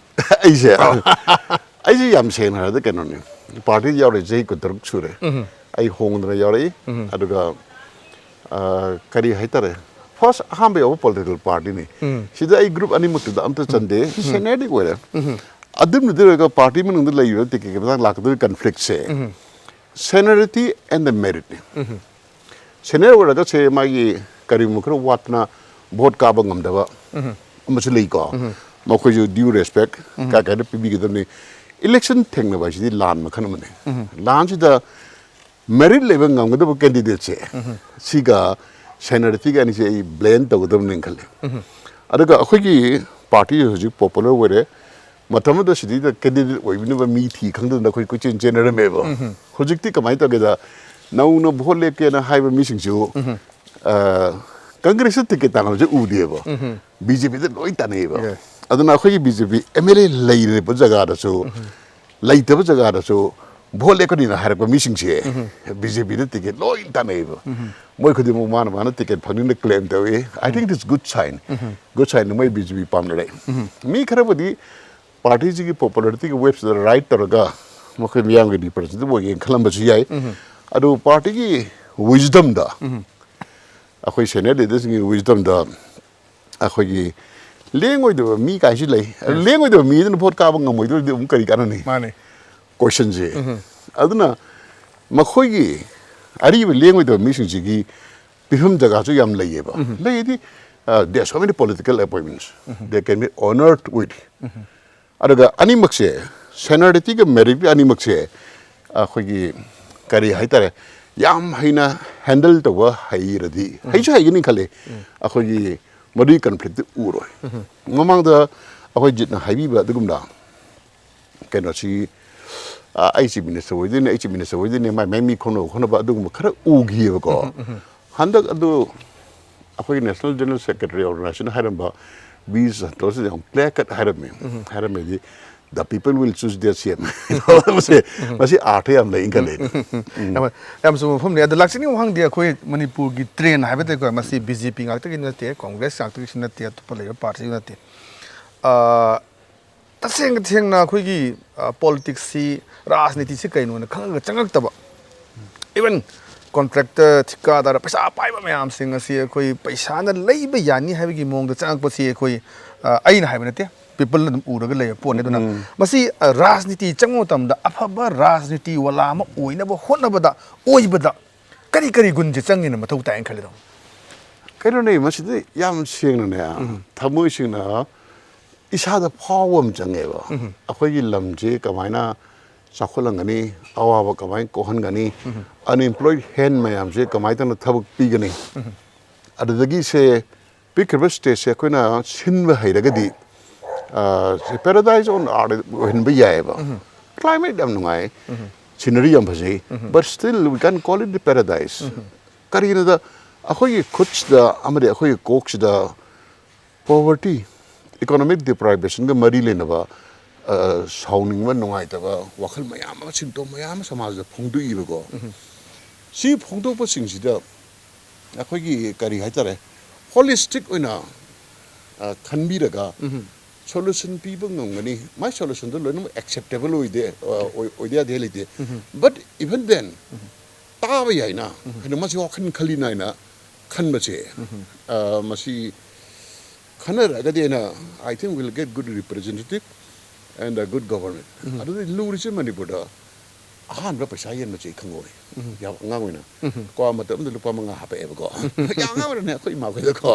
ꯑꯩꯁꯦ, ꯑꯩꯁꯦ ꯌꯥꯝ ꯁꯦꯡꯅ ꯍꯥꯏꯔꯗꯤ ꯀꯩꯅꯣꯅꯤ, ꯄꯥꯔꯇꯤ ꯌꯥꯎꯔꯦ ꯆꯍꯤ ꯀꯨꯟꯇꯔꯨꯛ ꯁꯨꯔꯦ꯫ ꯑꯩ ꯍꯣꯡꯗꯅ ꯌꯥꯎꯔꯛꯏ꯫ ꯑꯗꯨꯒ ꯑ, ꯀꯔꯤ ꯍꯥꯏꯇꯥꯔꯦ, ꯐꯥꯔꯁ ꯑꯍꯥꯟꯕ ꯌꯥꯎꯕ ꯄꯣꯂꯤꯇꯤꯀꯦꯜ ꯄꯥꯔꯇꯤꯅꯤ꯫ ꯁꯤꯗ ꯑꯩ ꯒ꯭ꯔꯨꯞ ꯑꯅꯤꯃꯛꯇꯨꯗ ꯑꯝꯇ ꯆꯟꯗꯦ꯫ ꯁꯦꯅꯤꯌꯔꯗꯤ ꯑꯣꯏꯔꯦ꯫ ꯑꯗꯨꯝꯅꯗꯤ ꯑꯣꯏꯔꯒ ꯄꯥꯔꯇꯤ ꯃꯅꯨꯡꯗ ꯂꯩꯔꯤꯕ ꯇꯤꯀꯦꯠꯀꯤ ꯃꯇꯥꯡ ꯂꯥꯛꯀꯗꯧꯔꯤꯕ ꯀꯟꯐ꯭ꯂꯤꯛꯁꯦ, seniority and the merit ꯅꯤ꯫ ꯁꯦꯅꯤꯌꯔ ꯑꯣꯏꯔꯒꯁꯦ ꯃꯥꯒꯤ ꯀꯔꯤꯒꯨꯝꯕ ꯈꯔ ꯋꯥꯠꯇꯅ ꯚꯣꯠ ꯀꯥꯕ ꯉꯝꯗꯕ ꯑꯃꯁꯨ ꯂꯩꯀꯣ꯫ ꯃꯈꯣꯏꯁꯨ ꯗ꯭ꯌꯨ ꯔꯦꯁꯄꯦꯛ ꯀꯥꯏ ꯀꯥꯏꯗ ꯄꯤꯕꯤꯒꯗꯕꯅꯤ꯫ ꯏꯂꯦꯛꯁꯟ ꯊꯦꯡꯅꯕ ꯍꯥꯏꯁꯤꯗꯤ ꯂꯥꯟ ꯃꯈꯜ ꯑꯃꯅꯤ꯫ ꯂꯥꯟꯁꯤꯗ ꯃꯦꯔꯤꯠ ꯂꯩꯕ ꯉꯝꯒꯗꯕ ꯀꯦꯟꯗꯤꯗꯦꯠꯁꯦ, ꯁꯤꯒ ꯁꯦꯅꯤꯌꯔꯤꯇꯤꯒ ꯑꯅꯤꯁꯦ ꯑꯩ ꯕ꯭ꯂꯦꯟ ꯇꯧꯒꯗꯕꯅꯦꯅ ꯈꯜꯂꯦ꯫ ꯑꯗꯨꯒ ꯑꯩꯈꯣꯏꯒꯤ ꯄꯥꯔꯇꯤ ꯍꯧꯖꯤꯛ ꯄꯣꯄꯨꯂꯔ ꯑꯣꯏꯔꯦ꯫ ꯃꯇꯝ ꯑꯃꯗ ꯁꯤꯗꯩꯗ ꯀꯦꯟꯗꯤꯗꯦꯠ ꯑꯣꯏꯕꯤꯅꯕ ꯃꯤ ꯊꯤ ꯈꯪꯗꯗꯅ ꯑꯩꯈꯣꯏ ꯀꯣꯏꯆꯦꯟ ꯆꯦꯟꯅꯔꯝꯃꯦꯕ꯫ ꯍꯧꯖꯤꯛꯇꯤ ꯀꯃꯥꯏꯅ ꯇꯧꯒꯦꯗ, ꯅꯧꯅ ꯚꯣꯠ ꯂꯦꯞꯀꯦꯅ ꯍꯥꯏꯕ ꯃꯤꯁꯤꯡꯁꯨ, ꯑ, ꯀꯪꯒ꯭ꯔꯦꯁꯇ ꯇꯤꯀꯦꯠ ꯇꯥꯟꯅꯕꯁꯦ ꯎꯗꯦꯕ꯫ ꯕꯤ ꯖꯦ ꯄꯤꯗ ꯂꯣꯏ ꯇꯥꯟꯅꯩꯌꯦꯕ꯫ Yes. ꯑꯗꯨꯅ ꯑꯩꯈꯣꯏꯒꯤ B J P M L A ꯂꯩꯔꯤꯕ ꯖꯒꯥꯗꯁꯨ, ꯂꯩꯇꯕ ꯖꯒꯥꯗꯁꯨ ꯚꯣꯠ ꯂꯦꯞꯀꯅꯤꯅ ꯍꯥꯏꯔꯛꯄ ꯃꯤꯁꯤꯡꯁꯦ ꯕꯤ ꯖꯦ ꯄꯤꯗ ꯇꯤꯀꯦꯠ ꯂꯣꯏ ꯇꯥꯟꯅꯩꯌꯦꯕ꯫ ꯃꯣꯏ ꯈꯨꯗꯤꯡꯃꯛ ꯃꯥꯅ ꯃꯥꯅ ꯇꯤꯀꯦꯠ ꯐꯪꯅꯤꯡꯅ ꯀ꯭ꯂꯦꯝ ꯇꯧꯏ꯫ I think it's good sign. Good sign. ꯃꯣꯏ ꯕꯤ ꯖꯦ ꯄꯤ ꯄꯥꯝꯅꯔꯦ꯫ ꯃꯤ ꯈꯔꯕꯨꯗꯤ ꯄꯥꯔꯇꯤꯁꯤꯒꯤ ꯄꯣꯄꯨꯂꯔꯤꯇꯤꯒꯤ ꯋꯦꯕꯁꯤꯗ ꯔꯥꯏꯠ ꯇꯧꯔꯒ ꯃꯈꯣꯏ ꯃꯤꯌꯥꯝꯒꯤ ꯔꯤꯄ꯭ꯔꯖꯦꯟꯇꯦꯇꯤꯚ ꯑꯣꯏꯒꯦꯅ ꯈꯜꯂꯝꯕꯁꯨ ꯌꯥꯏ꯫ ꯑꯗꯨ ꯄꯥꯔꯇꯤꯒꯤ ꯋꯤꯁꯗꯝꯗ ꯑꯩꯈꯣꯏ ꯁꯦꯅꯤꯌꯔ ꯂꯤꯗꯔꯁꯤꯡꯒꯤ ꯋꯤꯁꯗꯝꯗ ꯑꯩꯈꯣꯏꯒꯤ ꯂꯦꯡꯉꯣꯏꯗꯕ ꯃꯤ ꯀꯥꯏꯁꯨ ꯂꯩ꯫ ꯂꯦꯡꯉꯣꯏꯗꯕ ꯃꯤꯗꯨꯅ ꯚꯣꯠ ꯀꯥꯕ ꯉꯝꯃꯣꯏꯗꯧꯔꯗꯤ ꯑꯃꯨꯛ ꯀꯔꯤ ꯀꯥꯟꯅꯅꯤ? ꯃꯥꯅꯦ꯫ ꯀꯣꯏꯁꯟꯁꯦ꯫ ꯑꯗꯨꯅ ꯃꯈꯣꯏꯒꯤ ꯑꯔꯤꯕ ꯂꯦꯡꯉꯣꯏꯗꯕ ꯃꯤꯁꯤꯡꯁꯤꯒꯤ ꯄꯤꯐꯝ ꯖꯒꯥꯁꯨ ꯌꯥꯝ ꯂꯩꯌꯦꯕ꯫ ꯂꯩꯗꯤ, there are so many political appointments that can be honored with. ꯑꯗꯨꯒ ꯑꯅꯤꯃꯛꯁꯦ, ꯁꯦꯅꯤꯌꯔꯤꯇꯤꯒ ꯃꯦꯔꯤꯠ ꯑꯅꯤꯃꯛꯁꯦ ꯑꯩꯈꯣꯏꯒꯤ ꯀꯔꯤ ꯍꯥꯏꯇꯥꯔꯦ, ꯌꯥꯝ ꯍꯩꯅ ꯍꯦꯟꯗꯜ ꯇꯧꯕ ꯍꯩꯔꯗꯤ, ꯍꯩꯁꯨ ꯍꯩꯒꯅꯤ ꯈꯜꯂꯤ, ꯑꯩꯈꯣꯏꯒꯤ ꯃꯗꯨꯒꯤ ꯀꯟꯐ꯭ꯂꯤꯛꯇꯤ ꯎꯔꯣꯏ꯫ ꯃꯃꯥꯡꯗ ꯑꯩꯈꯣꯏ ꯖꯤꯠꯅ ꯍꯥꯏꯕꯤꯕ ꯑꯗꯨꯒꯨꯝꯅ ꯀꯩꯅꯣꯁꯤ, ꯑ, ꯑꯩ ꯆꯤꯐ ꯃꯤꯅꯤꯁꯇꯔ ꯑꯣꯏꯗꯣꯏꯅꯦ, ꯑꯩ ꯆꯤꯐ ꯃꯤꯅꯤꯁꯇꯔ ꯑꯣꯏꯗꯣꯏꯅꯦ, ꯃꯥꯏ ꯃꯥꯏ ꯃꯤ ꯈꯣꯝꯅꯕ ꯈꯣꯠꯅꯕ ꯑꯗꯨꯒꯨꯝꯕ ꯈꯔ ꯎꯈꯤꯑꯕꯀꯣ꯫ ꯍꯟꯗꯛ ꯑꯗꯨ ꯑꯩꯈꯣꯏꯒꯤ ꯅꯦꯁꯅꯦꯜ ꯖꯦꯅꯔꯦꯜ ꯁꯦꯀ꯭ꯔꯦꯇꯔꯤ ꯑꯣꯔꯒꯅꯥꯏꯖꯦꯁꯟ ꯍꯥꯏꯔꯝꯕ ꯕꯤ ꯁꯟꯇꯣꯁꯁꯤꯗ ꯌꯥꯝ ꯀ꯭ꯂꯤꯌꯔ ꯀꯠ ꯍꯥꯏꯔꯝꯃꯤ꯫ ꯍꯥꯏꯔꯝꯃꯤꯗꯤ, "The people will choose their C M." ꯃꯁꯤ, ꯃꯁꯤ ꯑꯥꯔꯊ ꯌꯥꯝ ꯂꯩ ꯈꯜꯂꯦ꯫ ꯌꯥꯝ, ꯌꯥꯝ ꯆꯨꯝꯕ ꯃꯐꯝꯅꯤ꯫ ꯑꯗꯣ ꯂꯥꯛꯆꯅꯤꯡꯕ ꯋꯥꯍꯪꯗꯤ, ꯑꯩꯈꯣꯏ ꯃꯅꯤꯄꯨꯔꯒꯤ ꯇ꯭ꯔꯦꯟ ꯍꯥꯏꯕ ꯇꯥꯔꯦꯀꯣ, ꯃꯁꯤ ꯕꯤ ꯖꯦ ꯄꯤ ꯉꯥꯛꯇꯒꯤ ꯅꯠꯇꯦ, ꯀꯣꯡꯒ꯭ꯔꯦꯁ ꯉꯥꯛꯇꯒꯤꯁꯨ ꯅꯠꯇꯦ, ꯑꯇꯣꯞꯄ ꯂꯩꯔꯤꯕ ꯄꯥꯔꯇꯤꯁꯨ ꯅꯠꯇꯦ꯫ ꯑ, ꯇꯁꯦꯡ ꯇꯁꯦꯡꯅ ꯑꯩꯈꯣꯏꯒꯤ, ꯑ, ꯄꯣꯂꯤꯇꯤꯛꯁꯁꯤ, ꯔꯥꯖꯅꯤꯇꯤꯁꯤ ꯀꯩꯅꯣꯅ ꯈꯪꯉꯒ ꯆꯪꯉꯛꯇꯕ, ꯏꯚꯟ ꯀꯣꯟꯇ꯭ꯔꯦꯛꯇꯔ, ꯊꯤꯀꯥꯗꯥꯔ, ꯄꯩꯁꯥ ꯄꯥꯏꯕ ꯃꯌꯥꯝꯁꯤꯡ ꯑꯁꯤ ꯑꯩꯈꯣꯏ ꯄꯩꯁꯥꯅ ꯂꯩꯕ ꯌꯥꯅꯤ ꯍꯥꯏꯕꯒꯤ ꯃꯑꯣꯡꯗ ꯆꯪꯉꯛꯄꯁꯤ ꯑꯩꯈꯣꯏ, ꯑ, ꯑꯩꯅ ꯍꯥꯏꯕ ꯅꯠꯇꯦ, ꯄꯤꯄꯜꯅ ꯑꯗꯨꯝ ꯎꯔꯒ ꯂꯩꯕ ꯄꯣꯠꯅꯤ꯫ ꯑꯗꯨꯅ ꯃꯁꯤ, ꯑ, ꯔꯥꯖꯅꯤꯇꯤ ꯆꯪꯕ ꯃꯇꯝꯗ ꯑꯐꯕ ꯔꯥꯖꯅꯤꯇꯤ ꯋꯥꯂꯥ ꯑꯃ ꯑꯣꯏꯅꯕ ꯍꯣꯠꯅꯕꯗ, ꯑꯣꯏꯕꯗ ꯀꯔꯤ ꯀꯔꯤ ꯒꯨꯟꯁꯦ ꯆꯪꯉꯦꯅ ꯃꯊꯧ ꯇꯥꯏꯅ ꯈꯜꯂꯤꯅꯣ? ꯀꯩꯅꯣꯅꯦ, ꯃꯁꯤꯗꯤ ꯌꯥꯝ ꯁꯦꯡꯅꯅꯦ, ꯊꯃꯣꯏ ꯁꯦꯡꯅ ꯏꯁꯥꯗ ꯐꯥꯎꯕ ꯑꯃ ꯆꯪꯉꯦꯕ꯫ ꯑꯩꯈꯣꯏꯒꯤ ꯂꯝꯁꯤ ꯀꯃꯥꯏꯅ ꯆꯥꯎꯈꯠꯍꯟꯒꯅꯤ, ꯑꯋꯥꯕ ꯀꯃꯥꯏꯅ ꯀꯣꯛꯍꯟꯒꯅꯤ, ꯑꯟꯑꯦꯝꯄ꯭ꯂꯣꯏꯗ ꯍꯦꯟ ꯃꯌꯥꯝꯁꯦ ꯀꯃꯥꯏꯅ ꯇꯧꯅ ꯊꯕꯛ ꯄꯤꯒꯅꯤ, ꯑꯗꯨꯗꯒꯤꯁꯦ ꯄꯤꯛꯈ꯭ꯔꯤꯕ ꯁ꯭ꯇꯦꯠꯁꯦ ꯑꯩꯈꯣꯏꯅ ꯁꯤꯟꯕ ꯍꯩꯔꯒꯗꯤ, ꯑ, ꯁꯤ paradise on earth ꯑꯣꯏꯍꯟꯕ ꯌꯥꯏꯑꯕ꯫ ꯀ꯭ꯂꯥꯏꯃꯦꯠ ꯌꯥꯝ ꯅꯨꯡꯉꯥꯏ, ꯁꯤꯅꯔꯤ ꯌꯥꯝ ꯐꯖꯩ, but still we can't call it the paradise꯫ ꯀꯔꯤꯒꯤꯅꯣꯗ, ꯑꯩꯈꯣꯏꯒꯤ ꯈꯨꯠꯁꯤꯗ ꯑꯃꯗꯤ ꯑꯩꯈꯣꯏꯒꯤ ꯀꯣꯛꯁꯤꯗ ꯄꯣꯕꯔꯇꯤ, ꯏꯀꯣꯅꯣꯃꯤꯛ ꯗꯤꯄ꯭ꯔꯥꯏꯕꯦꯁꯟꯒ ꯃꯔꯤ ꯂꯩꯅꯕ ꯁꯥꯎꯅꯤꯡꯕ, ꯅꯨꯡꯉꯥꯏꯇꯕ ꯋꯥꯈꯜ ꯃꯌꯥꯝ ꯑꯃ, ꯁꯤꯝꯇꯣꯝ ꯃꯌꯥꯝ ꯑꯃ ꯁꯃꯥꯖꯗ ꯐꯣꯡꯗꯣꯛꯏꯕꯀꯣ꯫ ꯁꯤ ꯐꯣꯡꯗꯣꯛꯄꯁꯤꯡꯁꯤꯗ ꯑꯩꯈꯣꯏꯒꯤ ꯀꯔꯤ ꯍꯥꯏꯇꯥꯔꯦ, ꯍꯣꯂꯤꯁꯇꯤꯛ ꯑꯣꯏꯅ ꯈꯟꯕꯤꯔꯒ ꯁꯣꯂꯨꯁꯟ ꯄꯤꯕ ꯉꯝꯒꯅꯤ꯫ ꯃꯥꯏ ꯁꯣꯂꯨꯁꯟꯗꯣ ꯂꯣꯏꯅꯃꯛ ꯑꯦꯛꯁꯦꯞꯇꯦꯕꯜ ꯑꯣꯏꯗꯦ, ꯑꯣꯏꯗ ꯌꯥꯗꯦ ꯂꯩꯇꯦ꯫ But even then, ꯇꯥꯕ ꯌꯥꯏꯅ, ꯀꯩꯅꯣ, ꯃꯁꯤ ꯋꯥꯈꯜ ꯈꯜꯂꯤꯅ ꯍꯥꯏꯅ ꯈꯟꯕꯁꯦ, ꯃꯁꯤ ꯈꯟꯅꯔꯛꯑꯒꯗꯤ ꯑꯩꯅ, I think we'll get good representative and a good government. ꯑꯗꯨꯗꯤ ꯂꯨꯔꯤꯁꯦ ꯃꯅꯤꯄꯨꯔꯗ ꯑꯍꯥꯟꯕ ꯄꯩꯁꯥ ꯌꯦꯟꯕꯁꯦ ꯑꯩ ꯈꯪꯍꯧꯔꯦ꯫ ꯌꯥꯝ ꯑꯉꯥꯡ ꯑꯣꯏꯅ꯫ ꯀꯣ, ꯃꯇꯝꯗ ꯂꯨꯄꯥ ꯃꯉꯥ ꯍꯥꯞꯄꯛꯑꯦꯕꯀꯣ꯫ ꯌꯥꯝ ꯑꯉꯥꯡ ꯑꯣꯏꯔꯤꯅꯦ ꯑꯩꯈꯣꯏ ꯏꯃꯥꯈꯣꯏꯗꯀꯣ꯫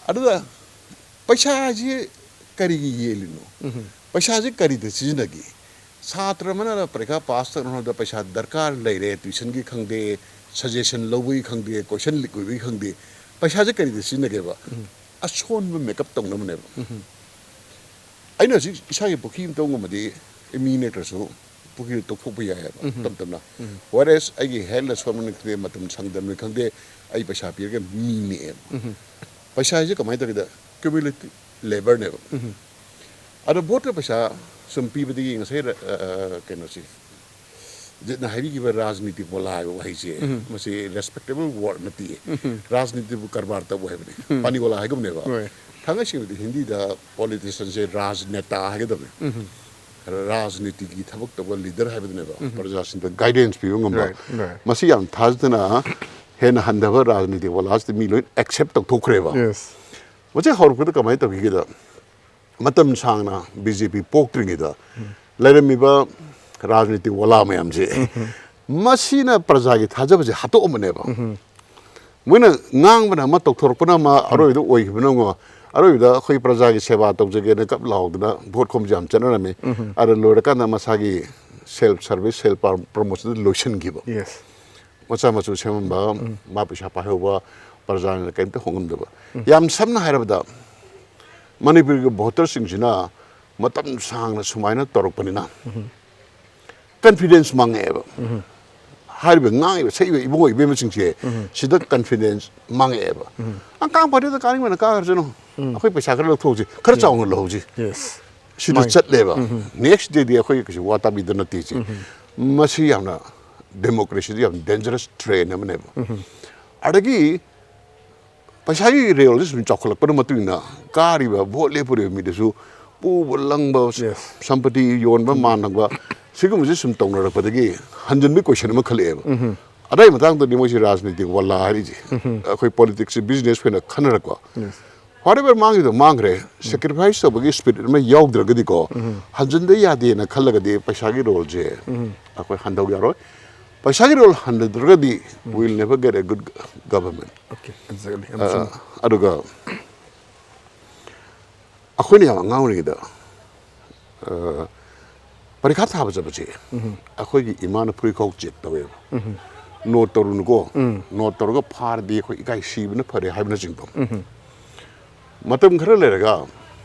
ꯑꯗꯨꯗ ꯄꯩꯁꯥꯁꯤ ꯀꯔꯤꯒꯤ ꯌꯦꯜꯂꯤꯅꯣ? ꯄꯩꯁꯥꯁꯤ ꯀꯔꯤꯗ ꯁꯤꯖꯤꯟꯅꯒꯦ? ꯁꯥꯇ꯭ꯔ ꯑꯃꯅ ꯄꯔꯤꯈꯥ ꯄꯥꯁ ꯇꯧꯅꯕ ꯍꯣꯠꯅꯕꯗ ꯄꯩꯁꯥ ꯗꯔꯀꯥꯔ ꯂꯩꯔꯦ, ꯇ꯭ꯋꯤꯁꯟꯒꯤ ꯈꯪꯗꯦ, ꯁꯖꯦꯁꯟ ꯂꯧꯕꯒꯤ ꯈꯪꯗꯦ, ꯀꯣꯏꯁꯟ ꯂꯤꯛ ꯑꯣꯏꯕꯒꯤ ꯈꯪꯗꯦ, ꯄꯩꯁꯥꯁꯦ ꯀꯔꯤꯗ ꯁꯤꯖꯤꯟꯅꯒꯦꯕ? ꯑꯁꯣꯟꯕ ꯃꯦꯀꯞ ꯇꯧꯅꯕꯅꯦꯕ꯫ ꯑꯩꯅ ꯍꯧꯖꯤꯛ ꯏꯁꯥꯒꯤ ꯄꯨꯈ꯭ꯔꯤ ꯑꯃ ꯇꯧ ꯉꯝꯃꯗꯤ, ꯑꯩ ꯃꯤ ꯅꯠꯇ꯭ꯔꯁꯨ ꯄꯨꯈ꯭ꯔꯤꯗꯣ ꯇꯧꯊꯣꯛꯄ ꯌꯥꯏꯑꯕ, ꯇꯞ ꯇꯞꯅ꯫ Whereas ꯑꯩꯒꯤ ꯍꯦꯜꯠꯅ ꯁꯣꯟꯕꯅꯤ ꯈꯪꯗꯦ, ꯃꯇꯝ ꯁꯪꯗꯕꯅꯤ ꯈꯪꯗꯦ, ꯑꯩ ꯄꯩꯁꯥ ꯄꯤꯔꯒ ꯃꯤ ꯅꯦꯛꯑꯦꯕ꯫ ꯄꯩꯁꯥ ꯍꯥꯏꯁꯦ ꯀꯃꯥꯏꯅ ꯇꯧꯒꯦꯗ, ꯀ꯭ꯌꯨꯃꯨꯂꯦꯇꯤꯚ ꯂꯦꯕꯔꯅꯦꯕ꯫ ꯑꯗꯣ ꯚꯣꯠꯇ ꯄꯩꯁꯥ ꯁꯨꯝ ꯄꯤꯕꯗꯒꯤ ꯉꯁꯥꯏ ꯔ-, ꯑ, ꯑ, ꯀꯩꯅꯣꯁꯤ, ꯖꯤꯠꯅ ꯍꯥꯏꯕꯤꯈꯤꯕ ꯔꯥꯖꯅꯤꯇꯤ ꯋꯥꯂꯥ ꯍꯥꯏꯕ ꯋꯥꯍꯩꯁꯦ, ꯃꯁꯤ ꯔꯦꯁꯄꯦꯛꯇꯦꯕꯜ ꯋꯥꯔꯗ ꯅꯠꯇꯦ꯫ ꯔꯥꯖꯅꯤꯇꯤꯕꯨ ꯀꯔꯕꯥꯔ ꯇꯧꯕ ꯍꯥꯏꯕꯅꯤ꯫ ꯄꯥꯅꯤꯋꯥꯂꯥ ꯍꯥꯏꯒꯨꯝꯅꯦꯕ꯫ ꯊꯥꯡꯒꯩ ꯁꯦꯡꯅꯗꯤ ꯍꯤꯟꯗꯤꯗ ꯄꯣꯂꯤꯇꯤꯁꯤꯌꯟꯁꯦ ꯔꯥꯖꯅꯦꯇꯥ ꯍꯥꯏꯒꯗꯕꯅꯤ꯫ ꯔꯥꯖꯅꯤꯇꯤꯒꯤ ꯊꯕꯛ ꯇꯧꯕ ꯂꯤꯗꯔ ꯍꯥꯏꯕꯗꯨꯅꯦꯕ꯫ ꯄ꯭ꯔꯖꯥꯁꯤꯡꯗ ꯒꯥꯏꯗꯦꯟꯁ ꯄꯤꯕ ꯉꯝꯕ꯫ Right, right. ꯃꯁꯤ ꯌꯥꯝ ꯊꯥꯖꯗꯅ ꯍꯦꯟꯅ ꯍꯟꯊꯕ ꯔꯥꯖꯅꯤꯇꯤ ꯋꯥꯂꯥꯁꯤꯗ ꯃꯤ ꯂꯣꯏ ꯑꯦꯛꯁꯦꯞ ꯇꯧꯊꯣꯛꯈ꯭ꯔꯦꯕ꯫ Yes. ꯃꯁꯤ ꯍꯧꯔꯛꯄꯗ ꯀꯃꯥꯏꯅ ꯇꯧꯈꯤꯒꯦꯗ, ꯃꯇꯝ ꯁꯥꯡꯅ ꯕꯤ ꯖꯦ ꯄꯤ ꯄꯣꯛꯇ꯭ꯔꯤꯉꯩꯗ ꯂꯩꯔꯝꯃꯤꯕ ꯔꯥꯖꯅꯤꯇꯤ ꯋꯥꯂꯥ ꯃꯌꯥꯝꯁꯦ, ꯃꯁꯤꯅ ꯄ꯭ꯔꯖꯥꯒꯤ ꯊꯥꯖꯕꯁꯦ ꯍꯥꯠꯇꯣꯛꯑꯝꯕꯅꯦꯕ꯫ ꯃꯣꯏꯅ ꯉꯥꯡꯕꯅ ꯑꯃ, ꯇꯧꯊꯣꯔꯛꯄꯅ ꯑꯃ, ꯑꯔꯣꯏꯕꯗ ꯑꯣꯏꯈꯤꯕꯅ ꯑꯃ꯫ ꯑꯔꯣꯏꯕꯗ ꯑꯩꯈꯣꯏ ꯄ꯭ꯔꯖꯥꯒꯤ ꯁꯦꯕꯥ ꯇꯧꯖꯒꯦꯅ ꯀꯞ ꯂꯥꯎꯗꯅ ꯚꯣꯠ ꯈꯣꯝꯕꯁꯨ ꯌꯥꯝ ꯆꯠꯅꯔꯝꯃꯤ꯫ ꯑꯗ ꯂꯣꯏꯔꯀꯥꯟꯗ ꯃꯁꯥꯒꯤ ꯁꯦꯜꯐ ꯁꯥꯔꯚꯤꯁ, ꯁꯦꯜꯐ ꯄ꯭ꯔꯃꯣꯁꯟꯗ ꯂꯣꯏꯁꯤꯟꯈꯤꯕ꯫ Yes. ꯃꯆꯥ ꯃꯁꯨ ꯁꯦꯝꯃꯝꯕ, ꯃꯥ ꯄꯩꯁꯥ ꯄꯥꯏꯍꯧꯕ, ꯄ꯭ꯔꯖꯥꯅ ꯀꯔꯤꯝꯇ ꯍꯣꯡꯉꯝꯗꯕ꯫ ꯌꯥꯝ ꯁꯝꯅ ꯍꯥꯏꯔꯕꯗ, ꯃꯅꯤꯄꯨꯔꯒꯤ ꯚꯣꯇꯔꯁꯤꯡꯁꯤꯅ ꯃꯇꯝ ꯁꯥꯡꯅ ꯁꯨꯃꯥꯏꯅ ꯇꯧꯔꯛꯄꯅꯤꯅ ꯀꯟꯐꯤꯗꯦꯟꯁ ꯃꯥꯡꯉꯛꯑꯦꯕ꯫ ꯍꯥꯏꯔꯤꯕ ꯉꯥꯡꯉꯤꯕ ꯁꯛꯏꯕ ꯏꯕꯨꯡꯉꯣ ꯏꯕꯦꯝꯃꯁꯤꯡꯁꯦ, ꯁꯤꯗ ꯀꯟꯐꯤꯗꯦꯟꯁ ꯃꯥꯡꯉꯛꯑꯦꯕ꯫ ꯑꯉꯥꯡ ꯄꯥꯔꯇꯤꯗ ꯀꯥꯅꯤꯡꯕꯅ ꯀꯥꯈ꯭ꯔꯁꯅꯨ, ꯑꯩꯈꯣꯏ ꯄꯩꯁꯥ ꯈꯔ ꯂꯧꯊꯣꯛꯍꯧꯁꯤ, ꯈꯔ ꯆꯥꯎꯅ ꯂꯧꯍꯧꯁꯤ꯫ Yes. ꯁꯤꯗ ꯆꯠꯂꯦꯕ꯫ Next day ꯗꯤ ꯑꯩꯈꯣꯏ ꯀꯩꯁꯨ ꯋꯥ ꯇꯥꯕꯤꯗ ꯅꯠꯇꯦ ꯁꯤ꯫ ꯃꯁꯤ ꯌꯥꯝꯅ democracy ꯗ ꯌꯥꯝ dangerous trend ꯑꯃꯅꯦꯕ꯫ ꯑꯗꯒꯤ ꯄꯩꯁꯥꯒꯤ ꯏꯔꯦꯜꯁꯤ ꯁꯨꯝ ꯆꯥꯎꯈꯠꯂꯛꯄꯅ ꯃꯇꯨꯡ ꯏꯟꯅ ꯀꯥꯔꯤꯕ ꯚꯣꯠ ꯂꯦꯞꯄꯨꯔꯤꯕ ꯃꯤꯗꯨꯁꯨ ꯄꯨꯕ ꯂꯪꯕ, Yes. ꯁꯝꯄꯇꯤ ꯌꯣꯟꯕ, ꯃꯥꯟꯅꯕ, ꯁꯤꯒꯨꯝꯕꯁꯤ ꯁꯨꯝ ꯇꯧꯅꯔꯛꯄꯗꯒꯤ ꯍꯟꯖꯤꯟꯕꯒꯤ question ꯑꯃ ꯈꯜꯂꯛꯑꯦꯕ꯫ ꯑꯗꯥꯏ ꯃꯇꯥꯡꯗꯗꯤ ꯃꯣꯏꯁꯤ ꯔꯥꯖꯅꯤꯇꯤꯛ ꯋꯥꯂꯥ ꯍꯥꯏꯔꯤꯁꯦ, ꯑꯩꯈꯣꯏ politics ꯁꯤ business ꯑꯣꯏꯅ ꯈꯟꯅꯔꯛꯄ꯫ Yes. Whatever ꯃꯥꯡꯈꯤꯕꯗꯣ ꯃꯥꯡꯈ꯭ꯔꯦ, sacrifice ꯇꯧꯕꯒꯤ spirit ꯑꯃ ꯌꯥꯎꯗ꯭ꯔꯒꯗꯤꯀꯣ, ꯍꯟꯖꯤꯟꯗ ꯌꯥꯗꯦꯅ ꯈꯜꯂꯒꯗꯤ ꯄꯩꯁꯥꯒꯤ ꯔꯣꯜꯁꯦ ꯑꯩꯈꯣꯏ ꯍꯟꯊꯧ ꯌꯥꯔꯣꯏ꯫ ꯄꯩꯁꯥꯒꯤ role ꯍꯟꯊꯗ꯭ꯔꯒꯗꯤ we will never get a good government. Okay, exactly. ꯌꯥꯝ ꯆꯨꯝꯃꯤ꯫ ꯑꯗꯨꯒ ꯑꯩꯈꯣꯏꯅ ꯌꯥꯝ ꯑꯉꯥꯡ ꯑꯣꯏꯔꯤꯉꯩꯗ, ꯑ, ꯄꯔꯤꯈꯥ ꯊꯥꯕ ꯆꯠꯄꯁꯦ ꯑꯩꯈꯣꯏꯒꯤ ꯏꯃꯥꯅ ꯐꯨꯔꯤꯠꯈꯥꯎ check ꯇꯧꯋꯦꯕ꯫ Note ꯇꯧꯔꯨꯅꯨꯀꯣ, note ꯇꯧꯔꯒ ꯐꯥꯔꯗꯤ ꯑꯩꯈꯣꯏ ꯏꯀꯥꯏ ꯁꯤꯕꯅ ꯐꯔꯦ ꯍꯥꯏꯕꯅꯆꯤꯡꯕ꯫ ꯃꯇꯝ ꯈꯔ ꯂꯩꯔꯒ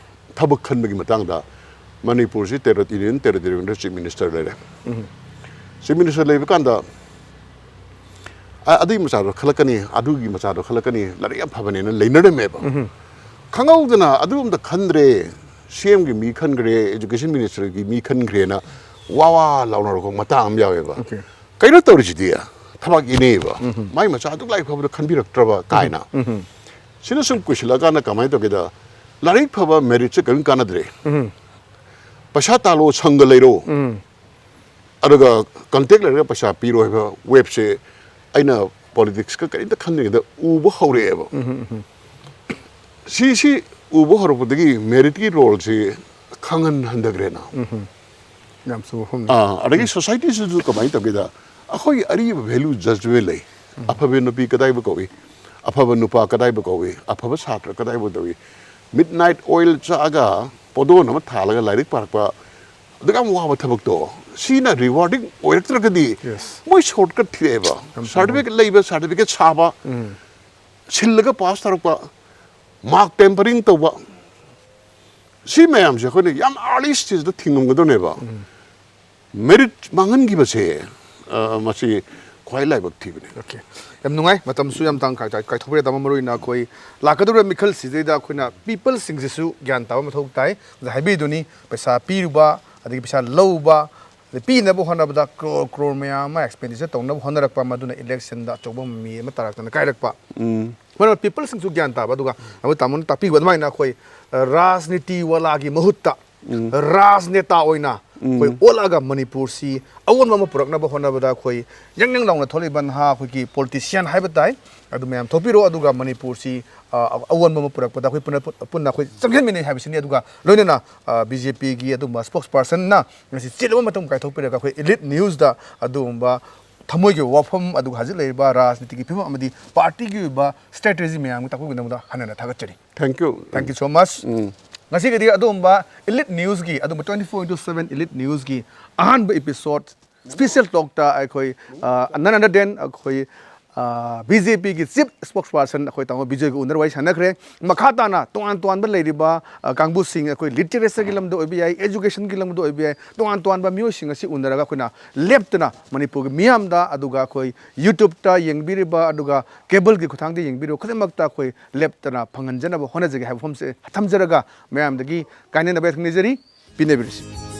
ꯊꯕꯛ ꯈꯟꯕꯒꯤ ꯃꯇꯥꯡꯗ ꯃꯅꯤꯄꯨꯔꯁꯤ ꯇꯦꯔꯣ-, Union Territory ꯑꯃꯗ Chief Minister ꯂꯩꯔꯦ꯫ Chief Minister ꯂꯩꯕ ꯀꯥꯟꯗ ꯑ-, ꯑꯗꯨꯒꯤ ꯃꯆꯥꯗꯣ ꯈꯜꯂꯛꯀꯅꯤ, ꯑꯗꯨꯒꯤ ꯃꯆꯥꯗꯣ ꯈꯜꯂꯛꯀꯅꯤ, ꯂꯥꯏꯔꯤꯛ ꯌꯥꯝ ꯐꯕꯅꯦꯅ ꯂꯩꯅꯔꯝꯃꯦꯕ꯫ ꯈꯪꯍꯧꯗꯅ ꯑꯗꯨ ꯑꯝꯇ ꯈꯟꯗ꯭ꯔꯦ, C M ꯒꯤ ꯃꯤ ꯈꯟꯈ꯭ꯔꯦ, Education Minister ꯒꯤ ꯃꯤ ꯈꯟꯈ꯭ꯔꯦꯅ ꯋꯥ ꯋꯥ ꯂꯥꯎꯅꯔꯛꯄ ꯃꯇꯥꯡ ꯑꯃ ꯌꯥꯎꯋꯦꯕ꯫ Okay. ꯀꯩꯅꯣ ꯇꯧꯔꯤꯁꯤꯗꯤ? ꯊꯕꯛ ꯏꯅꯦꯕ꯫ ꯃꯥꯏ ꯃꯆꯥ ꯑꯗꯨꯛ ꯂꯥꯏꯔꯤꯛ ꯐꯕꯗꯣ ꯈꯟꯕꯤꯔꯛꯇ꯭ꯔꯕ ꯀꯥꯏꯅ꯫ ꯁꯤꯅ ꯁꯨꯝ ꯀꯨꯏꯁꯤꯜꯂꯛꯑꯀꯥꯟꯗ ꯀꯃꯥꯏꯅ ꯇꯧꯒꯦꯗ, ꯂꯥꯏꯔꯤꯛ ꯐꯕ merit ꯁꯦ ꯀꯔꯤꯝ ꯀꯥꯟꯅꯗ꯭ꯔꯦ꯫ ꯄꯩꯁꯥ ꯇꯥꯜꯂꯣ, ꯁꯪꯒ ꯂꯩꯔꯣ꯫ ꯑꯗꯨꯒ contact ꯂꯩꯔꯒ ꯄꯩꯁꯥ ꯄꯤꯔꯣ ꯍꯥꯏꯕ wave ꯁꯦ ꯑꯩꯅ politics ꯀ ꯀꯔꯤꯝꯇ ꯈꯟꯗ꯭ꯔꯤꯉꯩꯗ ꯎꯕ ꯍꯧꯔꯛꯑꯦꯕ꯫ ꯁꯤ, ꯁꯤ ꯎꯕ ꯍꯧꯔꯛꯄꯗꯒꯤ merit ꯀꯤ role ꯁꯤ ꯈꯪꯍꯟ ꯍꯟꯊꯈ꯭ꯔꯦꯅ꯫ ꯌꯥꯝ ꯆꯨꯝꯕ ꯋꯥꯐꯝꯅꯤ꯫ ꯑꯥ, ꯑꯗꯒꯤ society ꯁꯤꯁꯨ ꯀꯃꯥꯏꯅ ꯇꯧꯒꯦꯗ, ꯑꯩꯈꯣꯏꯒꯤ ꯑꯔꯤꯕ value judgment ꯂꯩ꯫ ꯑꯐꯕ ꯅꯨꯄꯤ ꯀꯗꯥꯏꯕꯨ ꯀꯧꯏ? ꯑꯐꯕ ꯅꯨꯄꯥ ꯀꯗꯥꯏꯕꯨ ꯀꯧꯏ? ꯑꯐꯕ ꯁꯥꯇ꯭ꯔ ꯀꯗꯥꯏꯕꯨ ꯇꯧꯏ? Midnight oil ꯆꯥꯛꯑꯒ ꯄꯣꯗꯣꯟ ꯑꯃ ꯊꯥꯜꯂꯒ ꯂꯥꯏꯔꯤꯛ ꯄꯥꯔꯛꯄ, ꯑꯗꯨꯛ ꯌꯥꯝ ꯋꯥꯕ ꯊꯕꯛꯇꯣ, ꯁꯤꯅ rewarding ꯑꯣꯏꯔꯛꯇ꯭ꯔꯒꯗꯤ Yes. ꯃꯣꯏ shortcut ꯊꯤꯔꯛꯑꯦꯕ꯫ ꯌꯥꯝ ꯆꯨꯝꯕ꯫ Certificate ꯂꯩꯕ, certificate ꯁꯥꯕ, ꯁꯤꯜꯂꯒ pass ꯇꯧꯔꯛꯄ, mark tampering ꯇꯧꯕ, ꯁꯤ ꯃꯌꯥꯝꯁꯦ ꯑꯩꯈꯣꯏꯅ ꯌꯥꯝ early stage ꯇ ꯊꯤꯡꯉꯝꯒꯗꯕꯅꯦꯕ꯫ Merit ꯃꯥꯡꯍꯟꯈꯤꯕꯁꯦ, ꯑ, ꯃꯁꯤ ꯈ꯭ꯋꯥꯏ ꯂꯥꯏꯕꯛ ꯊꯤꯕꯅꯤ꯫ ꯑꯣꯀꯦ, ꯌꯥꯝ ꯅꯨꯡꯉꯥꯏ꯫ ꯃꯇꯝꯁꯨ ꯌꯥꯝ ꯇꯥꯡ ꯀꯥꯏ- ꯀꯥꯏꯊꯣꯛꯄꯤꯔꯦ, ꯇꯥꯃꯣ꯫ ꯃꯔꯨ ꯑꯣꯏꯅ ꯑꯩꯈꯣꯏ ꯂꯥꯛꯀꯗꯧꯔꯤꯕ ꯃꯤꯈꯜꯁꯤꯗꯩꯗ ꯑꯩꯈꯣꯏꯅ ꯄꯤꯄꯜꯁꯤꯡꯁꯤꯁꯨ ꯒ꯭ꯌꯥꯟ ꯇꯥꯕ ꯃꯊꯧ ꯇꯥꯏ꯫ ꯑꯗ ꯍꯥꯏꯕꯤꯗꯨꯅꯤ, ꯄꯩꯁꯥ ꯄꯤꯔꯨꯕ, ꯑꯗꯒꯤ ꯄꯩꯁꯥ ꯂꯧꯕ, ꯑꯗꯩ ꯄꯤꯅꯕ ꯍꯣꯠꯅꯕꯗ ꯀ꯭ꯔꯣꯔ ꯀ꯭ꯔꯣꯔ ꯃꯌꯥꯝ ꯑꯃ ꯑꯦꯛꯁꯄꯦꯟꯗꯤꯆꯔ ꯇꯧꯅꯕ ꯍꯣꯠꯅꯔꯛꯄ, ꯃꯗꯨꯅ ꯏꯂꯦꯛꯁꯟꯗ ꯑꯆꯧꯕ ꯃꯃꯤ ꯑꯃ ꯇꯥꯔꯛꯇꯅ ꯀꯥꯏꯔꯛꯄ꯫ ꯃꯔꯝ ꯄꯤꯄꯜꯁꯤꯡꯁꯨ ꯒ꯭ꯌꯥꯟ ꯇꯥꯕ, ꯑꯗꯨꯒ ꯑꯩꯈꯣꯏ ꯇꯥꯃꯣꯅ ꯇꯥꯛꯄꯤꯕ ꯑꯗꯨꯃꯥꯏꯅ ꯑꯩꯈꯣꯏ, ꯑ, ꯔꯥꯖꯅꯤꯇꯤ ꯋꯥꯂꯥꯒꯤ ꯃꯍꯨꯠꯇ ꯔꯥꯖꯅꯦꯇꯥ ꯑꯣꯏꯅ ꯑꯩꯈꯣꯏ ꯑꯣꯜꯂꯛꯑꯒ ꯃꯅꯤꯄꯨꯔꯁꯤ ꯑꯑꯣꯟꯕ ꯑꯃ ꯄꯨꯔꯛꯅꯕ ꯍꯣꯠꯅꯕꯗ ꯑꯩꯈꯣꯏ ꯌꯥꯡ ꯌꯥꯡ ꯂꯥꯎꯅ ꯊꯣꯛꯂꯛꯏꯕ ꯅꯍꯥ ꯑꯩꯈꯣꯏꯒꯤ ꯄꯣꯂꯤꯇꯤꯁꯤꯌꯥꯟ ꯍꯥꯏꯕ ꯇꯥꯏ, ꯑꯗꯨ ꯃꯌꯥꯝ ꯊꯣꯛꯄꯤꯔꯣ, ꯑꯗꯨꯒ ꯃꯅꯤꯄꯨꯔꯁꯤ, ꯑ, ꯑꯑꯣꯟꯕ ꯑꯃ ꯄꯨꯔꯛꯄꯗ ꯑꯩꯈꯣꯏ ꯄꯨꯟꯅ ꯄꯨꯟꯅ ꯑꯩꯈꯣꯏ ꯆꯪꯁꯤꯟꯃꯤꯟꯅꯩ ꯍꯥꯏꯕꯁꯤꯅꯤ꯫ ꯑꯗꯨꯒ ꯂꯣꯏꯅꯅ, ꯑ, ꯕꯤ ꯖꯦ ꯄꯤꯒꯤ ꯑꯗꯨꯒꯨꯝꯕ ꯁ꯭ꯄꯣꯛꯁ ꯄꯥꯔꯁꯟꯅ ꯉꯁꯤ ꯆꯤꯜꯂꯕ ꯃꯇꯝ ꯀꯥꯏꯊꯣꯛꯄꯤꯔꯒ ꯑꯩꯈꯣꯏ ꯏꯂꯤꯠ ꯅ꯭ꯌꯨꯁꯇ ꯑꯗꯨꯒꯨꯝꯕ ꯊꯃꯣꯏꯒꯤ ꯋꯥꯐꯝ, ꯑꯗꯨꯒ ꯍꯧꯖꯤꯛ ꯂꯩꯔꯤꯕ ꯔꯥꯖꯅꯤꯇꯤꯒꯤ ꯐꯤꯕꯝ ꯑꯃꯗꯤ ꯄꯥꯔꯇꯤꯒꯤ ꯑꯣꯏꯕ ꯁ꯭ꯇ꯭ꯔꯦꯇꯦꯖꯤ ꯃꯌꯥꯝꯒꯤ ꯇꯥꯛꯄꯤꯒꯗꯕꯗ ꯍꯟꯅ ꯍꯟꯅ ꯊꯥꯒꯠꯆꯔꯤ꯫ Thank you. Thank you so much. ꯉꯁꯤꯒꯤꯗꯤ ꯑꯗꯨꯒꯨꯝꯕ ꯏꯂꯤꯠ ꯅ꯭ꯌꯨꯁꯀꯤ, ꯑꯗꯨꯒꯨꯝꯕ twenty four into seven elite ꯅ꯭ꯌꯨꯁꯀꯤ ꯑꯍꯥꯟꯕ ꯏꯄꯤꯁꯣꯗ, ꯁ꯭ꯄꯤꯁꯦꯜ ꯇꯣꯛꯇ ꯑꯩꯈꯣꯏ, ꯑ, none other than ꯑꯩꯈꯣꯏ, ꯑ, ꯕꯤ ꯖꯦ ꯄꯤꯒꯤ ꯆꯤꯐ ꯁ꯭ꯄꯣꯛꯁ ꯄꯥꯔꯁꯟ ꯑꯩꯈꯣꯏ ꯇꯥꯃꯣ ꯕꯤꯖꯣꯏꯒ ꯎꯅꯔ ꯋꯥꯔꯤ ꯁꯥꯟꯅꯈ꯭ꯔꯦ꯫ ꯃꯈꯥ ꯇꯥꯅ ꯇꯣꯉꯥꯟ ꯇꯣꯉꯥꯟꯕ ꯂꯩꯔꯤꯕ, ꯑ, ꯀꯥꯡꯕꯨꯁꯤꯡ, ꯑꯩꯈꯣꯏ ꯂꯤꯇꯔꯦꯆꯔꯒꯤ ꯂꯝꯗ ꯑꯣꯏꯕ ꯌꯥꯏ, ꯑꯦꯖꯨꯀꯦꯁꯟꯒꯤ ꯂꯝꯗ ꯑꯣꯏꯕ ꯌꯥꯏ, ꯇꯣꯉꯥꯟ ꯇꯣꯉꯥꯟꯕ ꯃꯤꯑꯣꯏꯁꯤꯡ ꯑꯁꯤ ꯎꯅꯔꯒ ꯑꯩꯈꯣꯏꯅ ꯂꯦꯞꯇꯅ ꯃꯅꯤꯄꯨꯔꯒꯤ ꯃꯤꯌꯥꯝꯗ, ꯑꯗꯨꯒ ꯑꯩꯈꯣꯏ ꯌꯨꯇ꯭ꯌꯨꯕꯇ ꯌꯦꯡꯕꯤꯔꯤꯕ, ꯑꯗꯨꯒ ꯀꯦꯕꯜꯒꯤ ꯈꯨꯠꯊꯥꯡꯗ ꯌꯦꯡꯕꯤꯔꯤꯕ ꯈꯨꯗꯤꯡꯃꯛꯇ ꯑꯩꯈꯣꯏ ꯂꯦꯞꯇꯅ ꯐꯪꯍꯟꯖꯅꯕ ꯍꯣꯠꯅꯖꯒꯦ ꯍꯥꯏꯕ ꯋꯥꯐꯝꯁꯦ ꯊꯝꯖꯔꯒ ꯃꯌꯥꯝꯗꯒꯤ ꯀꯥꯏꯅꯅꯕ ꯌꯥꯊꯪ ꯅꯤꯖꯔꯤ꯫ ꯄꯤꯅꯕꯤꯔꯁꯤ꯫